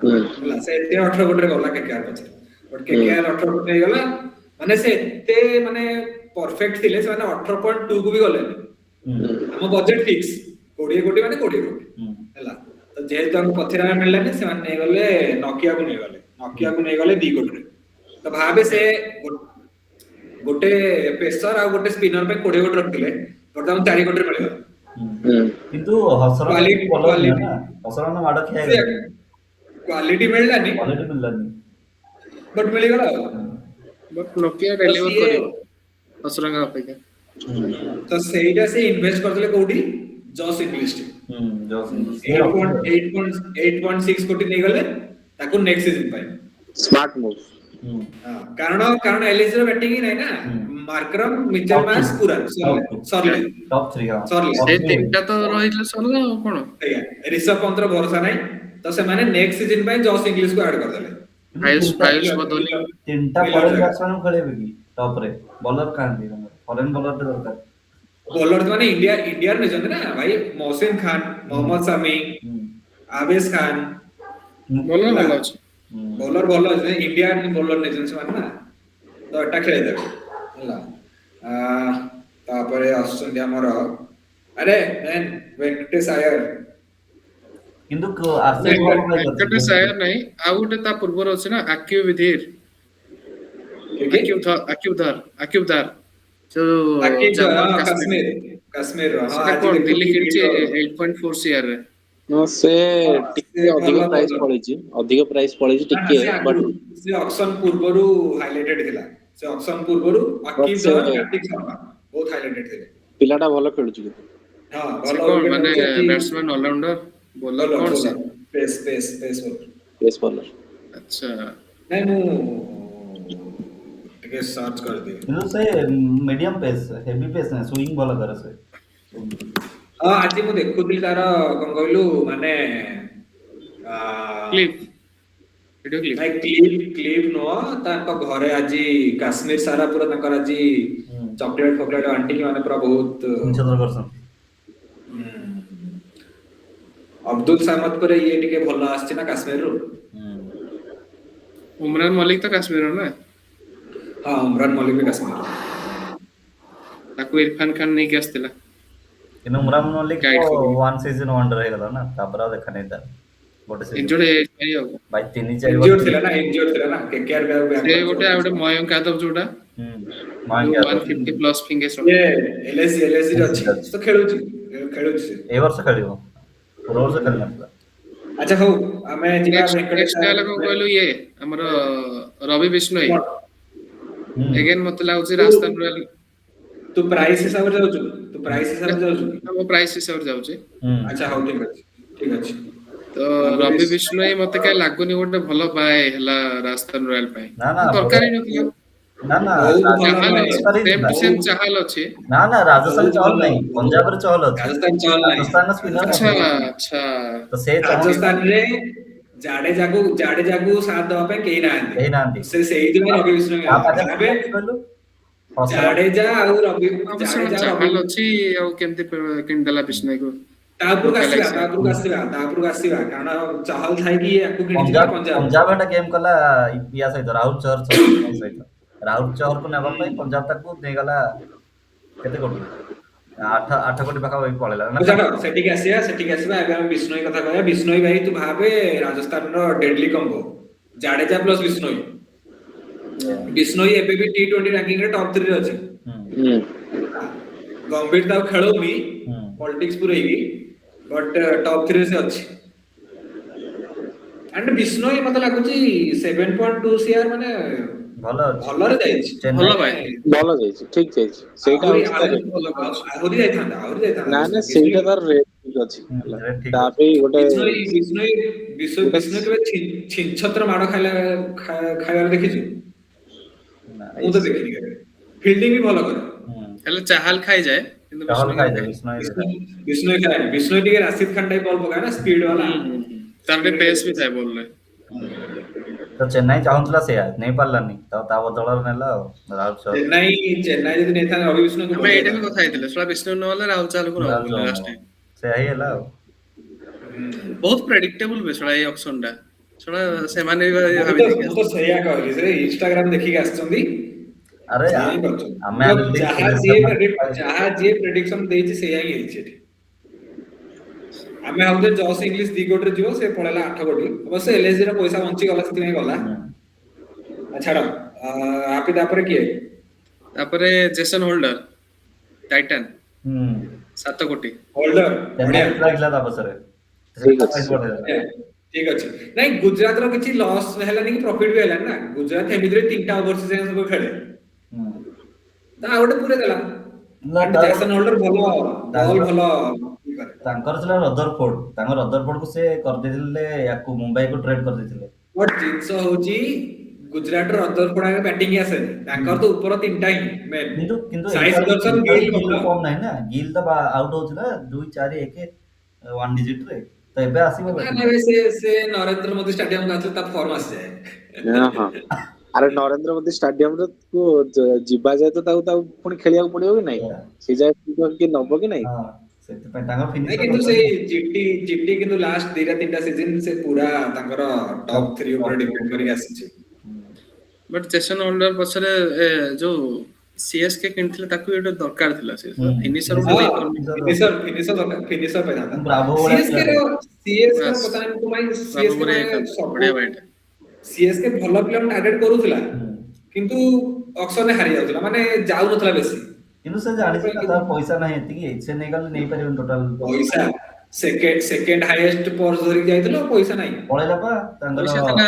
ହେଲା, ସେ ଏତେ 18 କୋଟିରେ ଗଲା କେକେଆର ପଛରେ, ବଟ୍ କେକେଆର 18 କୋଟି ହେଇଗଲା। ମାନେ ସେ ଏତେ ମାନେ ପରଫେକ୍ଟ ଥିଲେ, ସେମାନେ 18.2 କୁ ବି ଗଲେନି। ଆମ ବଜେଟ ଫିକ୍ସ 20 କୋଟି, ମାନେ 20 କୋଟି। ହେଲା, ତ ଯେହେତୁ ଆମକୁ ପଥିରାନା ମିଳିଲାନି, ସେମାନେ ନେଇଗଲେ ନୋକିଆକୁ, ନେଇଗଲେ ନୋକିଆକୁ, ନେଇଗଲେ 2 କୋଟିରେ। ତ ଭାବେ ସେ ଗୋଟେ ପେସର ଆଉ ଗୋଟେ ସ୍ପିନର ପାଇଁ 20 କୋଟି ରଖିଥିଲେ, ବର୍ତ୍ତମାନ 4 କୋଟିରେ ମିଳିଗଲା। କିନ୍ତୁ ହସରଙ୍ଗା ବୋଲର ନା, ହସରଙ୍ଗା ମାଡ ଖିଆ ହେଇଗଲା। କ୍ୱାଲିଟି ମିଳିଲାନି। କ୍ୱାଲିଟି ମିଳିଲାନି। ବଟ୍ ମିଳିଗଲା ଆଉ। ବଟ୍ ନୋକିଆ ଡେଲିଭର କରିବ ହସରଙ୍ଗା ଅପେକ୍ଷା। ତ ସେଇଟା ସେ ଇନଭେଷ୍ଟ କରିଥିଲେ କୋଉଠି? Just English. Just English. 8.6 କୋଟି ନେଇଗଲେ ତାକୁ ନେକ୍ସଟ ସିଜନ ପାଇଁ। Smart move. କାରଣ କାରଣ ଏଲଏସଜି ର ବ୍ୟାଟିଂ ହିଁ ନାହିଁ ନା। ମାର୍କରମ, ମିଚେଲ ମାର୍ଶ, କୁରାନ, ସରିଲେ ସରିଲେ। ଟପ୍ ଥ୍ରୀ, ହଁ। ସରିଲେ। ସେ ତିନିଟା ତ ରହିଥିଲେ, ସରିଲା, ଆଉ କଣ? ସେଇଆ, ରିଷଭ ପନ୍ତର ଭରସା ନାହିଁ। ତ ସେମାନେ ନେକ୍ସଟ ସିଜନ ପାଇଁ ଜସ୍ ଇଂଲିଶ କୁ ଆଡ କରିଦେଲେ। ଆୟୁଷ ଆୟୁଷ ବଦୋନି। ତିନିଟା ଫରେନ୍ ବ୍ୟାଟ୍ସମ୍ୟାନ୍ ଖେଳେଇବେ କି ଟପ୍ ରେ? ବୋଲର କାହାନ୍ତି? ଫରେନ୍ ବୋଲର ଦରକାର। ବୋଲର ମାନେ ଇଣ୍ଡିଆ ଇଣ୍ଡିଆର ନେଇଛନ୍ତି ନା ଭାଇ, ମୋହସିନ ଖାନ, ମୋହମ୍ମଦ ସାମି, ଆବେଶ ଖାନ। ବୋଲର ଭଲ ଅଛି। ବୋଲର ଭଲ ଅଛି, ଇଣ୍ଡିଆନ ବୋଲର ନେଇଛନ୍ତି ସେମାନେ ନା, ତ ଏଟା ଖେଳିଦେବେ ହେଲା। ତାପରେ ଆସୁଛନ୍ତି ଆମର, ଆରେ ମେନ୍ ଭେଙ୍କଟେଶ ଆୟର। କିନ୍ତୁ ଆରସିବି ଭଲ ପ୍ଲେ କରିଛି। ଭେଙ୍କଟେଶ ଆୟର ନାହିଁ, ଆଉ ଗୋଟେ ତା ପୂର୍ବରୁ ଅଛି ନା, ଆକ୍ୟୁ ବିଧିର। କିଏ କିଏ? ଆକ୍ୟୁବ ଧର, ଆକ୍ୟୁବ ଧର ଯୋଉ ଆକିବ ଜାମ୍ମୁ ହଁ। ଆଣ୍ଡ କାଶ୍ମୀର। କାଶ୍ମୀର, କାଶ୍ମୀରର ହଁ। ସେଟା ଆଜି କଣ ଦିଲ୍ଲୀ ଦେଖୁଥିଲି କିଣିଛି ଭିଡିଓ। 8.4 ସିଆର ରେ। ହଁ, ସେ ହଁ, ଟିକେ ସେ ଅଧିକ ଭଲ ପ୍ରାଇସ୍ bowler। ପଳେଇଛି, ଅଧିକ ପ୍ରାଇସ୍ ପଳେଇଛି ନା ନା, ଟିକେ। ସେ ବଟ୍ ଆଗରୁ, ସେ ଅକ୍ସନ ପୂର୍ବରୁ ହାଇଲାଇଟେଡ ଥିଲା। ସେ ଅକ୍ସନ ପୂର୍ବରୁ ଅକିବ ସେ ଧର, କାର୍ତିକ ଶର୍ମା ବହୁତ ହାଇଲାଇଟେଡ ଥିଲେ। ପିଲାଟା ଭଲ ଖେଳୁଛି କିନ୍ତୁ। ହଁ, ସେ ଭଲ କଣ ୱିକେଟ ମାନେ ନଉଛି ଆଜି। Batsman, allrounder, bowler, bowler. କଣ ସେ? Bowler, pace pace pace bowler. Pace bowler. ଆଚ୍ଛା। ନାଇଁ, ମୁଁ ଟିକେ ସର୍ଚ୍ଚ କରିଦିଏ। କିନ୍ତୁ ସେ ମିଡିୟମ ପେସ୍, ହେଭି ପେସ୍ ନାହିଁ, ସୁଇଙ୍ଗ ଭଲ କରେ ସେ। ହଁ, ଆଜି ମୁଁ ଦେଖୁଥିଲି ତାର, କଣ କହିଲୁ, ମାନେ କ୍ଲିପ୍, ଭିଡିଓ କ୍ଲିପ୍। ନାଇଁ, କ୍ଲିପ୍ କ୍ଲିପ୍ ନୁହଁ, ତାଙ୍କ ଘରେ ଆଜି କାଶ୍ମୀର ସାରା ପୁରା ତାଙ୍କର ଆଜି ଚକୋଲେଟ ଫକଲେଟ ବାଣ୍ଟିକି ମାନେ ପୁରା ବହୁତ ଛିନଛତ୍ର କରୁଛନ୍ତି। ହୁଁ। ଅବଦୁଲ ସାମଦ ପରେ ଇଏ ଟିକେ ଭଲ ଆସିଛି ନା କାଶ୍ମୀରରୁ। ଉମରାନ ମଲିକ ତ କାଶ୍ମୀରର ନା? ହଁ, ଉମରାନ ମଲିକ ବି କାଶ୍ମୀର। ତାକୁ ଇରଫାନ ଖାନ ନେଇକି ଆସିଥିଲା। କିନ୍ତୁ ଉମରାନ ମଲିକ ତ ଗାଇଡ୍ କରିକି। ୱାନ୍ ସିଜନ ୱାଣ୍ଡର ହେଇଗଲା ନା, ତାପରେ ଆଉ ଦେଖା ନାହିଁ ତାର ଗୋଟେ ସିଜନ। ଇଞ୍ଜୁର୍ଡ ହେଇଯାଇଛି ଆଉ। ଭାଇ, 3-4 ଇଞ୍ଜିଓର୍ଡ ବର୍ଷ। ଥିଲା ନା, ଇଞ୍ଜିଓର୍ଡ ଥିଲା ନା, କେକେଆର ବ୍ୟାକ୍। ସେ ଗୋଟେ, ଆଉ ଗୋଟେ ମୟଙ୍କ ଯାଦବ ଯୋଉଟା ମୟଙ୍କ ଯୋଉ ଯାଦବ। 150 ପ୍ଲସ୍ ଫିଙ୍ଗେ। ଇଏ ଏଲଏସଜି, ଏଲଏସଜି ରେ ଅଛି। ସେ ତ ଖେଳୁଛି, ଖେଳୁଛି ସେ। ଏଇ ବର୍ଷ ଖେଳିବ, ପୂର୍ବ ବର୍ଷ ଖେଳି ନଥିଲା। ଆଚ୍ଛା ହଉ, ଆମେ ଯିବା ନେକ୍ସଟ ଭେଙ୍କଟେଶ। ନେକ୍ସଟ ହେଲା କଣ କହିଲୁ, ଇଏ ଆମର ରବି ବିଷ୍ଣୋଇ। ଏଗେନ୍ ମତେ ଲାଗୁଛି ରାଜସ୍ଥାନ ରୟାଲ। ତୁ ପ୍ରାଇସ୍ ହିସାବରେ ଯାଉଛୁ? ତୁ ପ୍ରାଇସ୍ ହିସାବରେ ଯାଉଛୁ କି? ମୋ ପ୍ରାଇସ୍ ହିସାବରେ ଯାଉଛି। ଆଚ୍ଛା ହଉ, ଠିକ ଅଛି, ଠିକ ଅଛି। ତ ରବି ବିଷ୍ଣୋଇ ମତେ କାଇଁ ଲାଗୁନି ଗୋଟେ ଭଲ ବାଏ ହେଲା ରାଜସ୍ଥାନ ରୟାଲ ପାଇଁ। ନା ନା ଦରକାର ହିଁ ନଥିଲା। ନା ନା ବହୁତ ଭଲ ଚାହାଲ ବାଏ। ଅଛି, ସେମ୍ ଟୁ ସେମ୍ ଚାହାଲ ଅଛି। ନା ନା, ରାଜସ୍ଥାନ ବହୁତ ଚହଲ ଭଲ। ନାହିଁ, ପଞ୍ଜାବରେ ଚହଲ ଅଛି। ରାଜସ୍ଥାନ ଚହଲ ନାହିଁ। ରାଜସ୍ଥାନର ସ୍ପିନର। ଆଚ୍ଛା। ତ ସେ ଚାହୁଁନି। ରାଜସ୍ଥାନରେ ଜାଡେଜାକୁ ଜାଡେଜାକୁ ସାଥ ଦେବା ପାଇଁ କେହି ନାହାନ୍ତି। କେହି ନାହାନ୍ତି। ସେ ସେଇଥିପାଇଁ ରବି ବିଷ୍ଣୋଇ ତା ପାଖରେ ଏବେ କିଏ କହିଲୁ? ଫସଲ। ଜାଡେଜା ଆଉ ରବି ଅବଶ୍ୟ ଜାଡେଜା ଆଉ ଚାହାଲ ରବି ଅଛି, ଆଉ କେମିତି କିଣିଦେଲା ବିଷ୍ଣୋଇକୁ? ତା ଉପରକୁ ଆସିବା, ଲୋକାଲାଇଜ। ତା ଉପରକୁ ଆସିବା, ତା ଉପରକୁ ଆସିବା। କାରଣ ଚହଲ ଥାଇକି ୟାକୁ କିଣିଛି ନା ପଞ୍ଜାବ। ପଞ୍ଜାବ। ପଞ୍ଜାବ ଏଟା ଗେମ୍ କଲା ଇଆ ସହିତ, ରାହୁଲ ଚହର ସହିତ। ରାହୁଲ ଚହରକୁ ନେବା ପାଇଁ ପଞ୍ଜାବ ତାକୁ ନେଇଗଲା। କେତେ କୋଟି? 8 8 କୋଟି ପାଖାପାଖି ପଳେଇଲା ନା? ଛାଡ, ସେଠିକି ଆସିବା, ସେଠିକି ଆସିବା। ଏବେ ଆମେ ବିଷ୍ଣୋଇ କଥା କହିବା। ବିଷ୍ଣୋଇ ଭାଇ, ତୁ ଭାବେ ରାଜସ୍ଥାନର deadly combo Jadeja plus Bishnoi. Bishnoi ଏବେ ବି ଟି20 ରାଙ୍କିଙ୍ଗ ରେ ଟପ୍ 3 ରେ ଅଛି। ଗମ୍ଭୀର ତାକୁ ଖେଳଉନି ପଲିଟିକ୍ସ ପୁରେଇକି, ବଟ୍ ଟପ୍ 3 ରେ ସେ ଅଛି। ଆଣ୍ଡ ବିଷ୍ଣୋଇ ମତେ ଲାଗୁଛି 7.2 ସିଆର ମାନେ ଭଲ ଅଛି। ଭଲରେ ଯାଇଛି। ଚେନ୍ନାଇ ଭଲ ଭାଇ। ଭଲ ଯାଇଛି, ଠିକ ଯାଇଛି ସେଇଟା। ଆହୁରି ହଉଛି ତାର ଆହୁରି rate। ଭଲ କରିଛି। ଆହୁରି ଯାଇଥାନ୍ତା, ଆହୁରି ଯାଇଥାନ୍ତା। ନା ନା, ସେଇଟା ତାର ରେଟ୍ ଠିକ ଅଛି ହେଲା। Rate ଠିକ ତା ଅଛି। ପାଇଁ ଗୋଟେ ବିଷ୍ଣୋଇ ବିଷ୍ଣୋଇ ବିଷ୍ଣୋଇ ଗୋଟେ ବିଷ୍ଣୋଇ କେବେ ଛିନଛତ୍ର ମାଡ ଖାଇଲା ଖାଇବାର ଦେଖିଛୁ? ନା। ମୁଁ ତ ଦେଖିନି କେବେ। ଫିଲ୍ଡିଂ ବି ଭଲ କରେ। ହେଲେ ଚାହାଲ ଖାଇଯାଏ କିନ୍ତୁ ଚହଲ ବିଷ୍ଣୋଇ ଖାଇଯାଏ, ବିଷ୍ଣୋଇ ବି ଖାଏ। ବିଷ୍ଣୋଇ ଖାଏନି। ବିଷ୍ଣୋଇ ଟିକେ ରାଶିଦ ଖାନ ଟାଇପ ବଲ୍ ପକାଏ ନା, ସ୍ପିଡ ବାଲା। ହୁଁ, ହୁଁ, ହୁଁ। ତାର ଟିକେ ପେସ୍ ବି ଥାଏ ବଲରେ। ତ ଚେନ୍ନାଇ ଚାହୁଁଥିଲା ସେଇଆ, ନେଇ ପାରିଲାନି, ତ ତା ବଦଳରେ ନେଲା ଆଉ ରାହୁଲ ଚହର। ଚେନ୍ନାଇ ଚେନ୍ନାଇ ଯଦି ନେଇଥାନ୍ତେ ରବି ବିଷ୍ଣୋଇକୁ, ଆମେ ବଢିଆ ଏଇଟା ବି ହେଇଥାନ୍ତା। କଥା ହେଇଥିଲେ, ଶଳା ବିଷ୍ଣୁ ନହେଲେ ରାହୁଲ ଚାହାଲକୁ ନବ ରାହୁଲ ବୋଲି ଚହର ଲାଷ୍ଟ ଟାଇମ୍। ସେଇଆ ହିଁ ହେଲା ଆଉ। ବହୁତ ପ୍ରେଡିକ୍ଟେବଲ ବି ଶଳା ଏଇ ଅକ୍ସନ ଟା, ଶଳା ସେମାନେ ବି ମୁଁ ଭାବି ତ ଦେଇକି ମୁଁ ତ ସେଇଆ କହିଲି, ସେ ଇନଷ୍ଟାଗ୍ରାମ ଦେଖିକି ଆସିଛନ୍ତି। ଆରେ ସେଇଆ ହିଁ କରିଛନ୍ତି। ଆମେ ତ analytics ଯାହା ଯିଏ ଯାହା ଯିଏ ପ୍ରେଡିକ୍ସନ ଦେଇଛି, ସେଇଆ ହିଁ ହେଇଛି ଏଠି। ଆମେ ଭାବୁଥିଲେ ଜସ୍ ଇଂଲିଶ 2 କୋଟିରେ ଯିବ, ସେ ପଳେଇଲା 8 କୋଟି। ଅବଶ୍ୟ ଏଲଏସଜି ର ପଇସା ବଞ୍ଚିଗଲା, ସେଥିପାଇଁ ଗଲା। ଛାଡ, ହାପି, ତାପରେ କିଏ? ତାପରେ ଜେସନ ହୋଲ୍ଡର, ଟାଇଟାନ, 7 କୋଟି। ହୋଲ୍ଡର ବଢିଆ। ଚେନ୍ନାଇ ଲାଗିଲା ତା ପଛରେ। ଠିକ ଅଛି। ବଢିଆ। ଠିକ ଅଛି। ନାଇଁ, ଗୁଜରାଟର କିଛି ଲସ୍ ହେଲାନି କି ପ୍ରଫିଟ ବି ହେଲାନି ନା। ଗୁଜରାଟ ଏମିତିରେ ତିନିଟା ଓଭରସିଜ ସବୁ ଖେଳେ, ତ ଆଉ ଗୋଟେ ପୁରେଇ ଦେଲା। ନା, ଜେସନ ହୋଲ୍ଡର ଭଲ ବଲ୍ ଭଲ ଇଏ କରେ। ତାଙ୍କର ଥିଲା ରଦରଫୋର୍ଡ। ତାଙ୍କ ରଦରଫୋର୍ଡ କୁ ସେ କରିଦେଇଥିଲେ, ୟାକୁ ମୁମ୍ବାଇ କୁ ଟ୍ରେଡ୍ କରିଦେଇଥିଲେ। ବଟ୍ ଜିନିଷ ହଉଛି ଗୁଜରାଟର ରଦରଫୋର୍ଡ ଆଗେ ବ୍ୟାଟିଂ ଆସେନି। ତାଙ୍କର ତ ଉପର ତିନିଟା ହିଁ ମେନ୍। କିନ୍ତୁ କିନ୍ତୁ ସାଇ ସୁଦର୍ଶନ, ଗିଲ୍, ଗିଲ୍ ଫର୍ମ ନାହିଁ ନା। ଗିଲ୍ ତ ଆଉଟ ହଉଛି ନା 2, 4, 1, ୱାନ୍ ଡିଜିଟ ରେ। ତ ଏବେ ଆସିବ ନା। batting। ନା, ଏବେ ସେ ସେ ନରେନ୍ଦ୍ର ମୋଦି ଷ୍ଟାଡିୟମ ଆସିଲେ ତା ଫର୍ମ ଆସିଯାଏ। ହଁ, ଆରେ ନରେନ୍ଦ୍ର ମୋଦି ଷ୍ଟାଡିୟମରେ କୁ ଯିବା ଯାଏ ତ ତାକୁ ତାକୁ ପୁଣି ଖେଳିବାକୁ ପଡିବ କି ନାଇଁ? ସେ ଯାଏ କିଏ ନବ କି ନାଇଁ? ହଁ, ସେଥିପାଇଁ ତାଙ୍କର ନାଇଁ, ଫିନିସର କିନ୍ତୁ ସେଇ ଜିଟି ଜିଟି କିନ୍ତୁ ଲାଷ୍ଟ ଦିଟା ତିନିଟା ସିଜନ ସେ ପୁରା ତାଙ୍କର ଟପ୍ ଥ୍ରୀ ଉପରେ ଡିପେଣ୍ଡ କରିକି ଆସିଛି। ବଟ୍ ଜେସନ ହୋଲ୍ଡର ପଛରେ ଯୋଉ ସିଏସକେ କିଣିଥିଲେ, ତାକୁ ବି ଗୋଟେ ଦରକାର ଥିଲା, ସେ ଫିନିସର ଗୋଟେ ନେଇପାରୁନି। ଫିନିସର, ଫିନିସର ଦରକାର, ଫିନିସର ପାଇଥାନ୍ତା। ବ୍ରାଭୋ ଭଳିଆ ସିଏସକେ ର ସିଏସକେ ର ବାସ୍। ପତା ନାହିଁ ପାଇଁ ବ୍ରାଭୋ ସିଏସକେ ଭଳିଆ ମାନେ ହେଇଥାନ୍ତା। ସବୁ ବଢିଆ ଭାଇଟା। ସିଏସକେ ଭଲ ପ୍ଲେୟର ଟାର୍ଗେଟ କରୁଥିଲା, କିନ୍ତୁ ଅକ୍ସନରେ ହାରି ଯାଉଥିଲା, ମାନେ ଯାଉନଥିଲା ବେଶୀ। କିନ୍ତୁ ସେ ଜାଣିଛି ନା ତାର ପଇସା ନାହିଁ ଏତିକି, ସେ ନେଇଗଲେ ନେଇପାରିବନି ଟୋଟାଲ। ପଇସା, ସେକେଣ୍ଡ ସେକେଣ୍ଡ ହାଇଏଷ୍ଟ ପର୍ସ ଧରିକି ଯାଇଥିଲ, ପଇସା ନାହିଁ। ପଳେଇଲା ପା ତାଙ୍କର। ପଇସା ଥିଲା,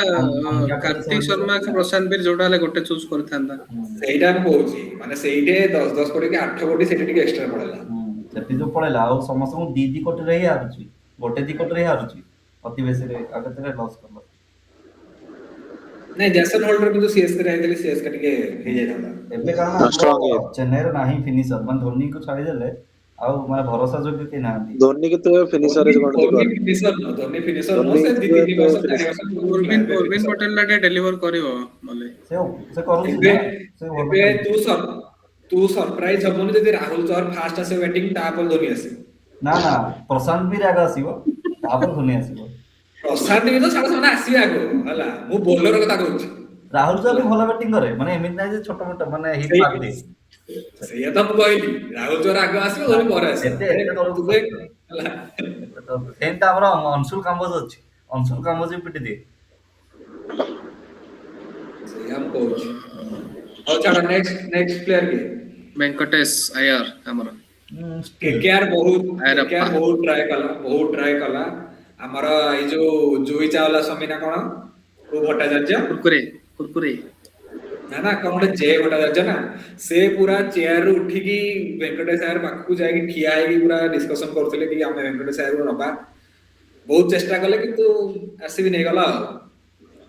କାର୍ତ୍ତିକ ଶର୍ମା କି ପ୍ରଶାନ୍ତ ବୀର ଯୋଉଟା ହେଲେ ଗୋଟେ ଚୁଜ୍ କରିଥାନ୍ତା। ସେଇଟା ମୁଁ କହୁଛି, ମାନେ ସେଇଠି 10 10 କୋଟି କି 8 କୋଟି ସେଇଠି ଟିକେ ଏକ୍ସଟ୍ରା ପଳେଇଲା। ସେଠି ଯୋଉ ପଳେଇଲା, ଆଉ ସମସ୍ତଙ୍କୁ ଦି ଦି କୋଟିରେ ହିଁ ହାରୁଛି, ଗୋଟେ ଦି କୋଟିରେ ହିଁ ହାରୁଛି ଅତି ବେଶୀରେ, ଆଉ କେତେରେ ଲସ୍ କଲ। ନାଇଁ, ଜେସନ ହୋଲ୍ଡର କିନ୍ତୁ ସିଏସକେ ରେ ଯାଇଥିଲେ ସିଏସକେ ଟିକେ ହେଇଯାଇଥାନ୍ତା। ଏବେ କାରଣ strong ଆମର ହେଇଯାଇଥାନ୍ତା। ଚେନ୍ନାଇର ନାହିଁ ଫିନିସର, ମାନେ ଧୋନିକୁ ଛାଡିଦେଲେ ଆଉ ମାନେ ଭରସା ଯୋଗ୍ୟ କେହି ନାହାନ୍ତି। ଧୋନି କୁ ତ ଫିନିସର ଗଣତି ଧୋନି କର। ଫିନିସର ନୁହଁ, ଧୋନି ଫିନିସର ନୁହଁ। ଧୋନି ସେ ଦି ତିନି ବର୍ଷ, 4 ବର୍ଷ ପୂର୍ବରୁ ଥିଲା, ଉର୍ବିନ ଏବେ ଉର୍ବିନ finisher। Patel ଟା ଟିକେ ଡେଲିଭର କରିବ ମଲେ। ସେ ସେ କରୁଛି ଏବେ ନା, ସେ ଭଲ ଏବେ ଖେଳୁଛି। ତୁ ସରପ୍ରାଇଜ ହବୁନି ଯଦି ରାହୁଲ ଚହର ଫାଷ୍ଟ ଆସିବ ବ୍ୟାଟିଂ, ତାପରେ ଧୋନି ଆସିବ। ନା ନା, ପ୍ରଶାନ୍ତ ବୀର ଆଗ ଆସିବ, ତାପରେ ଧୋନି ଆସିବ। ପ୍ରଶାନ୍ତ ବି ତ ଛାଡ, ସେମାନେ ଆସିବେ ଆଗ ହେଲା, ମୁଁ ବୋଲର କଥା କହୁଛି। ରାହୁଲ ଚହର ବି ଭଲ ବ୍ୟାଟିଂ କରେ, ମାନେ ଏମିତି ନାହିଁ ଯେ ଛୋଟ ମୋଟ ମାନେ ହିଟ୍ ମାରିଦିଏ। ସେଇଆ ତ ମୁଁ କହିଲି, ରାହୁଲ ଚହର ଆଗ ଆସିବ, ଧୋନି ପରେ ଆସିବ। ଏତେ ଏତେ ତଳକୁ ତୁ ଦେଖ ହେଲା। ସେମିତି ଆମର ଅଂଶୁଲ କାମ୍ବୋଜ ଅଛି, ଅଂଶୁଲ କାମ୍ବୋଜ ବି ପିଟି ଦିଏ। ସେଇଆ ମୁଁ କହୁଛି। ହଉ ଛାଡ, ନେକ୍ସଟ ନେକ୍ସଟ ପ୍ଲେୟର କିଏ? ଭେଙ୍କଟେଶ ଆୟର ଆମର। କେକେଆର ବହୁତ ଆୟରପ୍ପା। କେକେଆର ବହୁତ ଟ୍ରାଏ କଲା, ବହୁତ ଟ୍ରାଏ କଲା। ଆମର ଏଇ ଯୋଉ ଜୁଇ ଚାୱଲା ସ୍ୱାମୀ ନା କଣ, କୋଉ ଭଟ୍ଟାଚାର୍ଯ୍ୟ? କୁରକୁରେ, କୁରକୁରେ। ନା ନା, କଣ ଗୋଟେ ଜେ ଭଟ୍ଟାଚାର୍ଯ୍ୟ ନା, ସେ ପୁରା ଚେୟାର ରୁ ଉଠିକି ଭେଙ୍କଟେଶ ଆୟର ପାଖକୁ ଯାଇକି ଠିଆ ହେଇକି ପୁରା ଡିସ୍କସନ କରୁଥିଲେ କି ଆମେ ଭେଙ୍କଟେଶ ଆୟରକୁ ନବା। ବହୁତ ଚେଷ୍ଟା କଲେ, କିନ୍ତୁ ଆରସିବି ନେଇଗଲା ଆଉ।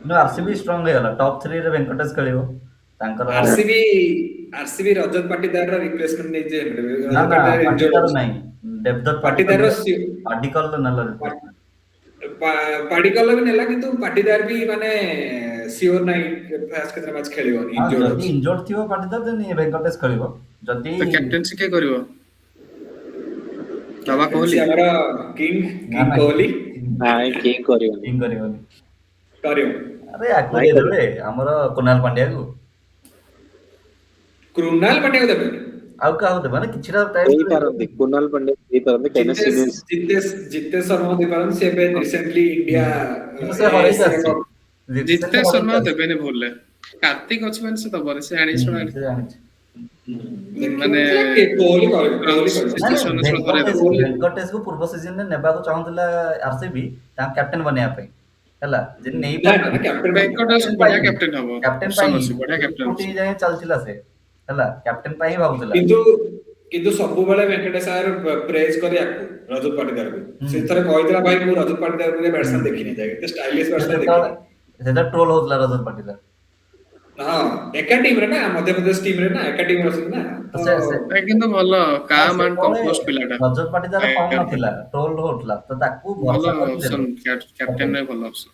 କିନ୍ତୁ ଆରସିବି ଷ୍ଟ୍ରଙ୍ଗ ହେଇଗଲା, ଟପ୍ ଥ୍ରୀରେ ଭେଙ୍କଟେଶ ଖେଳିବ ତାଙ୍କର। RCB RCB Rajat Patidar replacement ନେଇଛି। ନା ରଜତ ନା, ପାଟିଦାର injured Patidar ଅଛି। ନାହିଁ, ଦେବଦତ୍ତ ପାଟିଦାର ପାଡିକଲ ନେଲା replacement। ପାଡିକଲ ବି ନେଲା, କିନ୍ତୁ ପାଟିଦାର ବି ମାନେ ସିଓର ନାହିଁ ଫାଷ୍ଟ କେତେ ମ୍ୟାଚ୍ ଖେଳିବନି, ଇନଜୁର୍ଡ ଯଦି ଅଛି। ଇନଜୁର୍ଡ ଥିବ ପାଟିଦାର, ଦେନ୍ ଭେଙ୍କଟେଶ ଖେଳିବ ଯଦି ତ କ୍ୟାପ୍ଟେନ୍ସି କିଏ କରିବ? ବାବା କୋହଲି? ସେ ଆମର କିଙ୍ଗ ନା କିଙ୍ଗ ନା। କୋହଲି। ନାଇଁ, କିଙ୍ଗ କରିବନି। କିଙ୍ଗ କରିବନି। କରିବ। ଆରେ ଆକୁ ନାଇଁ। ଦେଇଦେବେ ଆମର କୁନାଲ ପାଣ୍ଡ୍ୟାକୁ। କୃଣାଲ ପାଣ୍ଡ୍ୟାକୁ ଦେବେନି। ଆଉ କାହାକୁ ଦେବେ? ମାନେ କିଛିଟା ଟାଇମ୍ ଦେଇପାରନ୍ତି, କୁନାଲ ପାଣ୍ଡ୍ୟା ଦେଇପାରନ୍ତି, କାହିଁକିନା ଜିତେଶ ସିନିୟର। ଜିତେଶ ଜିତେଶ ଶର୍ମା ଦେଇପାରନ୍ତି। ସେ ଏବେ ରିସେଣ୍ଟଲି ଇଣ୍ଡିଆ କିନ୍ତୁ ସେ ହରେଇକି ଆସିଛି। ଜିତେଶ ଶର୍ମା ଦେବେନି ଭୁଲରେ। କାର୍ତ୍ତିକ ଅଛି ମାନେ ସେ ଦବନି, ସେ ଜାଣି ଶୁଣା ସେ ଜାଣିଛି। ମାନେ କୋହଲି କରିବ, କୋହଲି କରିବ। ସିଚୁଏସନ ହରେଇ ଦବ। ଭେଙ୍କଟେଶକୁ ପୂର୍ବ ସିଜନରେ ନେବାକୁ ଚାହୁଁଥିଲା ଆରସିବି ତାଙ୍କ କ୍ୟାପ୍ଟେନ ବନେଇବା ପାଇଁ, ହେଲା ଯଦି ନେଇ ନା ନା, କ୍ୟାପ୍ଟେନ ଭେଙ୍କଟେଶ ବଢିଆ କ୍ୟାପ୍ଟେନ ହବ। କ୍ୟାପ୍ଟେନ ଅପସନ ପାଇଁ ଅଛି, ବଢିଆ କ୍ୟାପ୍ଟେନ କୋଟି ଅଛି। ଯାଏଁ ଚାଲିଥିଲା ସେ, ହେଲା କ୍ୟାପ୍ଟେନ ପାଇଁ ହିଁ ଭାବୁଥିଲା। କିନ୍ତୁ କିନ୍ତୁ ସବୁବେଳେ ଭେଙ୍କଟେଶ ଆୟର ପ୍ରେଜ କରି ଆକୁ ରଜତ ପାଟିଦାରକୁ। ସେ ଥରେ କହିଥିଲା, ଭାଇ, ମୁଁ ରଜତ ପାଟିଦାର ବ୍ୟାଟ୍ସମ୍ୟାନ ଦେଖିନି ଯାଏ, ଏତେ ଷ୍ଟାଇଲିଶ ବ୍ୟାଟ୍ସମ୍ୟାନ ସେତେବେଳେ ଦେଖିନି। ସେତେବେଳେ ଟ୍ରୋଲ ହଉଥିଲା ରଜତ ପାଟିଦାର। ହଁ, ଏକା ଟିମ୍ ରେ ନା, ମଧ୍ୟପ୍ରଦେଶ ଟିମ୍ ରେ ନା, ଏକା ଟିମ୍ ରେ ଅଛନ୍ତି ନା ତ। ନାଇଁ, କିନ୍ତୁ ଭଲ କାମ୍ ଆଣ୍ଡ କମ୍ପୋଜ ପିଲାଟା। ରଜତ ପାଟିଦାର ଫର୍ମ ନଥିଲା, ଟ୍ରୋଲ ହଉଥିଲା, ତ ତାକୁ ଭଲ ଭରସା କରିକି ଅପସନ। ଦେଲେ। କ୍ୟାପ୍ଟେନ ଭଲ ଅପସନ।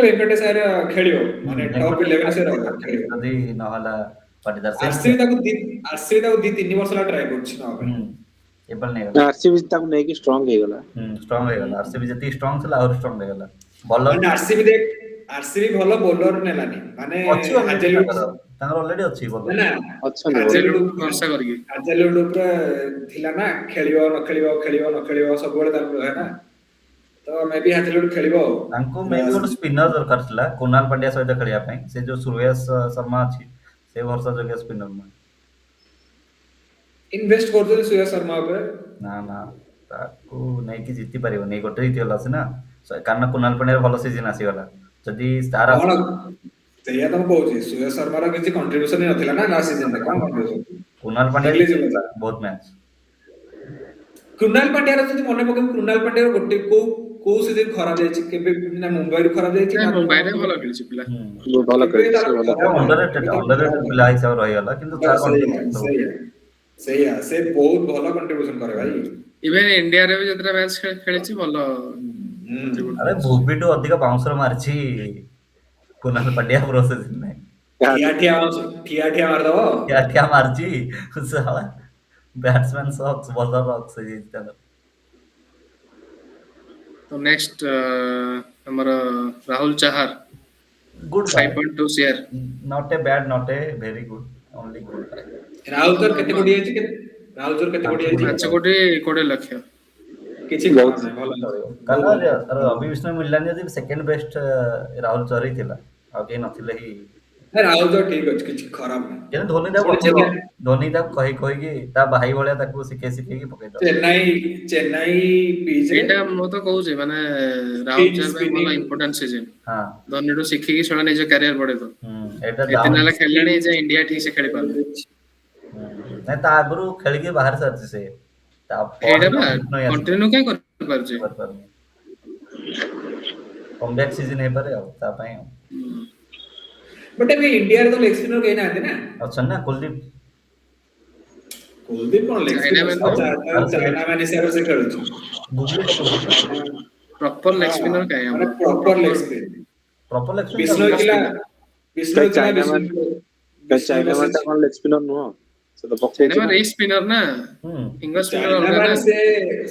ଭେଙ୍କଟେଶ ଆୟର ଖେଳିବ, ମାନେ ଟପ୍ 11 ସେ ରହିବ, ଖେଳିବ। ଯଦି ନହେଲା ପାଟିଦାର ସେ ଆରସିବି ତାକୁ 2-3 ବର୍ଷ ହେଲା ଟ୍ରାଏ କରୁଛି ନବା ପାଇଁ। ଏପାଳି ନେଇଗଲା। ଆରସିବି ତାକୁ ନେଇକି ଷ୍ଟ୍ରଙ୍ଗ ହେଇଗଲା। ଷ୍ଟ୍ରଙ୍ଗ ହେଇଗଲା। ଆରସିବି ଯେତିକି ଷ୍ଟ୍ରଙ୍ଗ ଥିଲା, ଆହୁରି ଷ୍ଟ୍ରଙ୍ଗ ହେଇଗଲା ବଲର। ମାନେ ଆରସିବି ଦେଖ, ଆରସିବି ଭଲ ବୋଲର ନେଲାନି, ମାନେ ଅଛି already। ହାଜେଲଉଡ ତାଙ୍କର ଅଲରେଡି ଅଛି ବଲର। ନା। ଅଛନ୍ତି। ହାଜେଲଉଡ ଭରସା କରିକି। ହାଜେଲଉଡ ଉପରେ ଥିଲା ନା, ଖେଳିବ ନ ଖେଳିବ, ଖେଳିବ ନ ଖେଳିବ, ସବୁବେଳେ ତାର ରହେ ନା, ତ ମେ ବି ହାଜେଲଉଡ ଖେଳିବ ଆଉ। ତାଙ୍କୁ ମେ ବି ଗୋଟେ ସ୍ପିନର ଦରକାର ଥିଲା କୁନାଲ ପାଣ୍ଡ୍ୟା ସହିତ ଖେଳିବା ପାଇଁ। ସେ ଯୋଉ ସୁରେଶ ଶର୍ମା ଅଛି, ସେ ଭରସା ଯୋଗ୍ୟ ସ୍ପିନର ନୁହେଁ। ଇନଭେଷ୍ଟ କରୁଛନ୍ତି ସୁରେଶ ଶର୍ମା ଉପରେ। ନା ନା, ତାକୁ ନେଇକି ଜିତି ପାରିବନି। ଏଇ ଗୋଟେ ଜିତିଗଲା ସିନା, କାରଣ କୁନାଲ ପାଣ୍ଡ୍ୟାର ଭଲ ସିଜନ ଆସିଗଲା। ଯଦି ତାର କଣ, ସେଇଆ ତ ମୁଁ କହୁଛି, ସୁରେଶ ଶର୍ମାର କିଛି କଣ୍ଟ୍ରିବ୍ୟୁସନ ହିଁ ନଥିଲା ନା ଲାଷ୍ଟ ସିଜନରେ। କଣ କଣ୍ଟ୍ରିବ୍ୟୁସନ? କୁନାଲ ପାଣ୍ଡ୍ୟା ନେଗ୍ଲିଜିବଲ୍। ବହୁତ ମ୍ୟାଚ୍। କୃଣାଲ ପାଣ୍ଡ୍ୟାର ଯଦି ମନେ ପକେଇବୁ, କୃଣାଲ ପାଣ୍ଡ୍ୟାର ଗୋଟେ କୋଉ କୋଉ ସିଜନ ଖରାପ ଯାଇଛି କେବେ ନା? ମୁମ୍ବାଇରୁ ଖରାପ ଯାଇଛି ନାଇଁ, ନା? ମୁମ୍ବାଇରେ ଭଲ ଖେଳିଛି ପିଲା। ଭଲ କେବେ ଖେଳିଛି ତାର ସେ, ଭଲ। ଖରାପ ଅଣ୍ଡରରେଟେଡ୍ କେବେ ତାର ଅଣ୍ଡରରେଟେଡ୍ ଖରାପ ପିଲା ହିସାବରେ ରହିଗଲା, କିନ୍ତୁ ତାର ସେଇଆ contribution ସବୁ। ସେଇଆ ସେଇଆ, ସେ ବହୁତ ଭଲ କଣ୍ଟ୍ରିବ୍ୟୁସନ କରେ ଭାଇ। ଇଭେନ ଇଣ୍ଡିଆରେ ବି ଯେତେଟା ମ୍ୟାଚ୍ ଖେଳିଛି, ଭଲ contribute ଆରେ କରିଛି। ଭୁବିଠୁ ଅଧିକ ବାଉନ୍ସର ମାରିଛି କୁନାଲ ପାଣ୍ଡ୍ୟା ପ୍ରୋ ସିଜନରେ। ଠିଆ ଠିଆ ଠିଆ ଠିଆ ମାରିଦବ। ଠିଆ ଠିଆ ମାରିଛି ଶାଳା। ବ୍ୟାଟ୍ସମ୍ୟାନ୍ ସକ୍ସ, ବୋଲର ରକ୍ସ ହେଇଯାଇଛି ତାଙ୍କର। ତ ନେକ୍ସଟ ଆମର ରାହୁଲ ଚାହାର। Good. 5.2 CR. Not a bad, not a very good, only good. Rahul Chahar କେତେ କୋଟି ଯାଇଛି? ରାହୁଲ ଚହର କେତେ କୋଟି ଯାଇଛି? 5 କୋଟି 20 ଲକ୍ଷ। କିଛି ବହୁତ। ଖରାପ ନାହିଁ, ଭଲ। କାରଣ ରବି ବିଷ୍ଣୋଇ ମିଳିଲାନି ଯଦି, ସେକେଣ୍ଡ ବେଷ୍ଟ ରାହୁଲ ଚହର ହିଁ ଥିଲା, ଆଉ କେହି ନଥିଲେ ହିଁ। ନାଇଁ, ରାହୁଲ ଚହର ଠିକ ଅଛି, କିଛି ଖରାପ ନାହିଁ। କିନ୍ତୁ ଧୋନି ତାକୁ ଗୋଟେ ପକେଇବ। ଧୋନି ତାକୁ କହି କହିକି, ତା ଭାଇ ଭଳିଆ ତାକୁ ଶିଖେଇ ଶିଖେଇକି ପକେଇଦବ। ଚେନ୍ନାଇ ଚେନ୍ନାଇ ପିଚରେ ଏଇଟା ମୁଁ ତ କହୁଛି, ମାନେ ରାହୁଲ ଚାହାର ପାଇଁ ଭଲ ଇମ୍ପୋର୍ଟାଣ୍ଟ ସିଜନ। ଧୋନିଠୁ ଶିଖିକି ଶଳା ନିଜ କ୍ୟାରିୟର ବଢେଇ ଦବ। ଏଇଟା ଏତେ ଦିନ ହେଲା ଖେଳିଲାଣି ଯେ ଇଣ୍ଡିଆ ଠିକ ସେ ଖେଳି ପାରୁନି। ନାଇଁ, ତା ଆଗରୁ ଖେଳିକି ବାହାରି ସାରିଛି ସେ। ତାପରେ ଏଇଟା ବା ବିଷ୍ଣୋଇ ଆସିଲା। କଣ୍ଟିନ୍ୟୁ କାଇଁ କରିପାରୁଛି? କରିପାରୁନି। କମବ୍ୟାକ୍ ସିଜନ ହେଇପାରେ ଆଉ ତା ପାଇଁ ଆଉ। ବଟ୍ ଏବେ ଇଣ୍ଡିଆରେ ତ ଲେଗ ସ୍ପିନର କେହି ନାହାନ୍ତି ନା। ଅଛନ୍ତି ନା, କୁଲଦୀପ। କୁଲଦୀପ କଣ ଲେଗ ଚାଇନାମ୍ୟାନ ତ। ସ୍ପିନର? ଚାଇନାମ୍ୟାନ ହିସାବରେ ସେ ଖେଳୁଛି। ଗୁଗଲି ପକଉଛି। ପ୍ରପର ଲେଗ ସ୍ପିନର କାଇଁ ମାନେ ଆମର? Proper leg spin. Proper leg Bishnoi ଥିଲା, ବିଷ୍ଣୋଇ ଥିଲା। ଚାଇନାମ୍ୟାନ ବିଷ୍ଣୋଇ ଚାଇନାମ୍ୟାନ ଟା କଣ ଲେଗ ସ୍ପିନର ନୁହଁ? ସେ ତ ପକଉଛି ଚାଇନାମ୍ୟାନ ନା। ରିଷ୍ଟ ସ୍ପିନର ନା। ଫିଙ୍ଗର ସ୍ପିନର ଅଲଗା ନା। ଚାଇନାମ୍ୟାନ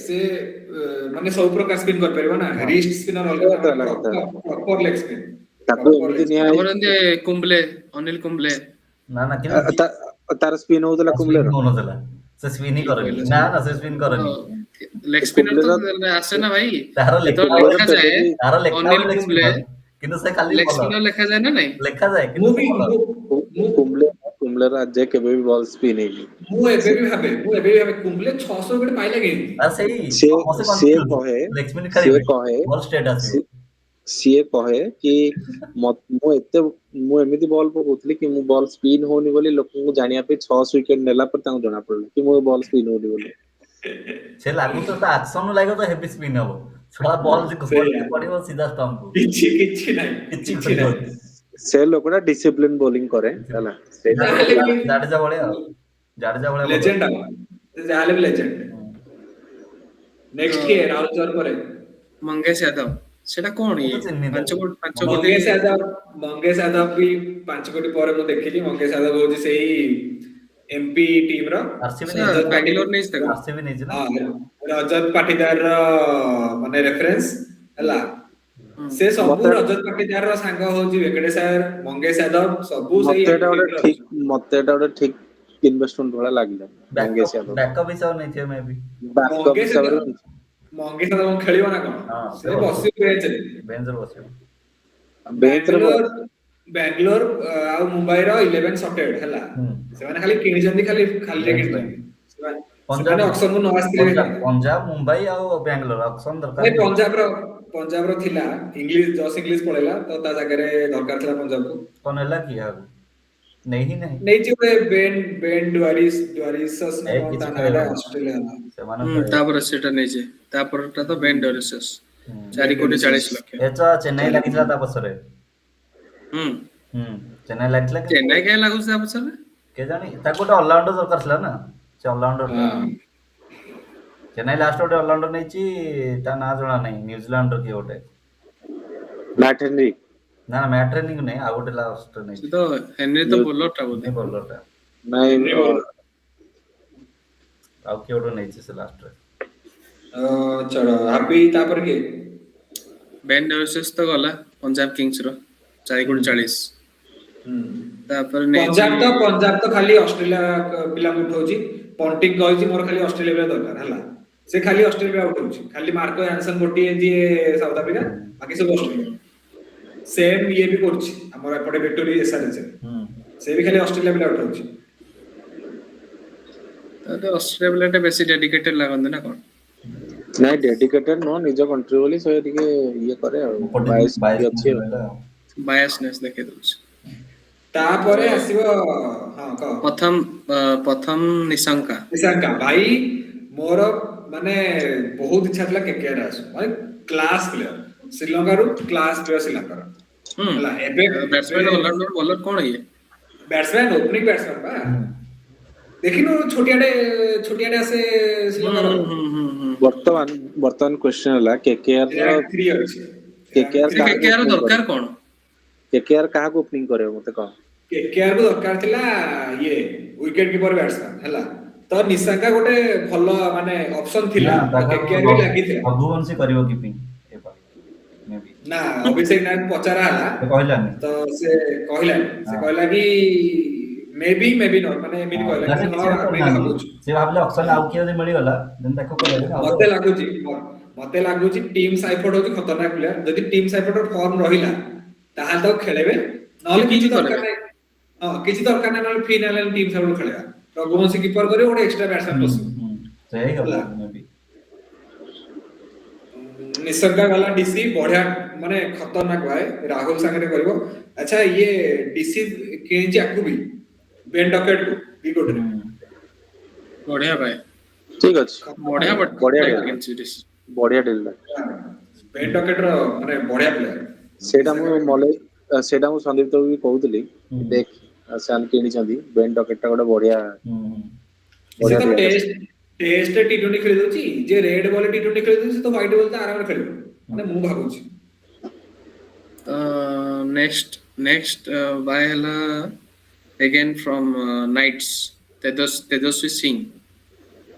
ସେ ମାନେ ସବୁ ପ୍ରକାର ସ୍ପିନ୍ କରିପାରିବ ନା। ରିଷ୍ଟ ସ୍ପିନର କଥା ଅଲଗା। ହେଲା କଥା। Proper leg spin. ତାକୁ ଏମିତି ନିଆ ଆମର ଯେମିତି କୁମ୍ବଲେ, ଅନିଲ କୁମ୍ବଲେ। ନା ନା, କିନ୍ତୁ ତାର ସ୍ପିନ୍ ହଉଥିଲା କୁମ୍ବଲେର? ହଉନଥିଲା, ସେ ସ୍ପିନ୍ ହିଁ କରେନି। ନା ନା, ସେ ସ୍ପିନ୍ କରେନି। ଲେଗ ସ୍ପିନର ତ ଆସେ ନା ଭାଇ। ତାର ଲେଖା ଯେତେବେଳେ ଲେଖାଯାଏ ତାର ଲେଖା ଅନିଲ ଲେଗ କୁମ୍ବଲେ ସ୍ପିନର, କିନ୍ତୁ ସେ ଖାଲି ଲେଗ ବଲର। ସ୍ପିନର ଲେଖାଯାଏ ନା ନାଇଁ? ଲେଖାଯାଏ, ମୁଁ କିନ୍ତୁ ବି ବଲର। ମୁଁ କୁମ୍ବଲେର ଆଜି ଯାଏ କେବେ ବି ବଲ୍ ସ୍ପିନ୍ ହେଇନି। ମୁଁ ଏବେ ବି ଭାବେ କୁମ୍ବଲେ 600 ୱିକେଟ ପାଇଲା କେମିତି? ଆଉ ସେଇ ସିଏ ସମସ୍ତେ ସିଏ କନଫ୍ୟୁଜ। କହେ ଲେଗ ସ୍ପିନ୍ ସିଏ ଖେଳିବେ, କହେ ବଲ୍ ଷ୍ଟ୍ରେଟ୍ ଆସିବ। ସିଏ କହେ କି ମୁଁ ଏତେ ମୁଁ ଏମିତି ବଲ୍ ପକଉଥିଲି କି ମୁଁ ବଲ୍ ସ୍ପିନ୍ ହଉନି ବୋଲି ଲୋକଙ୍କୁ ଜାଣିବା ପାଇଁ 600 ୱିକେଟ ନେଲା ପରେ ତାଙ୍କୁ ଜଣା ପଡିଲା କି ମୋ ବଲ୍ ସ୍ପିନ୍ ହଉନି ବୋଲି। ସେ ଲାଗୁ ତ ତା ଆକ୍ସନ ଲାଗିବ ତ ହେଭି ସ୍ପିନ୍ ହବ। ଛୁଆ ବଲ୍ ସେଇଆ। ପଡିବ ସିଧା ଷ୍ଟମ୍ପ କୁ। କିଛି କିଛି ନାହିଁ। କିଛି କିଛି ନାହିଁ। କରିବନି। ସେ ଲୋକଟା ଡିସିପ୍ଲିନ ବୋଲିଂ କରେ, ହେଲା, ସେଇଟା। ଯାହାହେଲେ ବି ଜାଡେଜା ଭଳିଆ ଆଉ, ଜାଡେଜା ଭଳିଆ bowler। Legend, ଆଉ ଯାହାହେଲେ ବି ଲେଜେଣ୍ଡ। ନେକ୍ସଟ କିଏ ରାହୁଲ ଚହର ପରେ? ମଙ୍ଗେଶ ଯାଦବ। ସେଟା କଣ ମୁଁ ଇଏ? ତ ଚିହ୍ନିନି ପାଞ୍ଚ ତାକୁ। କୋଟି, 5 କୋଟି। ମଙ୍ଗେଶ ଯାଦବ, ମଙ୍ଗେଶ ଯାଦବ ବି 5 କୋଟି ପରେ ମୁଁ ଦେଖିଲି। ମଙ୍ଗେଶ ଯାଦବ ହଉଛି ସେଇ ଏମପି ଟିମ ର। ଆରସିବି ସେ ନେଇଛି। ବାଙ୍ଗାଲୋର ନେଇଛି ତାକୁ। ଆରସିବି ନେଇଛି ନା? ହଁ, ରଜତ ପାଟିଦାର ର ମାନେ ରେଫରେନ୍ସ ହେଲା। ସେ ସବୁ ରଜତ ପାଟିଦାର ର ସାଙ୍ଗ ହଉଛି ଭେଙ୍କଟେଶ ଆୟର, ମଙ୍ଗେଶ ଯାଦବ ସବୁ ସେଇ ମତେ ଏଇଟା MP ଗୋଟେ team ର ଠିକ ଅଛନ୍ତି। ମତେ ଏଇଟା ଗୋଟେ ଠିକ ଇନଭେଷ୍ଟମେଣ୍ଟ ଭଳିଆ ଲାଗିଲା, ମଙ୍ଗେଶ ବ୍ୟାକଅପ୍ ଯାଦବ। ବ୍ୟାକଅପ୍ ହିସାବରେ ନେଇଥିବେ ମେ ବି। ବ୍ୟାକଅପ୍ ମଙ୍ଗେଶ ହିସାବରେ। ଯାଦବ, ମଙ୍ଗେଶ ଯାଦବ କଣ ଖେଳିବ ନା କଣ? ହଁ। ସେ ବସିବ ବେଞ୍ଚରେ। ବେଞ୍ଚରେ ବସିବ। ବେଞ୍ଚରେ। ବାଙ୍ଗାଲୋର ବାଙ୍ଗାଲୋର ଆଉ ମୁମ୍ବାଇର 11 ସର୍ଟେଡ ହେଲା। ସେମାନେ ଖାଲି କିଣିଛନ୍ତି, ଖାଲି ଖାଲିରେ ବେଞ୍ଚ କିଣିଛନ୍ତି ସେମାନେ। ପଞ୍ଜାବ ସେମାନେ ଅକ୍ସନକୁ ନ ଆସିଥିଲେ ପଞ୍ଜାବ, ପଞ୍ଜାବ, ମୁମ୍ବାଇ ଆଉ ବାଙ୍ଗାଲୋର ଅକ୍ସନ ଦରକାର। ନାଇଁ, ପଞ୍ଜାବର ଥିଲା ଇଂଲିଶ, ଜସ୍ ଇଂଲିଶ ପଳେଇଲା ତ ତା ଜାଗାରେ ଦରକାର ଥିଲା ପଞ୍ଜାବକୁ। କଣ ହେଲା କି ଏହାକୁ ନେଇ ହିଁ ନାହିଁ। ନେଇଛି ଗୋଟେ ବେନ୍ ବେନ୍ ଡୁଆରିସ୍ ଡୁଆରିସସ୍ ନା ଏ କଣ କିଛି ତା ନାଁଟା, ଖେଳିବନି। ଅଷ୍ଟ୍ରେଲିଆ। ସେମାନେ ତାପରେ ସେଟା ନେଇଛି, ତାପରଟା ତ ବେନ୍ ଡରିସସ୍, 4 କୋଟି 40 ଲକ୍ଷ। ଏ ତ ଚେନ୍ନାଇ ଲାଗିଥିଲା ତା ପଛରେ। ହୁଁ, ଚେନ୍ନାଇ ଲାଗିଥିଲା କିନ୍ତୁ ଚେନ୍ନାଇ କାହିଁ ଲାଗୁଛି ତା ପଛରେ? କେଜାଣି, ତାକୁ ଗୋଟେ ଅଲରାଉଣ୍ଡର ଦରକାର ଥିଲା ନା, ସେ ଅଲରାଉଣ୍ଡର। ଚେନ୍ନାଇ ଲାଷ୍ଟ ଗୋଟେ ଅଲରାଉଣ୍ଡର ନେଇଛି, ତା ନାଁ ଜଣା ନାହିଁ, ନ୍ୟୁଜିଲାଣ୍ଡର କିଏ ଗୋଟେ। Matt Henry. ନା ନା, ମ୍ୟାଟ୍ ହେନରି ନାହିଁ, ଆଉ ଗୋଟେ ଲାଷ୍ଟ ସେ ନେଇଛି। ତ ହେନରି ତ ବୋଲର ଟା ବୋଧେ। ବୋଲରଟା। ନାଇଁ। Henry bowler। ଆଉ କିଏ ଗୋଟେ ନେଇଛି ସେ ଲାଷ୍ଟରେ। ଛାଡ ହାପି, ତାପରେ କିଏ? ବେନ୍ ଡରିସସ୍ ତ ଗଲା ପଞ୍ଜାବ କିଙ୍ଗସ ର, 4 କୋଟି 40। ତାପରେ ନେଇଛି ପଞ୍ଜାବ ତ ଖାଲି ଅଷ୍ଟ୍ରେଲିଆ ପିଲାଙ୍କୁ ଉଠଉଛି। ପଣ୍ଟିଂ କହିଛି ମୋର ଖାଲି ଅଷ୍ଟ୍ରେଲିଆ ପିଲା ଦରକାର ହେଲା। ସେ ଖାଲି ଅଷ୍ଟ୍ରେଲିଆ ଉଠଉଛି, ଖାଲି ମାର୍କୋ ୟାନସନ ଗୋଟିଏ ଯିଏ ସାଉଥ ଆଫ୍ରିକା, ବାକି ସବୁ ଅଷ୍ଟ୍ରେଲିଆ। ସେମ୍ ଇଏ ବି କରୁଛି ଆମର ଏପଟେ ଭିକ୍ଟୋରି ଏସ୍ଆରଏଚ୍। ସେ ବି ଖାଲି ଅଷ୍ଟ୍ରେଲିଆ ପିଲା ଉଠଉଛି। ତାହେଲେ ଅଷ୍ଟ୍ରେଲିଆ ପିଲାଟା ବେଶୀ ଡେଡିକେଟେଡ ଲାଗନ୍ତି ନା କଣ? ନାଇଁ, ଡେଡିକେଟେଡ ନୁହଁ, ନିଜ କଣ୍ଟ୍ରି ବୋଲି ସେ ଟିକେ ଇଏ କରେ ଆଉ ବାୟସ ବାୟସ ଅଛି ଆଉ। ରହିଲା ଆଉ। ବାୟାସନେସ୍ ଦେଖେଇ ଦଉଛି। ତାପରେ ଆସିବ, ହଁ କହ। ପ୍ରଥମ ନିଶଙ୍କା। ନିଶାଙ୍କା ଭାଇ, ମୋର ମାନେ ବହୁତ ଇଚ୍ଛା ଥିଲା କେକେଆର ଆସୁ। ମାନେ କ୍ଲାସ ପ୍ଲେୟର, ଶ୍ରୀଲଙ୍କାରୁ କ୍ଲାସ ପ୍ଲେୟର ଶ୍ରୀଲଙ୍କାର। ହେଲା ଏବେ ବ୍ୟାଟ୍ସମ୍ୟାନ, ଅଲରାଉଣ୍ଡର, ବୋଲର, କଣ ଇଏ? ବ୍ୟାଟ୍ସମ୍ୟାନ, ଓପନିଂ ବ୍ୟାଟ୍ସମ୍ୟାନ ବା। ଦେଖିନୁ, ଛୋଟିଆଟେ ଛୋଟିଆଟେ ଆସେ ଶ୍ରୀଲଙ୍କାର। ହୁଁ ହୁଁ ହୁଁ ବର୍ତ୍ତମାନ ବର୍ତ୍ତମାନ କ୍ୱେଶ୍ଚନ ହେଲା କେକେଆର ର ରାଙ୍କ 3 ଅଛି। କେକେଆର କାହାକୁ କେକେଆର opening ଦରକାର କରିବ? କଣ? କେକେଆର କାହାକୁ ଓପନିଂ କରିବ, ମତେ କହ। କେକେଆର କୁ ଦରକାର ଥିଲା ଇଏ ୱିକେଟ କିପର ବ୍ୟାଟ୍ସମ୍ୟାନ ହେଲା ତ। ତ ନିଶାଙ୍କା ଗୋଟେ ଭଲ ମାନେ ଅପସନ ଥିଲା, ନା, ତାକୁ କେକେଆର ବି ଲାଗିଥିଲା। ରଘୁବଂଶୀ କରିବ କିପିଂ ଏ ପାଳି ମେ ବି। ନା, ଅଭିଷେକ ନାୟକ ପଚରା ହେଲା। ସେ କହିଲାନି। ତ ସେ କହିଲାନି, ସେ କହିଲା କି ମେ ବି, ମେ ବି not, ମାନେ ଏମିତି କହିଲା ନା, ସେ କି କିଛି ହଁ, ଆମେ କରିନାହାନ୍ତି। ଭାବୁଛୁ। ସେ ଭାବିଲେ ଅପସନ ଆଉ କିଏ ଯଦି ମିଳିଗଲା, ଦେନ୍ ତାକୁ କରିବେ। ମତେ ଲାଗୁଛି ଟିମ୍ ସାଇଫର୍ଟ ହଉଛି ଖତରନାକ ପ୍ଲେୟାର। ଯଦି ଟିମ୍ ସାଇଫର୍ଟ ଫର୍ମ ରହିଲା, ତାହେଲେ ତାକୁ ଖେଳେଇବେ, ନହେଲେ Keeping କିଛି ଦରକାର କରିବେ। ନାହିଁ। ହଁ, କିଛି ଦରକାର ନାହିଁ। ନହେଲେ ଫିନ୍ ଆଲେନ୍, ଟିମ୍ ସାଇଫର୍ଟ ଖେଳେଇବା, ରଘୁବଂଶୀ କିପର କରିବ, ଗୋଟେ ଏକ୍ସଟ୍ରା ବ୍ୟାଟ୍ସମ୍ୟାନ ପଶିବ। ସେଇଆ ହିଁ ହବ। ହେଲା। ମେ ବି। ନିଶଙ୍କା ଗଲା ଡିସି, ବଢିଆ, ମାନେ ଖତରନାକ ଭାଇ, ରାହୁଲ ସାଙ୍ଗରେ କରିବ। ଆଚ୍ଛା, ଇଏ ଡିସି କିଣିଛି ଆକୁ ବି, ବେନ୍ ଡକେଟ କୁ ବି ଗୋଟେ। ବଢିଆ ଭାଇ। ଠିକ ଅଛି। ବଢିଆ। ବଢିଆ ବଢିଆ deal। କିଣିଛି DC। ବଢିଆ ଡିଲ୍। ବେନ୍ ଡକେଟ ର ମାନେ ବଢିଆ ପ୍ଲେୟାର। ସେଇଟା ମୁଁ ସନ୍ଦୀପ ତ ବି କହୁଥିଲି, ଦେଖ ସେମାନେ କିଣିଛନ୍ତି ବେନ୍ ଡକେଟ ଟା ଗୋଟେ ବଢିଆ ସେ ବଢିଆ ତ player। ଟେଷ୍ଟ ଟି20 ଖେଳି ଦଉଛି। ଯେ ରେଡ୍ ବଲ୍ ଟି20 ଖେଳି ଦଉଛି, ସେ ତ ହ୍ୱାଇଟ୍ ବଲ୍ ତ ଆରାମରେ ଖେଳିବ, ମାନେ ମୁଁ ଭାବୁଛି। ତ ନେକ୍ସଟ ନେକ୍ସଟ ବାୟ ହେଲା again from nights, Tejashwi Singh.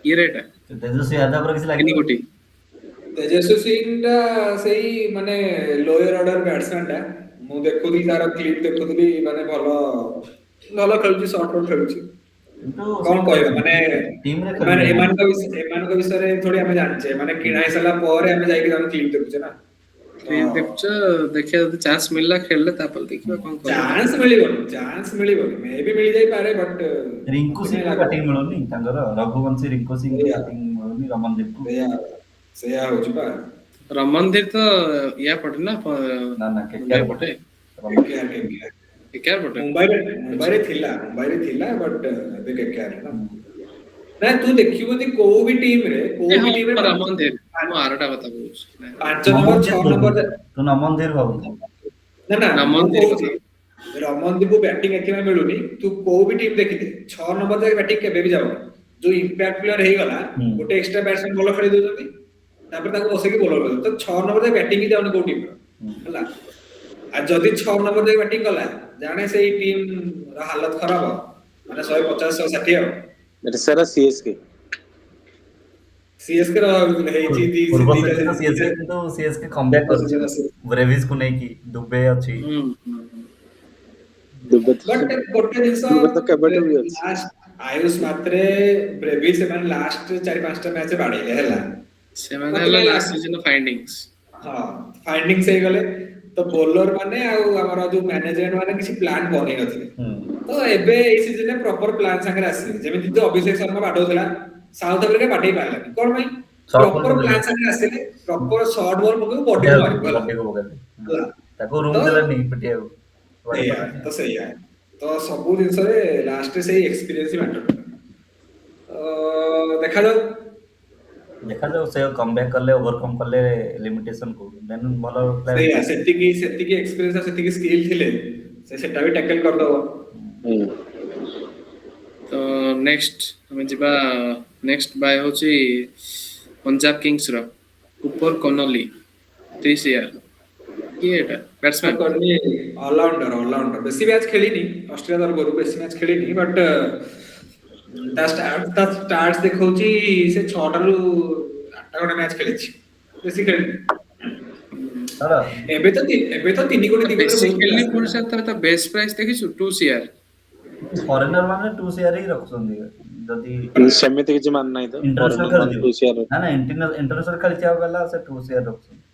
କିଏ ରେ ଏଟା? ତେଜସ୍ୱୀ ଯାଦବର କିଛି ତିନି ଲାଗିବ। କୋଟି। ତେଜସ୍ୱୀ ସିଂ ଟା ସେଇ ମାନେ ଲୋୟର ଅର୍ଡର ବ୍ୟାଟ୍ସମ୍ୟାନ ଟା। ମୁଁ ଦେଖୁଥିଲି, ତାର କ୍ଲିପ ଦେଖୁଥିଲି, ମାନେ ଭଲ ଭଲ ଖେଳୁଛି, ସର୍ଟ ସର୍ଟ ଖେଳୁଛି। କିନ୍ତୁ କଣ କହିବା ମାନେ ଟିମରେ ମାନେ ଖେଳୁନି। ଏମାନଙ୍କ ବିଷୟରେ ଥୋଡି ଆମେ ଜାଣିଛେ? ମାନେ କିଣା ହେଇସାରିଲା ପରେ ଆମେ ଯାଇକି ତାଙ୍କ କ୍ଲିପ ଦେଖୁଛେ ନା। କ୍ଲିପ୍ ଦେଖୁଛ। ଦେଖିବା, ଯଦି ଚାନ୍ସ ମିଳିଲା ଖେଳିଲେ, ତାପରେ ଦେଖିବା କଣ କରିବା। ଚାନ୍ସ ମିଳିବନି, ଚାନ୍ସ ମିଳିବନି। ମେ ବି ମିଳିଯାଇପାରେ, ବଟ୍ ରିଙ୍କୁ ସିଂ ବ୍ୟାଟିଂ ମିଳୁନି ତାଙ୍କର, ରଘୁବଂଶୀ, ରିଙ୍କୁ ସିଂ ସେଇଆ। ବ୍ୟାଟିଂ ମିଳୁନି ରମନଦୀପକୁ। ସେଇଆ ସେଇଆ ହଉଛି ପା। ରମନଧୀର ତ ୟା ପଟେ ନା? ନା ନା ମୁମ୍ବାଇ କେକେଆର ପଟେ। KKR, KKR. କେକେଆର ପଟେ। ମୁମ୍ବାଇରେ ଥିଲା, ବଟ୍ ଏବେ କେକେଆର ନା। ନା, ତୁ ଦେଖିବୁ ଯଦି କୋଉ ବି ଟିମ୍ ରେ, କୋଉ ଏ ବି ହଁ, ଟିମ୍ ରେ ରମନଧୀର, ମୁଁ ଆରଟା କଥା କହୁଛି। 5 ନମ୍ବର, 6 ନମ୍ବର। ତୁ ନମନଧୀର ଭାବୁଛୁ। ନା ନା, ମୁଁ ନମନଧୀର କହୁଛି ରମନଦୀପକୁ ବ୍ୟାଟିଂ ଏଥିପାଇଁ ମିଳୁନି। ତୁ କୋଉ ବି ଟିମ୍ ଦେଖିଦେ, 6 ନମ୍ବର ଯାକେ ବ୍ୟାଟିଂ କେବେ ବି ଯାଉନି। ଯୋଉ ଇମ୍ପାକ୍ଟ ପ୍ଲେୟର ହେଇଗଲା, ଗୋଟେ ଏକ୍ସଟ୍ରା ବ୍ୟାଟ୍ସମ୍ୟାନ ଭଲ ଖେଳି ଦଉଛନ୍ତି, ତାପରେ ତାକୁ ବସେଇକି ବୋଲର କରିଦଉଛନ୍ତି। ତ 6 ନମ୍ବର ଯାକେ ବ୍ୟାଟିଂ ହିଁ ଯାଉନି କୋଉ ଟିମ୍ ର। ହେଲା, ଆଉ ଯଦି 6 ନମ୍ବର ଯାକେ ବ୍ୟାଟିଂ କଲା, ଜାଣେ ସେଇ ଟିମ୍ ର ହାଲତ ଖରାପ, ମାନେ 150, 160 ଆଉ। ଏଟା ସାରା ସିଏସକେ। ସିଏସକେ ର ହେଇଛି ପୂର୍ବ ଦିଟା ସିଜନ ସିଏସକେ, କିନ୍ତୁ ସିଏସକେ କମବ୍ୟାକ୍ ପୂର୍ବ କରିଛି। season। ବ୍ରେଭିସ୍ କୁ ନେଇକି, ଦୁବେ ଅଛି। ହୁଁ ହୁଁ ହୁଁ। ଦୁବେ ତ ବଟ୍ ଗୋଟେ ଜିନିଷ ଦୁବେ ତ କେବେଠୁ ବି ଅଛି। ଲାଷ୍ଟ ଆୟୁଷ ମାତ୍ରେ, ବ୍ରେଭିସ୍, ସେମାନେ ଲାଷ୍ଟ ଚାରି ପାଞ୍ଚଟା ମ୍ୟାଚ୍ ବାଡେଇଲେ, ହେଲା। ସେମାନେ ମତେ ହେଲା କାଇଁ ଲାଷ୍ଟ ସିଜନ ଫାଇଣ୍ଡିଙ୍ଗସ୍। ହଁ, ଫାଇଣ୍ଡିଙ୍ଗସ୍ ହେଇଗଲେ। ତ ବୋଲର ମାନେ ଆଉ ଆମର ଯୋଉ ମ୍ୟାନେଜମେଣ୍ଟ ମାନେ କିଛି ପ୍ଲାନ୍ ବନେଇ ନଥିଲେ। ତ ଏବେ ଏଇ ସିଜନରେ ପ୍ରପର ପ୍ଲାନ୍ ସାଙ୍ଗରେ ଆସିବେ। ଯେମିତି ତ ଅଭିଷେକ ଶର୍ମା ବାଡଉଥିଲା, ସାଉଥ ଆଫ୍ରିକା ବାଡେଇ ପାରିଲାନି, କଣ ପାଇଁ? Short ball proper ପକେଇଲେ। ପ୍ଲାନ୍ ସାଙ୍ଗରେ ଆସିଲେ, ପ୍ରପର ସର୍ଟ ବଲ୍ ପକେଇବୁ, ବଡିକୁ ମାରିବୁ, ହେଲା। ବଡିକୁ ପକେଇଲେ। ହେଲା। ତାକୁ ରୁମ୍ ତ ଦେଲେନି ପିଟିବାକୁ। ସେଇଆ ତ, ସେଇଆ ତ, ସବୁ ଜିନିଷରେ ଲାଷ୍ଟରେ ସେଇ ଏକ୍ସପିରିଏନ୍ସ ହିଁ ମ୍ୟାଟର କରେ। ତ ଦେଖାଯାଉ। ଦେଖାଯାଉ, ସେ କମବ୍ୟାକ୍ କଲେ, ଓଭରକମ୍ କଲେ ଲିମିଟେସନ କୁ, ଦେନ୍ ଭଲ player। ସେଇଆ, ସେତିକି ସେତିକି ଏକ୍ସପିରିଏନ୍ସ ଆଉ ସେତିକି ସ୍କିଲ୍ ଥିଲେ ସେ ସେଟା ବି ଟ୍ୟାକେଲ କରିଦବ। ତ ନେକ୍ସଟ ଆମେ ଯିବା। ନେକ୍ସଟ ବାୟ ହଉଛି ପଞ୍ଜାବ କିଙ୍ଗସ ର କୁପର କନଲି, 3 ସିଆର। କିଏ ଏଟା? ବ୍ୟାଟ୍ସମ୍ୟାନ? Allrounder, allrounder. ବେଶୀ ମ୍ୟାଚ୍ ଖେଳିନି, ଅଷ୍ଟ୍ରେଲିଆ ତରଫରୁ ବେଶୀ ମ୍ୟାଚ୍ ଖେଳିନି, ବଟ୍ ତା ଷ୍ଟାଟ୍ସ ଦେଖଉଛି ସେ 6ଟାରୁ 8ଟା ଖଣ୍ଡେ ମ୍ୟାଚ୍ ଖେଳିଛି, ବେଶୀ ଖେଳିନି। ତାର ଏବେ ତ 3 କୋଟି, 2 କୋଟି ବେଶୀ ଖେଳିନି ପୁଣି ସେ ତାର ବେସ୍ ପ୍ରାଇସ୍ ଦେଖିଛୁ? 2 ସିଆର। ଫରେନର ମାନେ 2 ସିଆର ହିଁ ରଖୁଛନ୍ତି ଯଦି ସେମିତି କିଛି ମାନେ ନାହିଁ ତ। ଇଣ୍ଟରନ୍ୟାସନାଲ ଫରେନର ମାନେ ଖେଳିଥିବ। 2 ସିଆର। ନା ନା, ଇଣ୍ଟରନ୍ୟାସନାଲ ଖେଳିଥିବା ବାଲା ସେ 2 ସିଆର ରଖୁଛନ୍ତି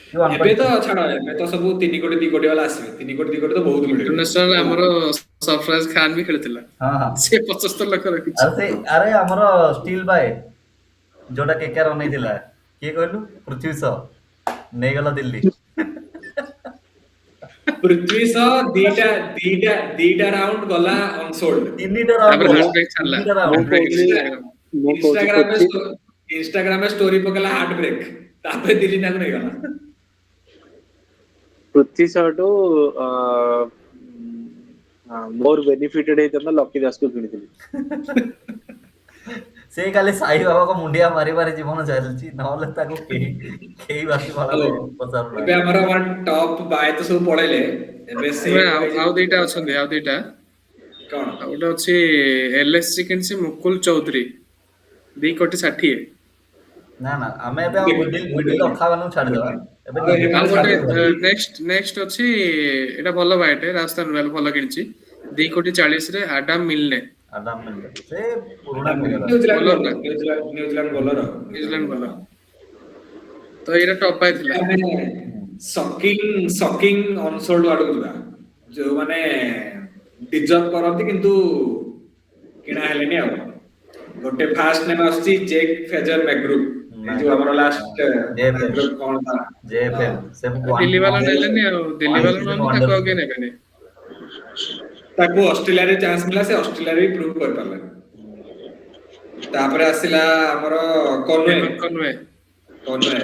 କି ଏବେ ତ 1.5। ଛାଡ, ଏବେ ତ ସବୁ 3 କୋଟି, 2 କୋଟି ବାଲା ଆସିବେ। 3 କୋଟି, 2 କୋଟି ତ ବହୁତ ମିଳିବ। ଇଣ୍ଟରନ୍ୟାସନାଲ ଆମର ସରଫରାଜ ଖାନ ବି ଖେଳିଥିଲା। ହଁ ହଁ ସେ 75 ଲକ୍ଷ ରଖିଛି। ଆରେ ସେ, ଆରେ ଆମର ଷ୍ଟିଲ୍ ବାଏ ଯୋଉଟା କେକେଆର ଅନେଇଥିଲା, କିଏ କହିଲୁ? ପୃଥ୍ୱୀ ଶ ନେଇଗଲା ଦିଲ୍ଲୀ। ପୃଥ୍ୱୀ ଶ ଦିଟା ରାଉଣ୍ଡ ଗଲା ଅନସୋଲ୍ଡ। ତିନିଟା ତାପରେ ରାଉଣ୍ଡ। ହାର୍ଟ ବ୍ରେକ୍ ଛାଡିଲା। ତିନିଟା ମୁଁ ରାଉଣ୍ଡ। Heart brake. କହୁଥିଲି, ମୁଁ କହୁଛି ଇନଷ୍ଟାଗ୍ରାମରେ ପୃଥ୍ୱୀ ଇନଷ୍ଟାଗ୍ରାମରେ ଷ୍ଟୋରି ପକେଇଲା ହାର୍ଟ ବ୍ରେକ୍, ତାପରେ ଦିଲ୍ଲୀ ତାକୁ ନେଇଗଲା। ପୃଥ୍ୱୀ ଶଠୁ ମୋର ବେନିଫିଟେଡ ହେଇଥାନ୍ତା, ଲକି ଦାସକୁ କିଣିଥିଲି। ସେ ଖାଲି ସାଇ ବାବାଙ୍କ ମୁଣ୍ଡିଆ ମାରି ମାରି ଜୀବନ ଚାଲିଛି, ନହେଲେ ତାକୁ କେହି କେହି ବାସି ଭଲ ହଉ, ଏବେ ପଚାରୁନାହାନ୍ତି। ଆମର ଟପ୍ ବାୟ ତ ସବୁ ପଳେଇଲେ, ଏବେ ସେ ଆଉ ଆଉ ଦିଟା ଅଛନ୍ତି, ଆଉ ଦିଟା। କଣ? ଆଉ ଗୋଟେ ଅଛି, ଏଲଏସଜି କିଣିଛି ମୁକୁଲ ଚୌଧୁରୀ 2 କୋଟି 60। ନା ନା, ଆମେ ଏବେ ଆଉ ମିଡିଲ ମିଡିଲ ଅଖାମାନଙ୍କୁ ଛାଡିଦବା ଏବେ। ଆଉ ଆଉ ଗୋଟେ ଛାଡିଦବା। ନେକ୍ସଟ ନେକ୍ସଟ ଅଛି, ଏଇଟା ଭଲ ବାଇଟେ, ରାଜସ୍ଥାନ ରୟାଲ ଭଲ କିଣିଛି 2 କୋଟି 40ରେ ଆଡାମ ମିଲନେ। ଆଡାମ ମିଲନେ ସେ ପୁରୁଣା player। New Zealand bowler ନା? New Zealand, New Zealand bowler. New Zealand bowler. ତ ଏଇଟା ଟପ୍ ବାଇ ଥିଲା। ଆମେ ସକିଂ ସକିଂ ଅନସୋଲ୍ଡ ଆଡକୁ ଯିବା, ଯୋଉମାନେ ଡିଜର୍ଭ କରନ୍ତି କିନ୍ତୁ କିଣା ହେଲେନି। ଆଉ ଗୋଟେ ଫାଷ୍ଟ ନେମ୍ ଆସୁଛି ଜେକ୍ ଫ୍ରେଜର ମ୍ୟାଗ୍ରୁ, ଏଇ ଯୋଉ ଆମର ଲାଷ୍ଟ JFM। କଣ ତା ଜେଏଫଏମ ସେ ଦିଲ୍ଲୀ ବାଲା ନେଲେନି, ଆଉ ଦିଲ୍ଲୀ ବାଲା ନହେଲେ ତାକୁ ଆଉ କିଏ ନେବେନି। ତାକୁ ଅଷ୍ଟ୍ରେଲିଆରେ ଚାନ୍ସ ମିଳିଲା, ସେ ଅଷ୍ଟ୍ରେଲିଆରେ ବି ପ୍ରୁଭ୍ କରିପାରିଲାନି। ତାପରେ ଆସିଲା ଆମର କନୱେ। କନୱେ। କନୱେ।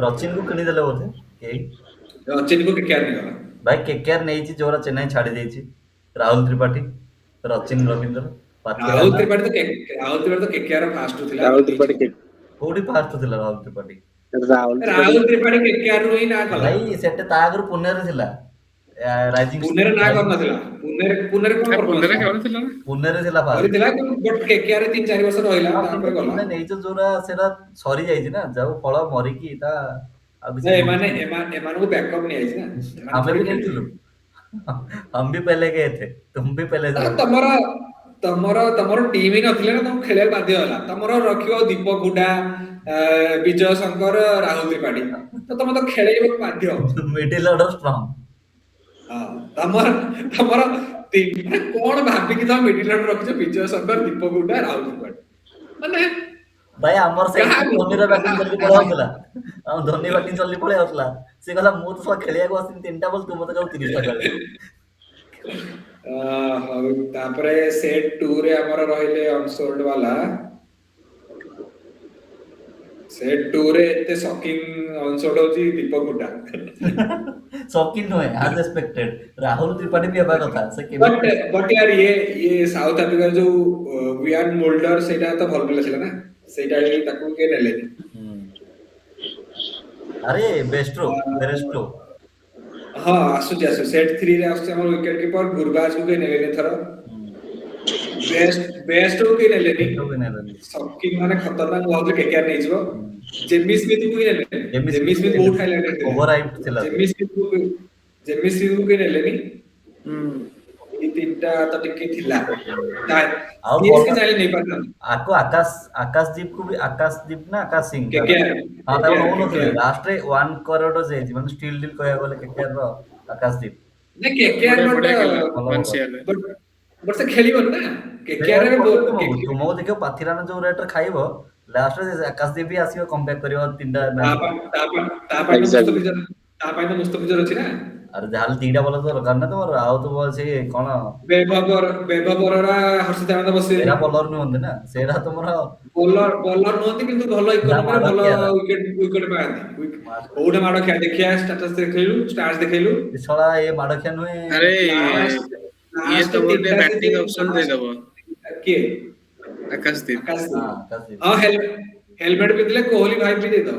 ରଚିନକୁ କିଣିଦେଲେ ବୋଧେ କେହି। ରଚିନକୁ କେକେଆର ନେଇଗଲା। ଭାଇ, କେକେଆର ନେଇଛି ଯୋଉରା ଚେନ୍ନାଇ ଛାଡି ଦେଇଛି, ରାହୁଲ ତ୍ରିପାଠୀ, ରଚିନ ରବୀନ୍ଦ୍ର, ରାହୁଲ ତ୍ରିପାଠୀ ତ ରାହୁଲ ତ୍ରିପାଠୀ ତ କେକେଆର ଫାଷ୍ଟ ଥିଲା। ରାହୁଲ ତ୍ରିପାଠୀ କୋଉଠି ଫାଷ୍ଟ ଥିଲା ରାହୁଲ ତ୍ରିପାଠୀ? ରାହୁଲ ରାହୁଲ ତ୍ରିପାଠୀ କେକେଆର ରୁ ହିଁ ନାଁ କଲା। ଭାଇ, ସେଟା ତା ଆଗରୁ ପୁନେରେ ଥିଲା, ରାଇଜିଂ। ପୁନେରେ ନାଁ କରିନଥିଲା। ପୁନେରେ ପୁନେରେ କଣ ପୁନେରେ performance ଖେଳୁଥିଲା ନା। ପୁନେରେ ଥିଲା ଫାଷ୍ଟ। କରିଥିଲା, ବଟ୍ କେକେଆର ରେ 3-4 ବର୍ଷ ରହିଲା, ତାପରେ ଗଲା। ତୁମେ ନେଇଛ ଯୋଉରା, ସେଟା ସରି ଯାଇଛି ନା, ଯୋଉ ଫଳ ମରିକି ତା ଆଉ କିଛି। ନା, ଏମାନେ ଏମାନଙ୍କୁ ବ୍ୟାକଅପ୍ ନିଆଯାଇଛି ନା, ଏମାନେ ଆମେ ବି ଥୋଡି ନେଇଥିଲୁ, हम भी पहले गए थे, तुम भी पहले ଆରେ जाओ। ତମର ତମର ତମର ଟିମ୍ ହିଁ ନଥିଲେ ନା, ତମକୁ ଖେଳିବାକୁ ବାଧ୍ୟ ହେଲା। ତମର ରଖିବ ଦୀପକ ହୁଡା, ବିଜୟ ଶଙ୍କର, ରାହୁଲ ତ୍ରିପାଠୀ, ତ ତମେ ତ ଖେଳେଇବାକୁ ବାଧ୍ୟ। Middle order strong. ହଁ, ତମର ତମର ମାନେ କଣ ଭାବିକି ତମେ ମିଡିଲ ଅର୍ଡର ରଖିଛ ବିଜୟ ଶଙ୍କର, ଦୀପକ ହୁଡା, ରାହୁଲ ତ୍ରିପାଠୀ, ମାନେ ଭାଇ, ଆମର ସେଇ ଧୋନିର ବ୍ୟାଟିଂ ଜଲ୍ଦି ପଳେଇ ଆଉଥିଲା, ଆମ ଧୋନି ବ୍ୟାଟିଂ ଜଲ୍ଦି ପଳେଇ ଆଉଥିଲା। ସେ କହିଲା, ମୁଁ ତ ଶଳା ଖେଳିବାକୁ ଆସିନି ତିନିଟା ବଲ୍, ତୁ ମତେ କହିବୁ 30ଟା ଖେଳେ। ହଉ, ତାପରେ ସେଟ୍ ଟୁ ରେ ଆମର ରହିଲେ ଅନସୋଲ୍ଡ ବାଲା। ସେଟ୍ ଟୁ ରେ ଏତେ ସକିଂ ଅନସୋଲ୍ଡ ହଉଛି ଦୀପକ ହୁଡା। ସକିଂ ନୁହେଁ, ଆଜ ଏକ୍ସପେକ୍ଟେଡ ରାହୁଲ ତ୍ରିପାଠୀ ବି ହେବା କଥା ସେ ବଟ୍ କେମିତି। ବଟ୍ ୟାର ଇଏ ସାଉଥ ଆଫ୍ରିକାର ଯୋଉ ୱିଆନ ମୋଲ୍ଡର, ସେଇଟା ତ ଭଲ ପିଲା ଥିଲା ନା, ସେଇଟା ବି ତାକୁ କିଏ ନେଲେନି। ଆରେ, ବେଷ୍ଟରୋ ବେରେଷ୍ଟୋ। ହଁ, ଆସୁଛି ଆସୁଛି। ସେଟ୍ ଥ୍ରୀ ରେ ଆସୁଛି ଆମର ୱିକେଟ କିପର ଗୁରବାଜ କୁ କେହି ନେଲେନି ଏଥର। ବେଷ୍ଟ ବେଷ୍ଟ କୁ କେହି ନେଲେନି। ବି ନେଲେନି। ସକିଂ ମାନେ ଖତରନାକ, ମୁଁ ଭାବୁଥିଲି କେକେଆର ନେଇଯିବ। ଜେମି ସ୍ମିଥ କୁ କେହି ନେଲେନି। ଜେମି ଜେମି ସ୍ମିଥ ବହୁତ ହାଇଲାଇଟେଡ ଥିଲା। ଓଭର ହାଇପ୍ ଥିଲା ସେ। ଜେମି ସ୍ମିଥ କୁ କେହି ନେଲେନି। ଏଇ ତିନିଟା ତ ଟିକେ ଥିଲା। ଆଉ ସିଏସକେ ଚାହିଁଲେ ନେଇପାରିଥାନ୍ତେ। ଆକୁ ଆକାଶ ଆକାଶଦୀପ କୁ ବି, ଆକାଶଦୀପ ନା ଆକାଶ ସିଂ? କେକେଆର। ହଁ, ତାକୁ ନଉନଥିଲେ। କେକେଆର। ଲାଷ୍ଟରେ 1 କରୋଡ଼ ଯାଇଛି, ମାନେ ଷ୍ଟିଲ୍ ଡିଲ୍ କହିବାକୁ ଗଲେ କେକେଆର ର ଆକାଶଦୀପ। ନାଇଁ, କେକେଆର ବଢିଆ ବଟ୍ ବଢିଆ ଖେଳିଲା। ଭଲ। One C R. ବଟ୍ ବଟ୍ ସେ ଖେଳିବନି ନା କେକେଆର ରେ। ତୁମକୁ ଦେଖିବ, ପାଥିରାନା ଯୋଉ ରେଟରେ ଖାଇବ, ଲାଷ୍ଟରେ ଆକାଶଦୀପ ବି ଆସିବ, କମବ୍ୟାକ୍ କରିବ ତିନିଟା ତା ମ୍ୟାଚ୍। ପାଇଁ ତା ପାଇଁ ତା ପାଇଁ ତ ମୁସ୍ତଫିଜର, ତା ପାଇଁ ତ ମୁସ୍ତଫିଜର ଅଛି ନା। ଆରେ, ଯାହାହେଲେ ଦିଟା ବଲ ତ ଦରକାର ନା ତମର। ଆଉ ତ ସେ କଣ ବୈଭବ ବୈଭବ ଅରୋରା, ହର୍ଷିତ ରାଣା ବସିବେ। ସେରା ବଲର ନୁହନ୍ତି ନା, ସେରା ତମର ବୋଲର ବୋଲର ନୁହନ୍ତି, କିନ୍ତୁ ଭଲ ଇକୋନୋମିରେ ଭଲ ମାଡ଼ ଖିଆ। ୱିକେଟ ୱିକେଟ ପାଆନ୍ତି। କୋଉଟା ମାଡ଼ ଖିଆ ଦେଖିଆ, ଷ୍ଟାଟସ ଦେଖେଇଲୁ, ଷ୍ଟାର୍ଟ ଦେଖେଇଲୁ। ଏ ଶଳା ଏ ମାଡ଼ ଖିଆ ନୁହେଁ। ଆରେ, ଇଏ ଲାଷ୍ଟ ତମକୁ ଟିକେ ତିନିଟା ବ୍ୟାଟିଂ ସିଜନ ଅପସନ ଦେଇଦବ। କିଏ? ଆକାଶଦୀପ। ଆକାଶ। ହଁ, ଆକାଶଦୀପ। ହଁ, ହେଲମେଟ ପିନ୍ଧିଲେ କୋହଲି ଭାଇ ବି ଦେଇଦବ,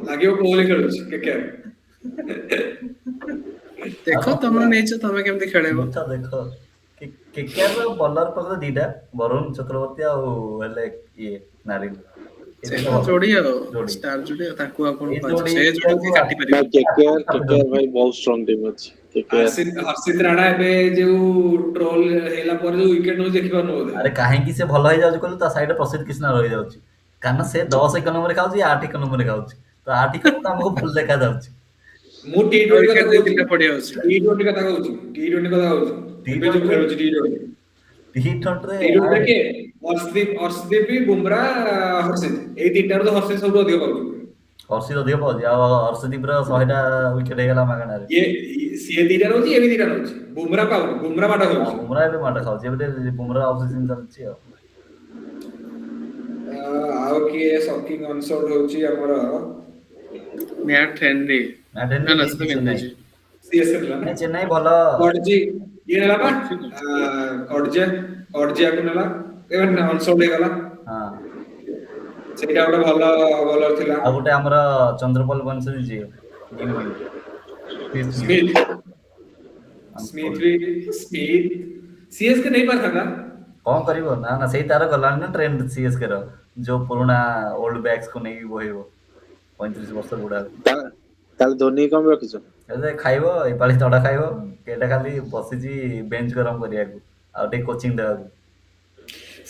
ଲାଗିବ କୋହଲି ଖେଳୁଛି କେକେଆର। ଦେଖ, ତମର ନେଇଛ, ତମେ କେମିତି ଖେଳେଇବ। ଦେଖ ଦେଖ, କେକେଆର ର ବଲର ପାଖରେ ଦିଟା, ବରୁଣ ଚକ୍ରବର୍ତ୍ତୀ ଆଉ ହେଲେ ଇଏ ନାରିନ। ଏ ସେ ଦିଟା ତ ଭଲ। ଯୋଡି ଆଉ ଯୋଡି। ଷ୍ଟାର ଯୋଡି ଆଉ, ତାଙ୍କୁ ଆଉ କଣ ଏଇ କୁହାଯିବ? ଯୋଡି ସେ ଯୋଡି କେହି କାଟି ନା, ପାରିବେନି। କେକେଆର କେକେଆର ଭାଇ, ବହୁତ ଷ୍ଟ୍ରଙ୍ଗ ଟିମ୍ ଅଛି କେକେଆର। ହର୍ଷିତ ହର୍ଷିତ ରାଣା ଏବେ ଯୋଉ ଟ୍ରୋଲ ହେଲା ପରେ ଯୋଉ ୱିକେଟ ନଉଛି, ଦେଖିପାରୁନୁ ବୋଧେ। ଆରେ, କାହିଁକି ସେ ଭଲ ହେଇଯାଉଛି କହିଲୁ? ତା ସାଇଡରେ ପ୍ରସିଦ୍ଧ କୃଷ୍ଣା ରହିଯାଉଛି। କାରଣ ସେ 10 ଇକୋନୋମିରେ ଖାଉଛି, 8 ଇକୋନୋମିରେ ଖାଉଛି, ତ 8 ଇକୋନୋମି ଆମକୁ ଭଲ ଦେଖାଯାଉଛି। ମୁଁ ଟି20 କଥା ୱିକେଟ କହୁଛି। ତିନିଟା ପଡିଯାଉଛି। ଟି20 କଥା କହୁଛି, ଟି20 କଥା କହୁଛି। ଏବେ ଯୋଉ ଖେଳୁଛି ଟି20। ଟି20ରେ। ଟି20ରେ କିଏ? ଅର୍ଶଦୀପ, ଅର୍ଶଦୀପ, ବୁମରା, ହର୍ଷିତ, ଏଇ ତିନିଟାରୁ ତ ହର୍ଷିତ ସବୁଠୁ ଅଧିକ ପାଉଛି। ହର୍ଷିତ ଅଧିକ ପାଉଛି, ଆଉ ଅର୍ଶଦୀପର 100ଟା ୱିକେଟ ହେଇଗଲା ମାଗଣାରେ। ଇଏ ସିଏ ଦିଟା ନଉଛି, ଇଏ ବି ଦିଟା ନଉଛି। ବୁମରା ପାଉନି, ବୁମରା ମାଡ଼ ଖାଉଛି। ବୁମରା ଏବେ ମାଡ଼ ଖାଉଛି, ଏବେ ଟିକେ ବୁମରା ଅଫ ସିଜନ ଚାଲିଛି ଆଉ। ଆଉ କିଏ ସକିଂ ଅନସୋଲ୍ଡ ହଉଛି ଆମର? Mat Henry. ମ୍ୟାଟ୍ ନା ନା, ହେନରି ସେ ତ ଚେନ୍ନାଇ। କିଣିଦେଇଛି। ସିଏସକେ ନେଲା ନା? ନାଇଁ, ଚେନ୍ନାଇ ଭଲ। କଡଜି ଇଏ ନେଲା ବା, କଡଜିଆ, କଡଜିଆକୁ ନେଲା, ଏବେ ଅନସୋଲ୍ଡ ହେଇଗଲା। ସେଇଟା ଗୋଟେ ଭଲ ବୋଲର ଥିଲା। ଆଉ ଗୋଟେ ଆମର ଚନ୍ଦ୍ରପଲ ବଂଶୀ ଯିଏ new Smith, Smith ବି, ସ୍ମିଥ ସିଏସକେ ନେଇ ପାରିଥାନ୍ତା। କଣ କରିବ? ନା ନା, ସେଇ ତାର ଗଲାଣି ନା ଟ୍ରେଣ୍ଡ ସିଏସକେ ର, ଯୋଉ ପୁରୁଣା ଓଲ୍ଡ ବ୍ୟାକ୍ସ କୁ ନେଇକି ବୋହିବ 35 ବର୍ଷ ବୁଢା। ତାହେଲେ ଧୋନି କଣ ରଖିଛ? ଏବେ ଖାଇବ ଏପାଳି ତଡା ଖାଇବ। ଏଇଟା ଖାଲି ବସିଛି ବେଞ୍ଚ ଗରମ କରିବାକୁ ଆଉ ଟିକେ କୋଚିଂ ଦେବାକୁ।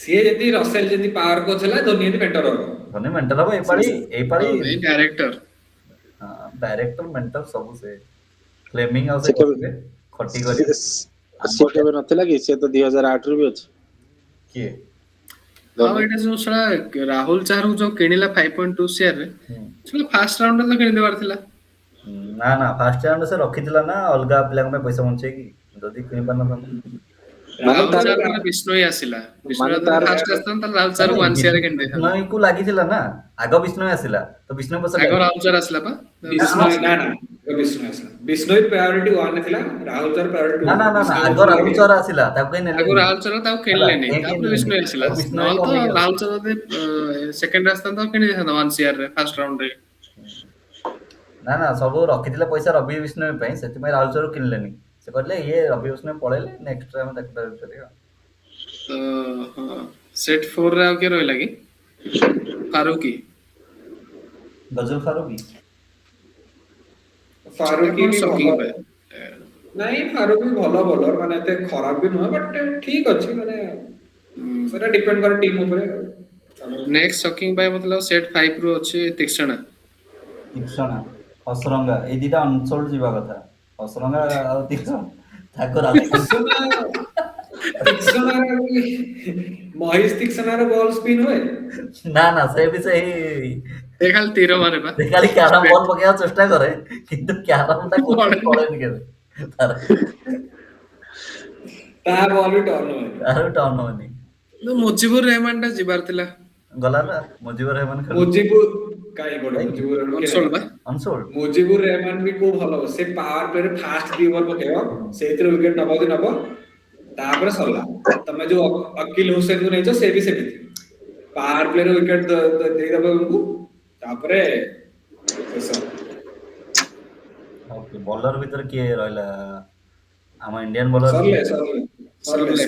ସିଏ ଯେମିତି ରସେଲ ଯେମିତି ପାୱାର କୋଚ୍ ହେଲା, ଧୋନି ଏମିତି ମେଣ୍ଟର ହବ। ଧୋନି ମେଣ୍ଟର ହବ ଏପାଳି, ଏଇପାଳି। ଡାଇରେକ୍ଟର। ଡାଇରେକ୍ଟର, ମେଣ୍ଟର ସବୁ ସେ। ଫ୍ଲେମିଂ ଆଉ ସେ ସେ କେବେ ବସିବେ ଖଟି କରିବେ। ସିଏ କେବେ ନଥିଲା କି? ସିଏ ତ 2008 ରୁ ବି ଅଛି। କିଏ? ଆଉ ଏଇଟା ଯୋଉ ଶଳା ରାହୁଲ ଚାହାରକୁ ଯୋଉ କିଣିଲା 5.2 ସିଆର ରେ, ଶଳା ଫାର୍ଷ୍ଟ ରାଉଣ୍ଡ ରେ ତ କିଣିଦେବାର ଥିଲା। ନା ନା, ଫାର୍ଷ୍ଟ ରାଉଣ୍ଡ ସେ ରଖିଥିଲା ନା ଅଲଗା ପିଲାଙ୍କ ପାଇଁ ପଇସା ବଞ୍ଚେଇକି, ଯଦି କିଣି ପାରିନଥାନ୍ତା। ମାନେ ରାହୁଲ ତାର ଚାହାର ବିଷ୍ଣୋଇ ଆସିଲା, ବିଷ୍ଣୋଇ ମାନେ ତାର ଫାର୍ଷ୍ଟ ଆସିଥାନ୍ତା, ତାହେଲେ ରାହୁଲ ଚାହାରକୁ 1 ସିଆର କିଣି ଦେଇଥାନ୍ତା। ବିଷ୍ଣୋଇକୁ ଲାଗିଥିଲା ନା ଆଗ, ବିଷ୍ଣୋଇ ଆସିଲା ତ ବିଷ୍ଣୋଇ ପଇସା ଆଗ ରାହୁଲ ଚାହାର ଆସିଲା ପା। ବିଷ୍ଣୋଇ, ନା ନା, ବିଷ୍ଣୋଇ ଆସିଲା। ବିଷ୍ଣୋଇ ପ୍ରାୟୋରିଟି 1 ଥିଲା, ରାହୁଲ ଚାହାର ପ୍ରାୟୋରିଟି 2। ନା ନା ନା ନା, ଆଗ ରାହୁଲ ଚାହାର ଆସିଲା, ତାକୁ କେହି ଆଗ ନେଲେନି। ରାହୁଲ ଚାହାର, ତାକୁ କିଣିଲେନି, ତାପରେ ବିଷ୍ଣୋଇ ଆସିଲା। ନହେଲେ ତ ରାହୁଲ ଚାହାର ଯଦି ସେକେଣ୍ଡ ଆସିଥାନ୍ତା, କିଣି ଦେଇଥାନ୍ତା 1 ସିଆର ରେ ଫାର୍ଷ୍ଟ ରାଉଣ୍ଡ ରେ। ନା ନା, ସବୁ ରଖିଥିଲେ ପଇସା ରବି ବିଷ୍ଣୋଇ ପାଇଁ, ସେଥିପାଇଁ ରାହୁଲ ଚାହାର କିଣିଲେନି। ସେ କହିଲେ ଇଏ ରବି ବିଷ୍ଣୋଇ ପଳେଇଲେ ନେକ୍ସଟ ଆମେ ତାକୁ କରିବା। ତ ହଁ, ସେଟ୍ 4 ରେ ଆଉ କିଏ ରହିଲା କି? ଫାରୁକି। ଗଜଲ ଫାରୁକି। ଫାରୁକି ବି ସକିଂ ଭଲ ନାଇଁ, ଫାରୁକ ବି ଭଲ ବୋଲର, ମାନେ ଏତେ ଖରାପ ବି ନୁହେଁ, ବଟ୍ ଠିକ ଅଛି, ମାନେ ସେଟା ଡିପେଣ୍ଡ କରେ ଟିମ୍ ଉପରେ। ନେକ୍ସଟ ସକିଂ ପାଇଁ ମତଲବ ସେଟ୍ 5 ରୁ ଅଛି ତୀକ୍ଷଣା। ତୀକ୍ଷଣା, ହସରଙ୍ଗା, ଏଇ ଦିଟା ଅନସୋଲ୍ଡ ଯିବା କଥା। ହସରଙ୍ଗା ଆଉ ତୀକ୍ଷଣା ତାକୁ ମହେଶ ତୀକ୍ଷଣାର ବଲ୍ ସ୍ପିନ୍ ହୁଏ। ନା ନା, ସେ ବି ସେଇ ସେ ଖାଲି ତୀର ମାରେ ପା। ସେ ଖାଲି କ୍ୟାରମ ବଲ୍ ପକେଇବାକୁ ଚେଷ୍ଟା କରେ, କିନ୍ତୁ କ୍ୟାରମ ଟା ପଳେନି କେବେ ତାର। ତା ବଲ୍ ବି ଟର୍ନ ହୁଏନି। ତାର ବି ଟର୍ନ ହୁଏନି। ମୁଜିବୁର ରେହମାନ ଟା ଯିବାର ଥିଲା। ଗଲା ନା ମୁଜିବୁର ରେହମାନ? ମୁଜିବୁର କାଇଁ ଗୋଟେ ମୁଜିବୁର ଅନସୋଲ୍ଡ ବା। ଅନସୋଲ୍ଡ। ମୁଜିବୁର ରେହମାନ ବି କୋଉ ଭଲ, ସେ ପାୱାର ପ୍ଲେ ରେ ଫାଷ୍ଟ 2 ଓଭର ପକେଇବ, ସେଇଥିରେ ୱିକେଟ ନବ ଯଦି ନବ, ତାପରେ ସରିଲା। ତମେ ଯୋଉ ଅକିଲ ହୁସେନ କୁ ନେଇଛ, ସେ ବି ସେମିତି ପାୱାର ପ୍ଲେ ରେ ୱିକେଟ ଦେଇଦବ ତମକୁ, ତାପରେ ଶେଷ। ଓକେ, ବୋଲର ଭିତରେ କିଏ ରହିଲା ଆମ ଇଣ୍ଡିଆନ ବୋଲର? ସରିଲେ ସରିଲେ ସରିଲେ।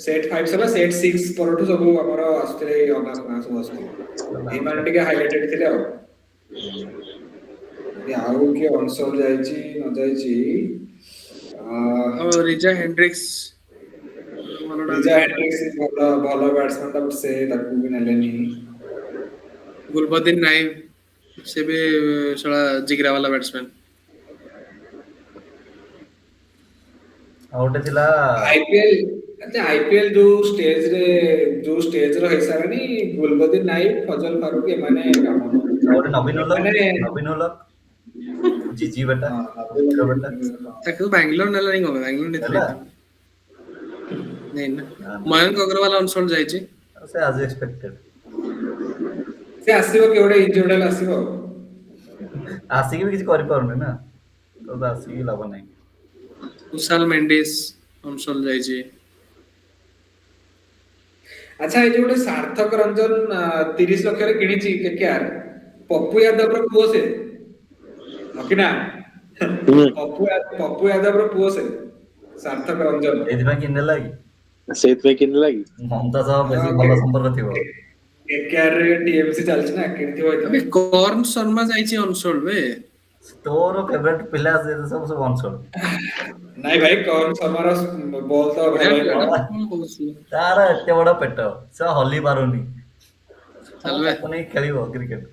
ସେଟ୍ 5 ସରିଲା, ସେଟ୍ 6 ପରଠୁ ସବୁ ଆମର ଆସୁଥିଲେ, ଏଇ ଅଗା ସବୁ ଆସୁଥିଲେ। ଏଇମାନେ ଟିକେ ହାଇଲାଇଟେଡ ଥିଲେ। ଆଉ ଆଉ କିଏ ଅନସୋଲ୍ଡ ଯାଇଛି ନ ଯାଇଛି? ଆଉ ରିଜା ହେଣ୍ଡ୍ରିକ୍ସ। ରିଜା ହେଣ୍ଡ୍ରିକ୍ସ ଭଲ ଭଲ ବ୍ୟାଟ୍ସମ୍ୟାନ ଟା, ସେ ତାକୁ ବି ନେଲେନି। ଗୁଲବଦିନ ନାଇବ, ସେ ବି ଶଳା ଜିଗରା ବାଲା ବ୍ୟାଟ୍ସମ୍ୟାନ। ଆଉ ଗୋଟେ ଥିଲା ଆଇପିଏଲ। ଆଚ୍ଛା, ଆଇପିଏଲ ଯୋଉ ଷ୍ଟେଜ ରେ, ଯୋଉ ଷ୍ଟେଜ ର ହେଇସାରିଲାଣି, ଗୁଲବଦିନ ନାଇବ, ଫଜଲ ଫାରୁକ ଏମାନେ କାମ ନୁହଁ। ଆଉ ଗୋଟେ ନବୀନ ଉଲକ। ମାନେ ନବୀନ ଉଲକ, ଜିଜି ବେଟା। ହଁ। ତାକୁ ବାଙ୍ଗାଲୋର ନେଲାନି କଣ ପାଇଁ? ବାଙ୍ଗାଲୋର ନେଇଥିଲେ ନାଇଁ ନା? ମୟଙ୍କ ଅଗ୍ରୱାଲ ଅନସୋଲ୍ଡ ଯାଇଛି। ସେ ଆଜ ଏକ୍ସପେକ୍ଟେଡ। ସେ ଆସିବ କି ଗୋଟେ ଇଞ୍ଜୁର୍ଡ ହେଲେ ଆସିବ ଆଉ। ଆସିକି ବି କିଛି କରିପାରୁନି ନା, ତ ଆସିକି ଲାଭ ନାହିଁ। କୁଶାଲ ମେଣ୍ଡିସ ଅନସୋଲ୍ଡ ଯାଇଛି। ଆଚ୍ଛା, ଏଇ ଯୋଉ ଗୋଟେ ସାର୍ଥକ ରଞ୍ଜନ 30 ଲକ୍ଷରେ କିଣିଛି କେକେଆର, ପପୁ ୟାଦବର ପୁଅ ସେ ନା? ପପୁ ୟାଦବର ପୁଅ ସେ ସାର୍ଥକ ରଞ୍ଜନ। ଏଇଥିପାଇଁ କିଣିଦେଲା କି? ସେଇଥିପାଇଁ କିଣିଲା କି? ମମତା ସହ ବେଶୀ ଭଲ ସମ୍ପର୍କ ଥିବ। କେକେଆର ରେ ଟିଏମସି ଚାଲିଛି ନା, କିଣିଥିବ ଆବେ ଏଇଥିପାଇଁ। କର୍ନ ଶର୍ମା ଯାଇଛି ଅନସୋଲ୍ଡ ବେ। ତୋର ଫେଭରେଟ ପିଲା ସେ ସବୁ ସବୁ ଅନସୋଲ୍ଡ। ନାଇଁ ଭାଇ, କର୍ନ ଶର୍ମାର ବଲ୍ ତ ବଢିଆ ଭଲ। ପିଲାଟା, କଣ କହୁଛୁ? ତାର ଏତେ ବଡ ପେଟ, ସେ ହଲି ପାରୁନି। ଚାଲ ବେ। ତାକୁ ନେଇ ଖେଳିବ କ୍ରିକେଟ?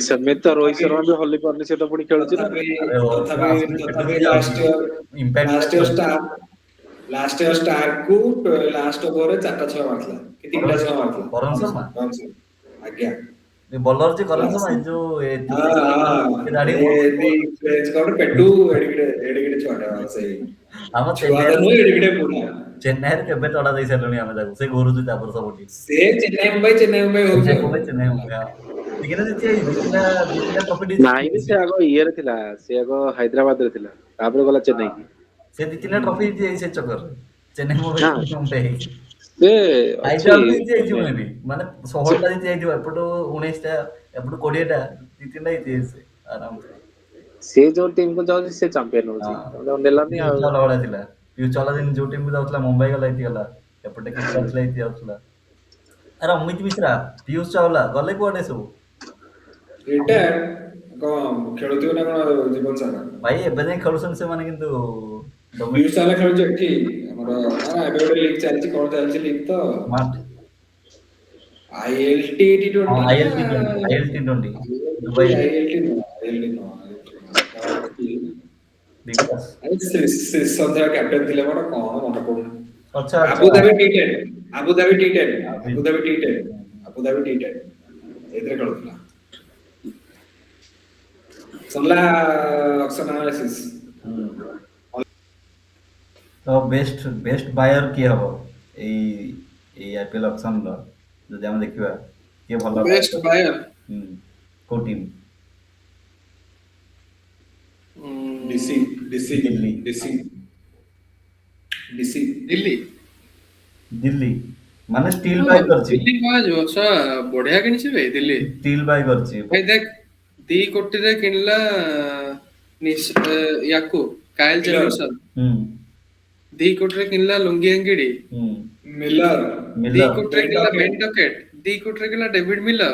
ସେମିତି ତ ରୋହିତ ଶର୍ମା ବି ହଲି ପାରୁନି, ସେ ତ ପୁଣି ଖେଳୁଛି ନା। ତଥାପି ଆରେ ଓ, ତଥାପି ଆସୁନି, ତଥାପି ପେଟ last year impact last year star last year star କୁ ଲାଷ୍ଟ ଓଭରରେ 4ଟା ଛଅ ମାରିଥିଲା କି 3ଟା ଛଅ ମାରିଥିଲା। କରଣ ଶର୍ମା? କରଣ ଶର୍ମା ଆଜ୍ଞା। ବୋଲର ଯେ କରଣ ଶର୍ମା, ଏ ଯୋଉ ଦାଢି। ପେଟୁ ଏଡିକିଟେ ଏଡିକିଟେ ଛୁଆଟା ସେଇ ଆମ ଛୁଆ ତ ଚେନ୍ନାଇ ନୁହେଁ, ଏଡିକିଟେ ବୁଢା। ଚେନ୍ନାଇରେ କେବେ ତଡା ଦେଇ ସାରିଲୁଣି ଆମେ ତାକୁ, ସେ ଘୁରୁଛି ତାପରେ ସବୁଠି। ସେ ଚେନ୍ନାଇ ମୁମ୍ବାଇ, ଚେନ୍ନାଇ ମୁମ୍ବାଇ ହଉଛି। ଚେନ୍ନାଇ ମୁମ୍ବାଇ, ଚେନ୍ନାଇ ମୁମ୍ବାଇ, ହଁ। ଟିକେ ନା ଜିତି ଯାଇଛି 2-3ଟା, 2-3ଟା ଟ୍ରଫି। ନାଇଁ, ସେ ଆଗ ଇଏରେ ଥିଲା, ସେ ଆଗ ହାଇଦ୍ରାବାଦରେ ଥିଲା, ତାପରେ ଗଲା ଚେନ୍ନାଇ କି। ସେ 2-3ଟା ଟ୍ରଫି ଜିତି ଯାଇଛି ସେ ଚକରରେ, ଚେନ୍ନାଇ ମୁମ୍ବାଇ ମୁମ୍ବାଇ ହେଇକି। ସେ ଅଛି ହାଇଦ୍ରାବାଦ ବି ଜିତି ଯାଇଥିବ ମେ ବି, ମାନେ 16ଟା ଜିତି ଯାଇଥିବ, ଏପଟୁ 19ଟା, ଏପଟୁ 20ଟା, 2-3ଟା ଜିତି ଯାଇଛି ସେ ଆରାମସେ। ସେ ଯୋଉ ଟିମ୍ କୁ ଯାଉଛି, ସେ ଚାମ୍ପିୟନ ହଉଛି। ହଁ। ତମେ ତାକୁ ନେଲନି ଆଉ। ଭଳିଆ ଥିଲା। ପିୟୁଷ ଚାୱଲା ଯେମିତି ଯୋଉ ଟିମକୁ ଯାଉଥିଲା, ମୁମ୍ବାଇ ଗଲା ଜିତିଗଲା, ଏପଟେ କେକେଆର ଥିଲା ଜିତି ଯାଉଥିଲା। ଆରେ ଅମିତ ମିଶ୍ରା, ପିୟୁଷ ଚାୱଲା ଗଲେ କୁଆଡେ ସବୁ? ରିଟାୟାର କଣ ଖେଳୁଥିବ ନା କଣ ଜୀବନ ସାରା? ଭାଇ, ଏବେ ଯାଏଁ ଖେଳୁଛନ୍ତି ସେମାନେ କିନ୍ତୁ ପିୟୁଷ ଚାୱଲା ଖେଳୁଛି ଏଠି ଆମର। ନା, ଏବେ ଗୋଟେ ଲିଗ୍ ଚାଲିଛି, କଣ ଚାଲିଛି ଲିଗ୍ ତ? ସ୍ମାର୍ଟ। ଆଇଏଲଟି ଟି ହଁ। ଟ୍ୱେଣ୍ଟି। ଆଇଏଲଟି 20, ଆଇଏଲଟି 20, ଦୁବାଇ। ଆଇଏଲଟି ନୁହଁ, ଆଇଏଲଟି ନୁହଁ। Big Bash. ଆରେ ଶ୍ରୀସନ୍ଧ୍ୟା କ୍ୟାପ୍ଟେନ ଥିଲେ, ମୋର କଣ ମନେ ପଡୁନି। ଆଚ୍ଛା ଆଚ୍ଛା। Abu Dhabi T10, Abu Dhabi T10, Abu Dhabi T10, Abu Dhabi T10, ଏଥିରେ ଖେଳୁଥିଲା। ସରିଲା ଅକ୍ସନ ଆନାଲିସିସ୍। ତ ବେଷ୍ଟ ବେଷ୍ଟ ବାୟର କିଏ ହବ ଏଇ ଏଇ ଆଇପିଏଲ ଅକ୍ସନ ର? ଯଦି ଆମେ ଦେଖିବା, କିଏ ଭଲ buy best କରିବ? ବାୟର? ହୁଁ, କୋଉ team? DC, DC. Delhi. DC, DC. Delhi. Delhi ମାନେ ଷ୍ଟିଲ୍ ବାଇ କରିଛି। ଦିଲ୍ଲୀ କୁହାଯିବ, ବଢିଆ କିଣିଛି ବେ ଦିଲ୍ଲୀ। ଷ୍ଟିଲ୍ ବାଇ କରିଛି। ଭାଇ ଦେଖ, 2 କୋଟିରେ କିଣିଲା ୟାକୁ କାଇଲ ମିଲର। ଜେମିସନ। 2 କୋଟିରେ କିଣିଲା ଲୁଙ୍ଗି ଏଙ୍ଗିଡି। ମିଲର। ଦି ମିଲର। କୋଟିରେ ବେନ୍ କିଣିଲା ଡକେଟ୍। Ben Duckett. 2 କୋଟିରେ କିଣିଲା ଡେଭିଡ ମିଲର।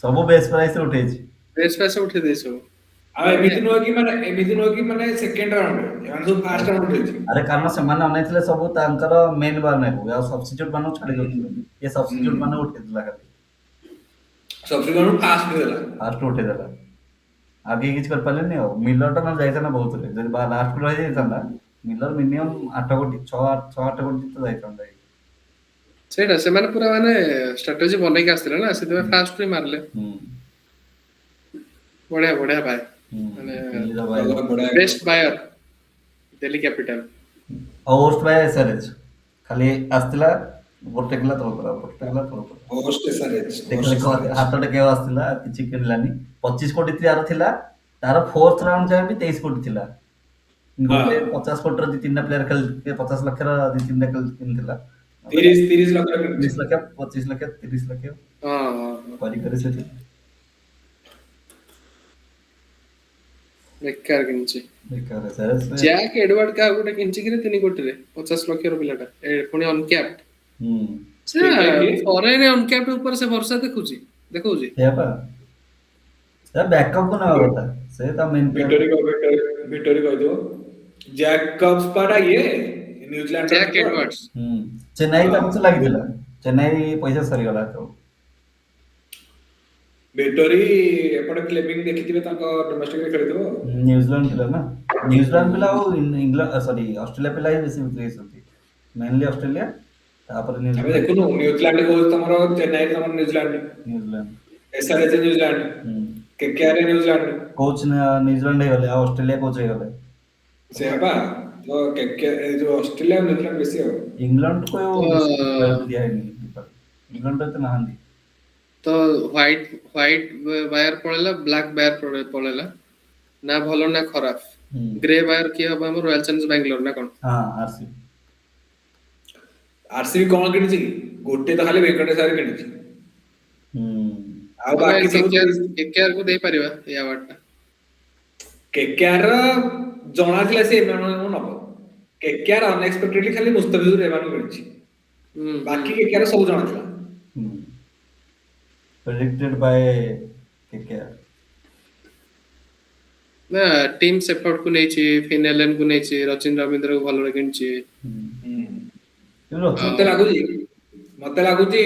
ସବୁ ବେସ୍ ପ୍ରାଇସ୍ ରେ ଉଠେଇଛି। ବେସ୍ ପଇସା ଉଠେଇ ଦେଇଛି ସବୁ। ଆଉ ଏମିତି ନୁହଁ କି ମାନେ, ଏମିତି ନୁହଁ କି ମାନେ ସେକେଣ୍ଡ ରାଉଣ୍ଡ, ଏମାନେ ସବୁ ଫାର୍ଷ୍ଟ ରାଉଣ୍ଡ ଉଠେଇଛି। ଆରେ କାରଣ ସେମାନେ ଅନେଇଥିଲେ ସବୁ ତାଙ୍କର ମେନ୍ ମାନଙ୍କୁ, ଆଉ ସବଷ୍ଟିଚ୍ୟୁଟ ମାନଙ୍କୁ ଛାଡି ଦଉଥିଲେ। ଇଏ ସବଷ୍ଟିଚ୍ୟୁଟ ମାନଙ୍କୁ ଉଠେଇଥିଲା ଖାଲି। ସବଷ୍ଟିଚ୍ୟୁଟ ଫାଷ୍ଟ ଦେଲା। ଫାଷ୍ଟ ଉଠେଇଦେଲା, ଆଉ କେହି କିଛି କରିପାରିଲେନି। ଆଉ ମିଲର ଟା ନହେଲେ ଯାଇଥାନ୍ତା ବହୁତରେ, ଯଦି ଲାଷ୍ଟ କୁ ରହିଯାଇଥାନ୍ତା ମିଲର, ମିନିମମ୍ 8 କୋଟି, ଛଅ ଛଅ 8 କୋଟି ତ ଯାଇଥାନ୍ତା। ସେଇଟା ସେମାନେ ପୁରା ମାନେ ଷ୍ଟ୍ରାଟେଜି ବନେଇକି ଆସିଥିଲେ ନା, ସେଥିପାଇଁ ଫାଷ୍ଟ ହିଁ ମାରିଲେ। ବଢିଆ ବଢିଆ ବାୟ। ମାନେ ଦିଲ୍ଲୀର ବାୟ। ଭଲ, ବଢିଆ। Best buyer Delhi capital. ଆଉ ୱର୍ଷ୍ଟ ବାୟ ଏସ୍ଆରଏଚ୍। ଖାଲି ଆସିଥିଲା, ଉପର ଟେକିଲା ତଳ କଲା, ଉପର ଟେକିଲା ତଳ କଲା। ୱର୍ଷ୍ଟ ଏସ୍ଆରଏଚ୍। ଦେଖିଲେ ହାତ ଟେକିବାକୁ ଆସିଥିଲା, କିଛି କିଣିଲାନି। 25 କୋଟି ତାର ଥିଲା, ତାର ଫୋର୍ଥ ରାଉଣ୍ଡ ଯାଏଁ ବି 23 କୋଟି ଥିଲା। ଗୋଟେ 50 କୋଟିର ଦି ତିନିଟା ପ୍ଲେୟାର ଖେଳି, 50 ଲକ୍ଷର ଦି ତିନିଟା ଖେଳି କିଣିଥିଲା। 30 30 ଲକ୍ଷ। 30 ଲକ୍ଷ, 25 ଲକ୍ଷ, 30 ଲକ୍ଷ ହଁ ହଁ ହଁ କରି କରି ସେଠି ବେକାର କିଣିଛି। ବେକାର ଏସ୍ଆରଏଚ୍। ଜ୍ୟାକ୍ ଏଡୱାର୍ଡ କାହାକୁ ଗୋଟେ କିଣିଛି କିରେ, 3 କୋଟିରେ, 50 ଲକ୍ଷର ପିଲାଟା, ଏ ପୁଣି ଅନକ୍ୟାପ୍ଡ। ସେ କିଏ, କିଏ? ଫରେନ୍ ଅନକ୍ୟାପ୍ଡ ଉପରେ ସେ ଭରସା ଦେଖୁଛି ଦେଖଉଛି। ସେଇଆ ପା, ସେ ବ୍ୟାକଅପ୍ କୁ ନେବା କଥା, ସେ ତା ମେନ୍ ପ୍ଲେୟାର। ଭିଟୋରି, ଭିଟୋରି କହିଥିବ। ଜ୍ୟାକ୍ କପ୍ସପାଟା ଇଏ ନ୍ୟୁଜିଲାଣ୍ଡ। Jack Edwards. ହୁଁ, ଚେନ୍ନାଇ ତା ପଛରେ ଲାଗିଥିଲା, ଚେନ୍ନାଇ ପଇସା ସରିଗଲା ତ। ଭିଟୋରି ଏପଟେ ଫ୍ଲେମିଂ ଦେଖିଥିବେ, ତାଙ୍କ ଡୋମେଷ୍ଟିକ ରେ ଖେଳିଥିବ। ନ୍ୟୁଜିଲାଣ୍ଡ ପିଲା ନା, ନ୍ୟୁଜିଲାଣ୍ଡ ପିଲା ଆଉ ଇଂଲଣ୍ଡ, ସରି, ଅଷ୍ଟ୍ରେଲିଆ ପିଲା ହିଁ ବେଶୀ ବିକ୍ରି ହେଇଛନ୍ତି। ମେନଲି ଅଷ୍ଟ୍ରେଲିଆ, ତାପରେ ଆମେ ନ୍ୟୁଜିଲାଣ୍ଡ। ଦେଖୁନୁ, ନ୍ୟୁଜିଲାଣ୍ଡ କହୁଛି ତମର, ଚେନ୍ନାଇ ତମର New Zealand, New Zealand. SRH New Zealand, KKR New Zealand. Coach New Zealand ହେଇଗଲେ ଆଉ ଅଷ୍ଟ୍ରେଲିଆ କୋଚ୍ ହେଇଗଲେ। ସେଇଆ ପା ତ, କେକେ ଏ ଯୋଉ ଅଷ୍ଟ୍ରେଲିଆ, ନ୍ୟୁଜିଲାଣ୍ଡ ବେଶୀ ଆଉ। ଇଂଲଣ୍ଡକୁ ତ ଦିଆ ହେଇନି, ଇଂଲଣ୍ଡ ଏତେ ନାହାନ୍ତି। ତ ହ୍ୱାଇଟ ହ୍ୱାଇଟ ବାୟର ପଳେଇଲା, ବ୍ଲାକ୍ ବାୟର ପଳେଇଲା, ନା ଭଲ ନା ଖରାପ। ଗ୍ରେ ବାୟର କିଏ ହବ ଆମର? ରୟାଲ ଚ୍ୟାଲେଞ୍ଜ ବାଙ୍ଗାଲୋର ନା କଣ? ହଁ, ଆରସିବି। ଆରସିବି କଣ କିଣିଛି କି? ଗୋଟେ ତ ଖାଲି ଭେଙ୍କଟେଶ କିଣିଛି। ଆଉ ଆମେ ବାକି ସବୁ କେକେଆର, କେକେଆର କୁ ଦେଇପାରିବା ଏଇ ଆୱାର୍ଡ ଟା। କେକେଆର ର ଜଣା ଥିଲା ସେ ଏମାନଙ୍କୁ ନବ। କେକେଆର ଅନଏକ୍ସପେକ୍ଟେଡଲି ଖାଲି ମୁସ୍ତାଫିଜୁର ରହମାନଙ୍କୁ କିଣିଛି। ବାକି କେକେଆର ସବୁ ଜଣା ଥିଲା। ପ୍ରେଡିକ୍ଟେଡ୍ ବାଇ କେକେଆର। ନା, ଟିମ୍ ସେଫର୍ଡ କୁ ନେଇଛି, ଫିନ୍ ଏଲେନ କୁ ନେଇଛି, ରଚିନ ରବୀନ୍ଦ୍ର କୁ ଭଲରେ କିଣିଛି। ମତେ ଲାଗୁଛି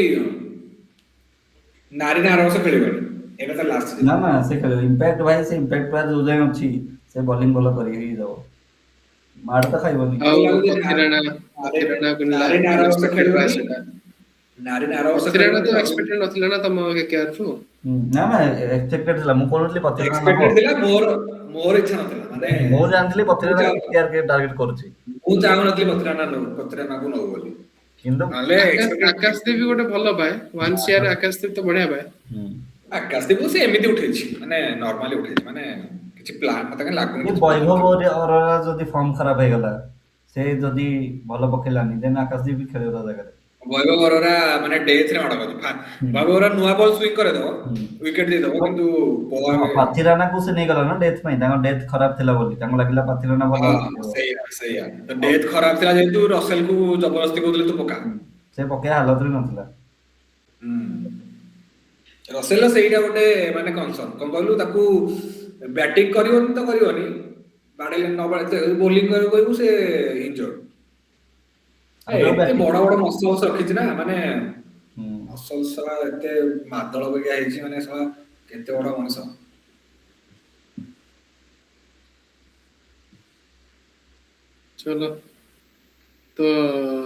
ନାରିନ ଆର ବର୍ଷ ଖେଳିବନି, ଏଇଟା ତ ଲାଷ୍ଟ। ନା ନା, ସେ ଖେଳିବ। ଇମ୍ପାକ୍ଟ ଭାଇ, ସେ ଇମ୍ପାକ୍ଟ ପ୍ଲେୟାର ଯୋଉ ଯାଏଁ ଅଛି, ସେ ବୋଲିଂ ଭଲ କରିକି ହିଁ ଦବ, ମାଡ ତ ଖାଇବନି। ଆଉ ଲାଗୁଛି ପଥିରାଣା, ପଥିରାଣା କିଣିଲା। ନାରିନ ଆର ବର୍ଷ ଅନଏକ୍ସପେକ୍ଟେଡ ବାୟ ଖେଳିବନି। ସେଟା। ନାରିନ ଆର ବର୍ଷ ପଥିରାଣା ତ ଖେଳିବନି। ଏକ୍ସପେକ୍ଟେଡ ନଥିଲା ନା ତମ କେକେଆର ଠୁ? ନା ନା, ଏକ୍ସପେକ୍ଟେଡ ଥିଲା। ମୁଁ କହୁନଥିଲି ପଥିରାଣା ନବ? ଏକ୍ସପେକ୍ଟେଡ ଥିଲା, ମୋର ମୋର ଇଚ୍ଛା ନଥିଲା ମାନେ। ମୁଁ ଜାଣିଥିଲି ପଥିରାଣା ମୁଁ କେକେଆର ଟାର୍ଗେଟ କରୁଛି। ମୁଁ ଚାହୁଁନଥିଲି ପଥିରାଣା ନଉ, ପଥିରାଣାକୁ ନଉ ବୋଲି। କିନ୍ତୁ ନହେଲେ expected। Akashdeep ବି ଗୋଟେ ଭଲ ବାୟ, 1 ସିଆର ଆକାଶଦୀପ ତ ବଢିଆ ବାୟ। ଆକାଶଦୀପ ସେ ଏମିତି ଉଠେଇଛି, ମାନେ ନର୍ମାଲି ଉଠେଇଛି, ମାନେ କିଛି ପ୍ଲାନ୍ ମତେ କାଇଁ ଲାଗୁନି ଏ କିଛି plan ବୈଭବ ଥିବ। ଅରୋରା ଯଦି ଫର୍ମ ଖରାପ ହେଇଗଲା, ସେ ଯଦି ଭଲ ପକେଇଲାନି, ଦେନ୍ ଆକାଶଦୀପ ବି ଖେଳିବ ତା ଜାଗାରେ। ବୈଭବ ଅରୋରା ମାନେ ଡେଥ୍ ରେ ମାଡ଼ ଖାଉଛି। ବୈଭବ ଅରୋରା ନୂଆ ବଲ୍ ସୁଇଙ୍ଗ କରିଦବ, ୱିକେଟ ଦେଇଦବ, କିନ୍ତୁ ହଁ, ପାଥିରାନାକୁ ସେ ନେଇଗଲା ନା ଡେଥ୍ ପାଇଁ, ତାଙ୍କ ଡେଥ୍ ଖରାପ ଥିଲା ବୋଲି ତାଙ୍କୁ ଲାଗିଲା ପାଥିରାନା ଭଲ। ସେଇଆ ସେଇଆ, ଡେଥ୍ ଖରାପ ଥିଲା ଯେହେତୁ ରସେଲ କୁ ଜବରଦସ୍ତି କହୁଥିଲେ ତୁ ପକା। ସେ ପକେଇବା ହାଲତରେ ନଥିଲା। ରସେଲ ସେଇଟା ଗୋଟେ ମାନେ କନସର୍ନ, କଣ କହିଲୁ, ତାକୁ ବ୍ୟାଟିଂ କରିବନି ତ କରିବନି, ବାଡେଇଲେ ନ ବାଡେଇ ବୋଲିଂ କରିବାକୁ କହିବୁ ସେ ଇନଜର୍ଡ। ଏତେ ବଡ ବଡ ମସଲ୍ସ ରଖିଛି ନା, ମାନେ ମସଲ୍ସ ଶଳା ଏତେ ମାଦଳ ପରିକା ହେଇଛି, ମାନେ ଶଳା କେତେ ବଡ ମଣିଷ। ଚଲୋ ତ।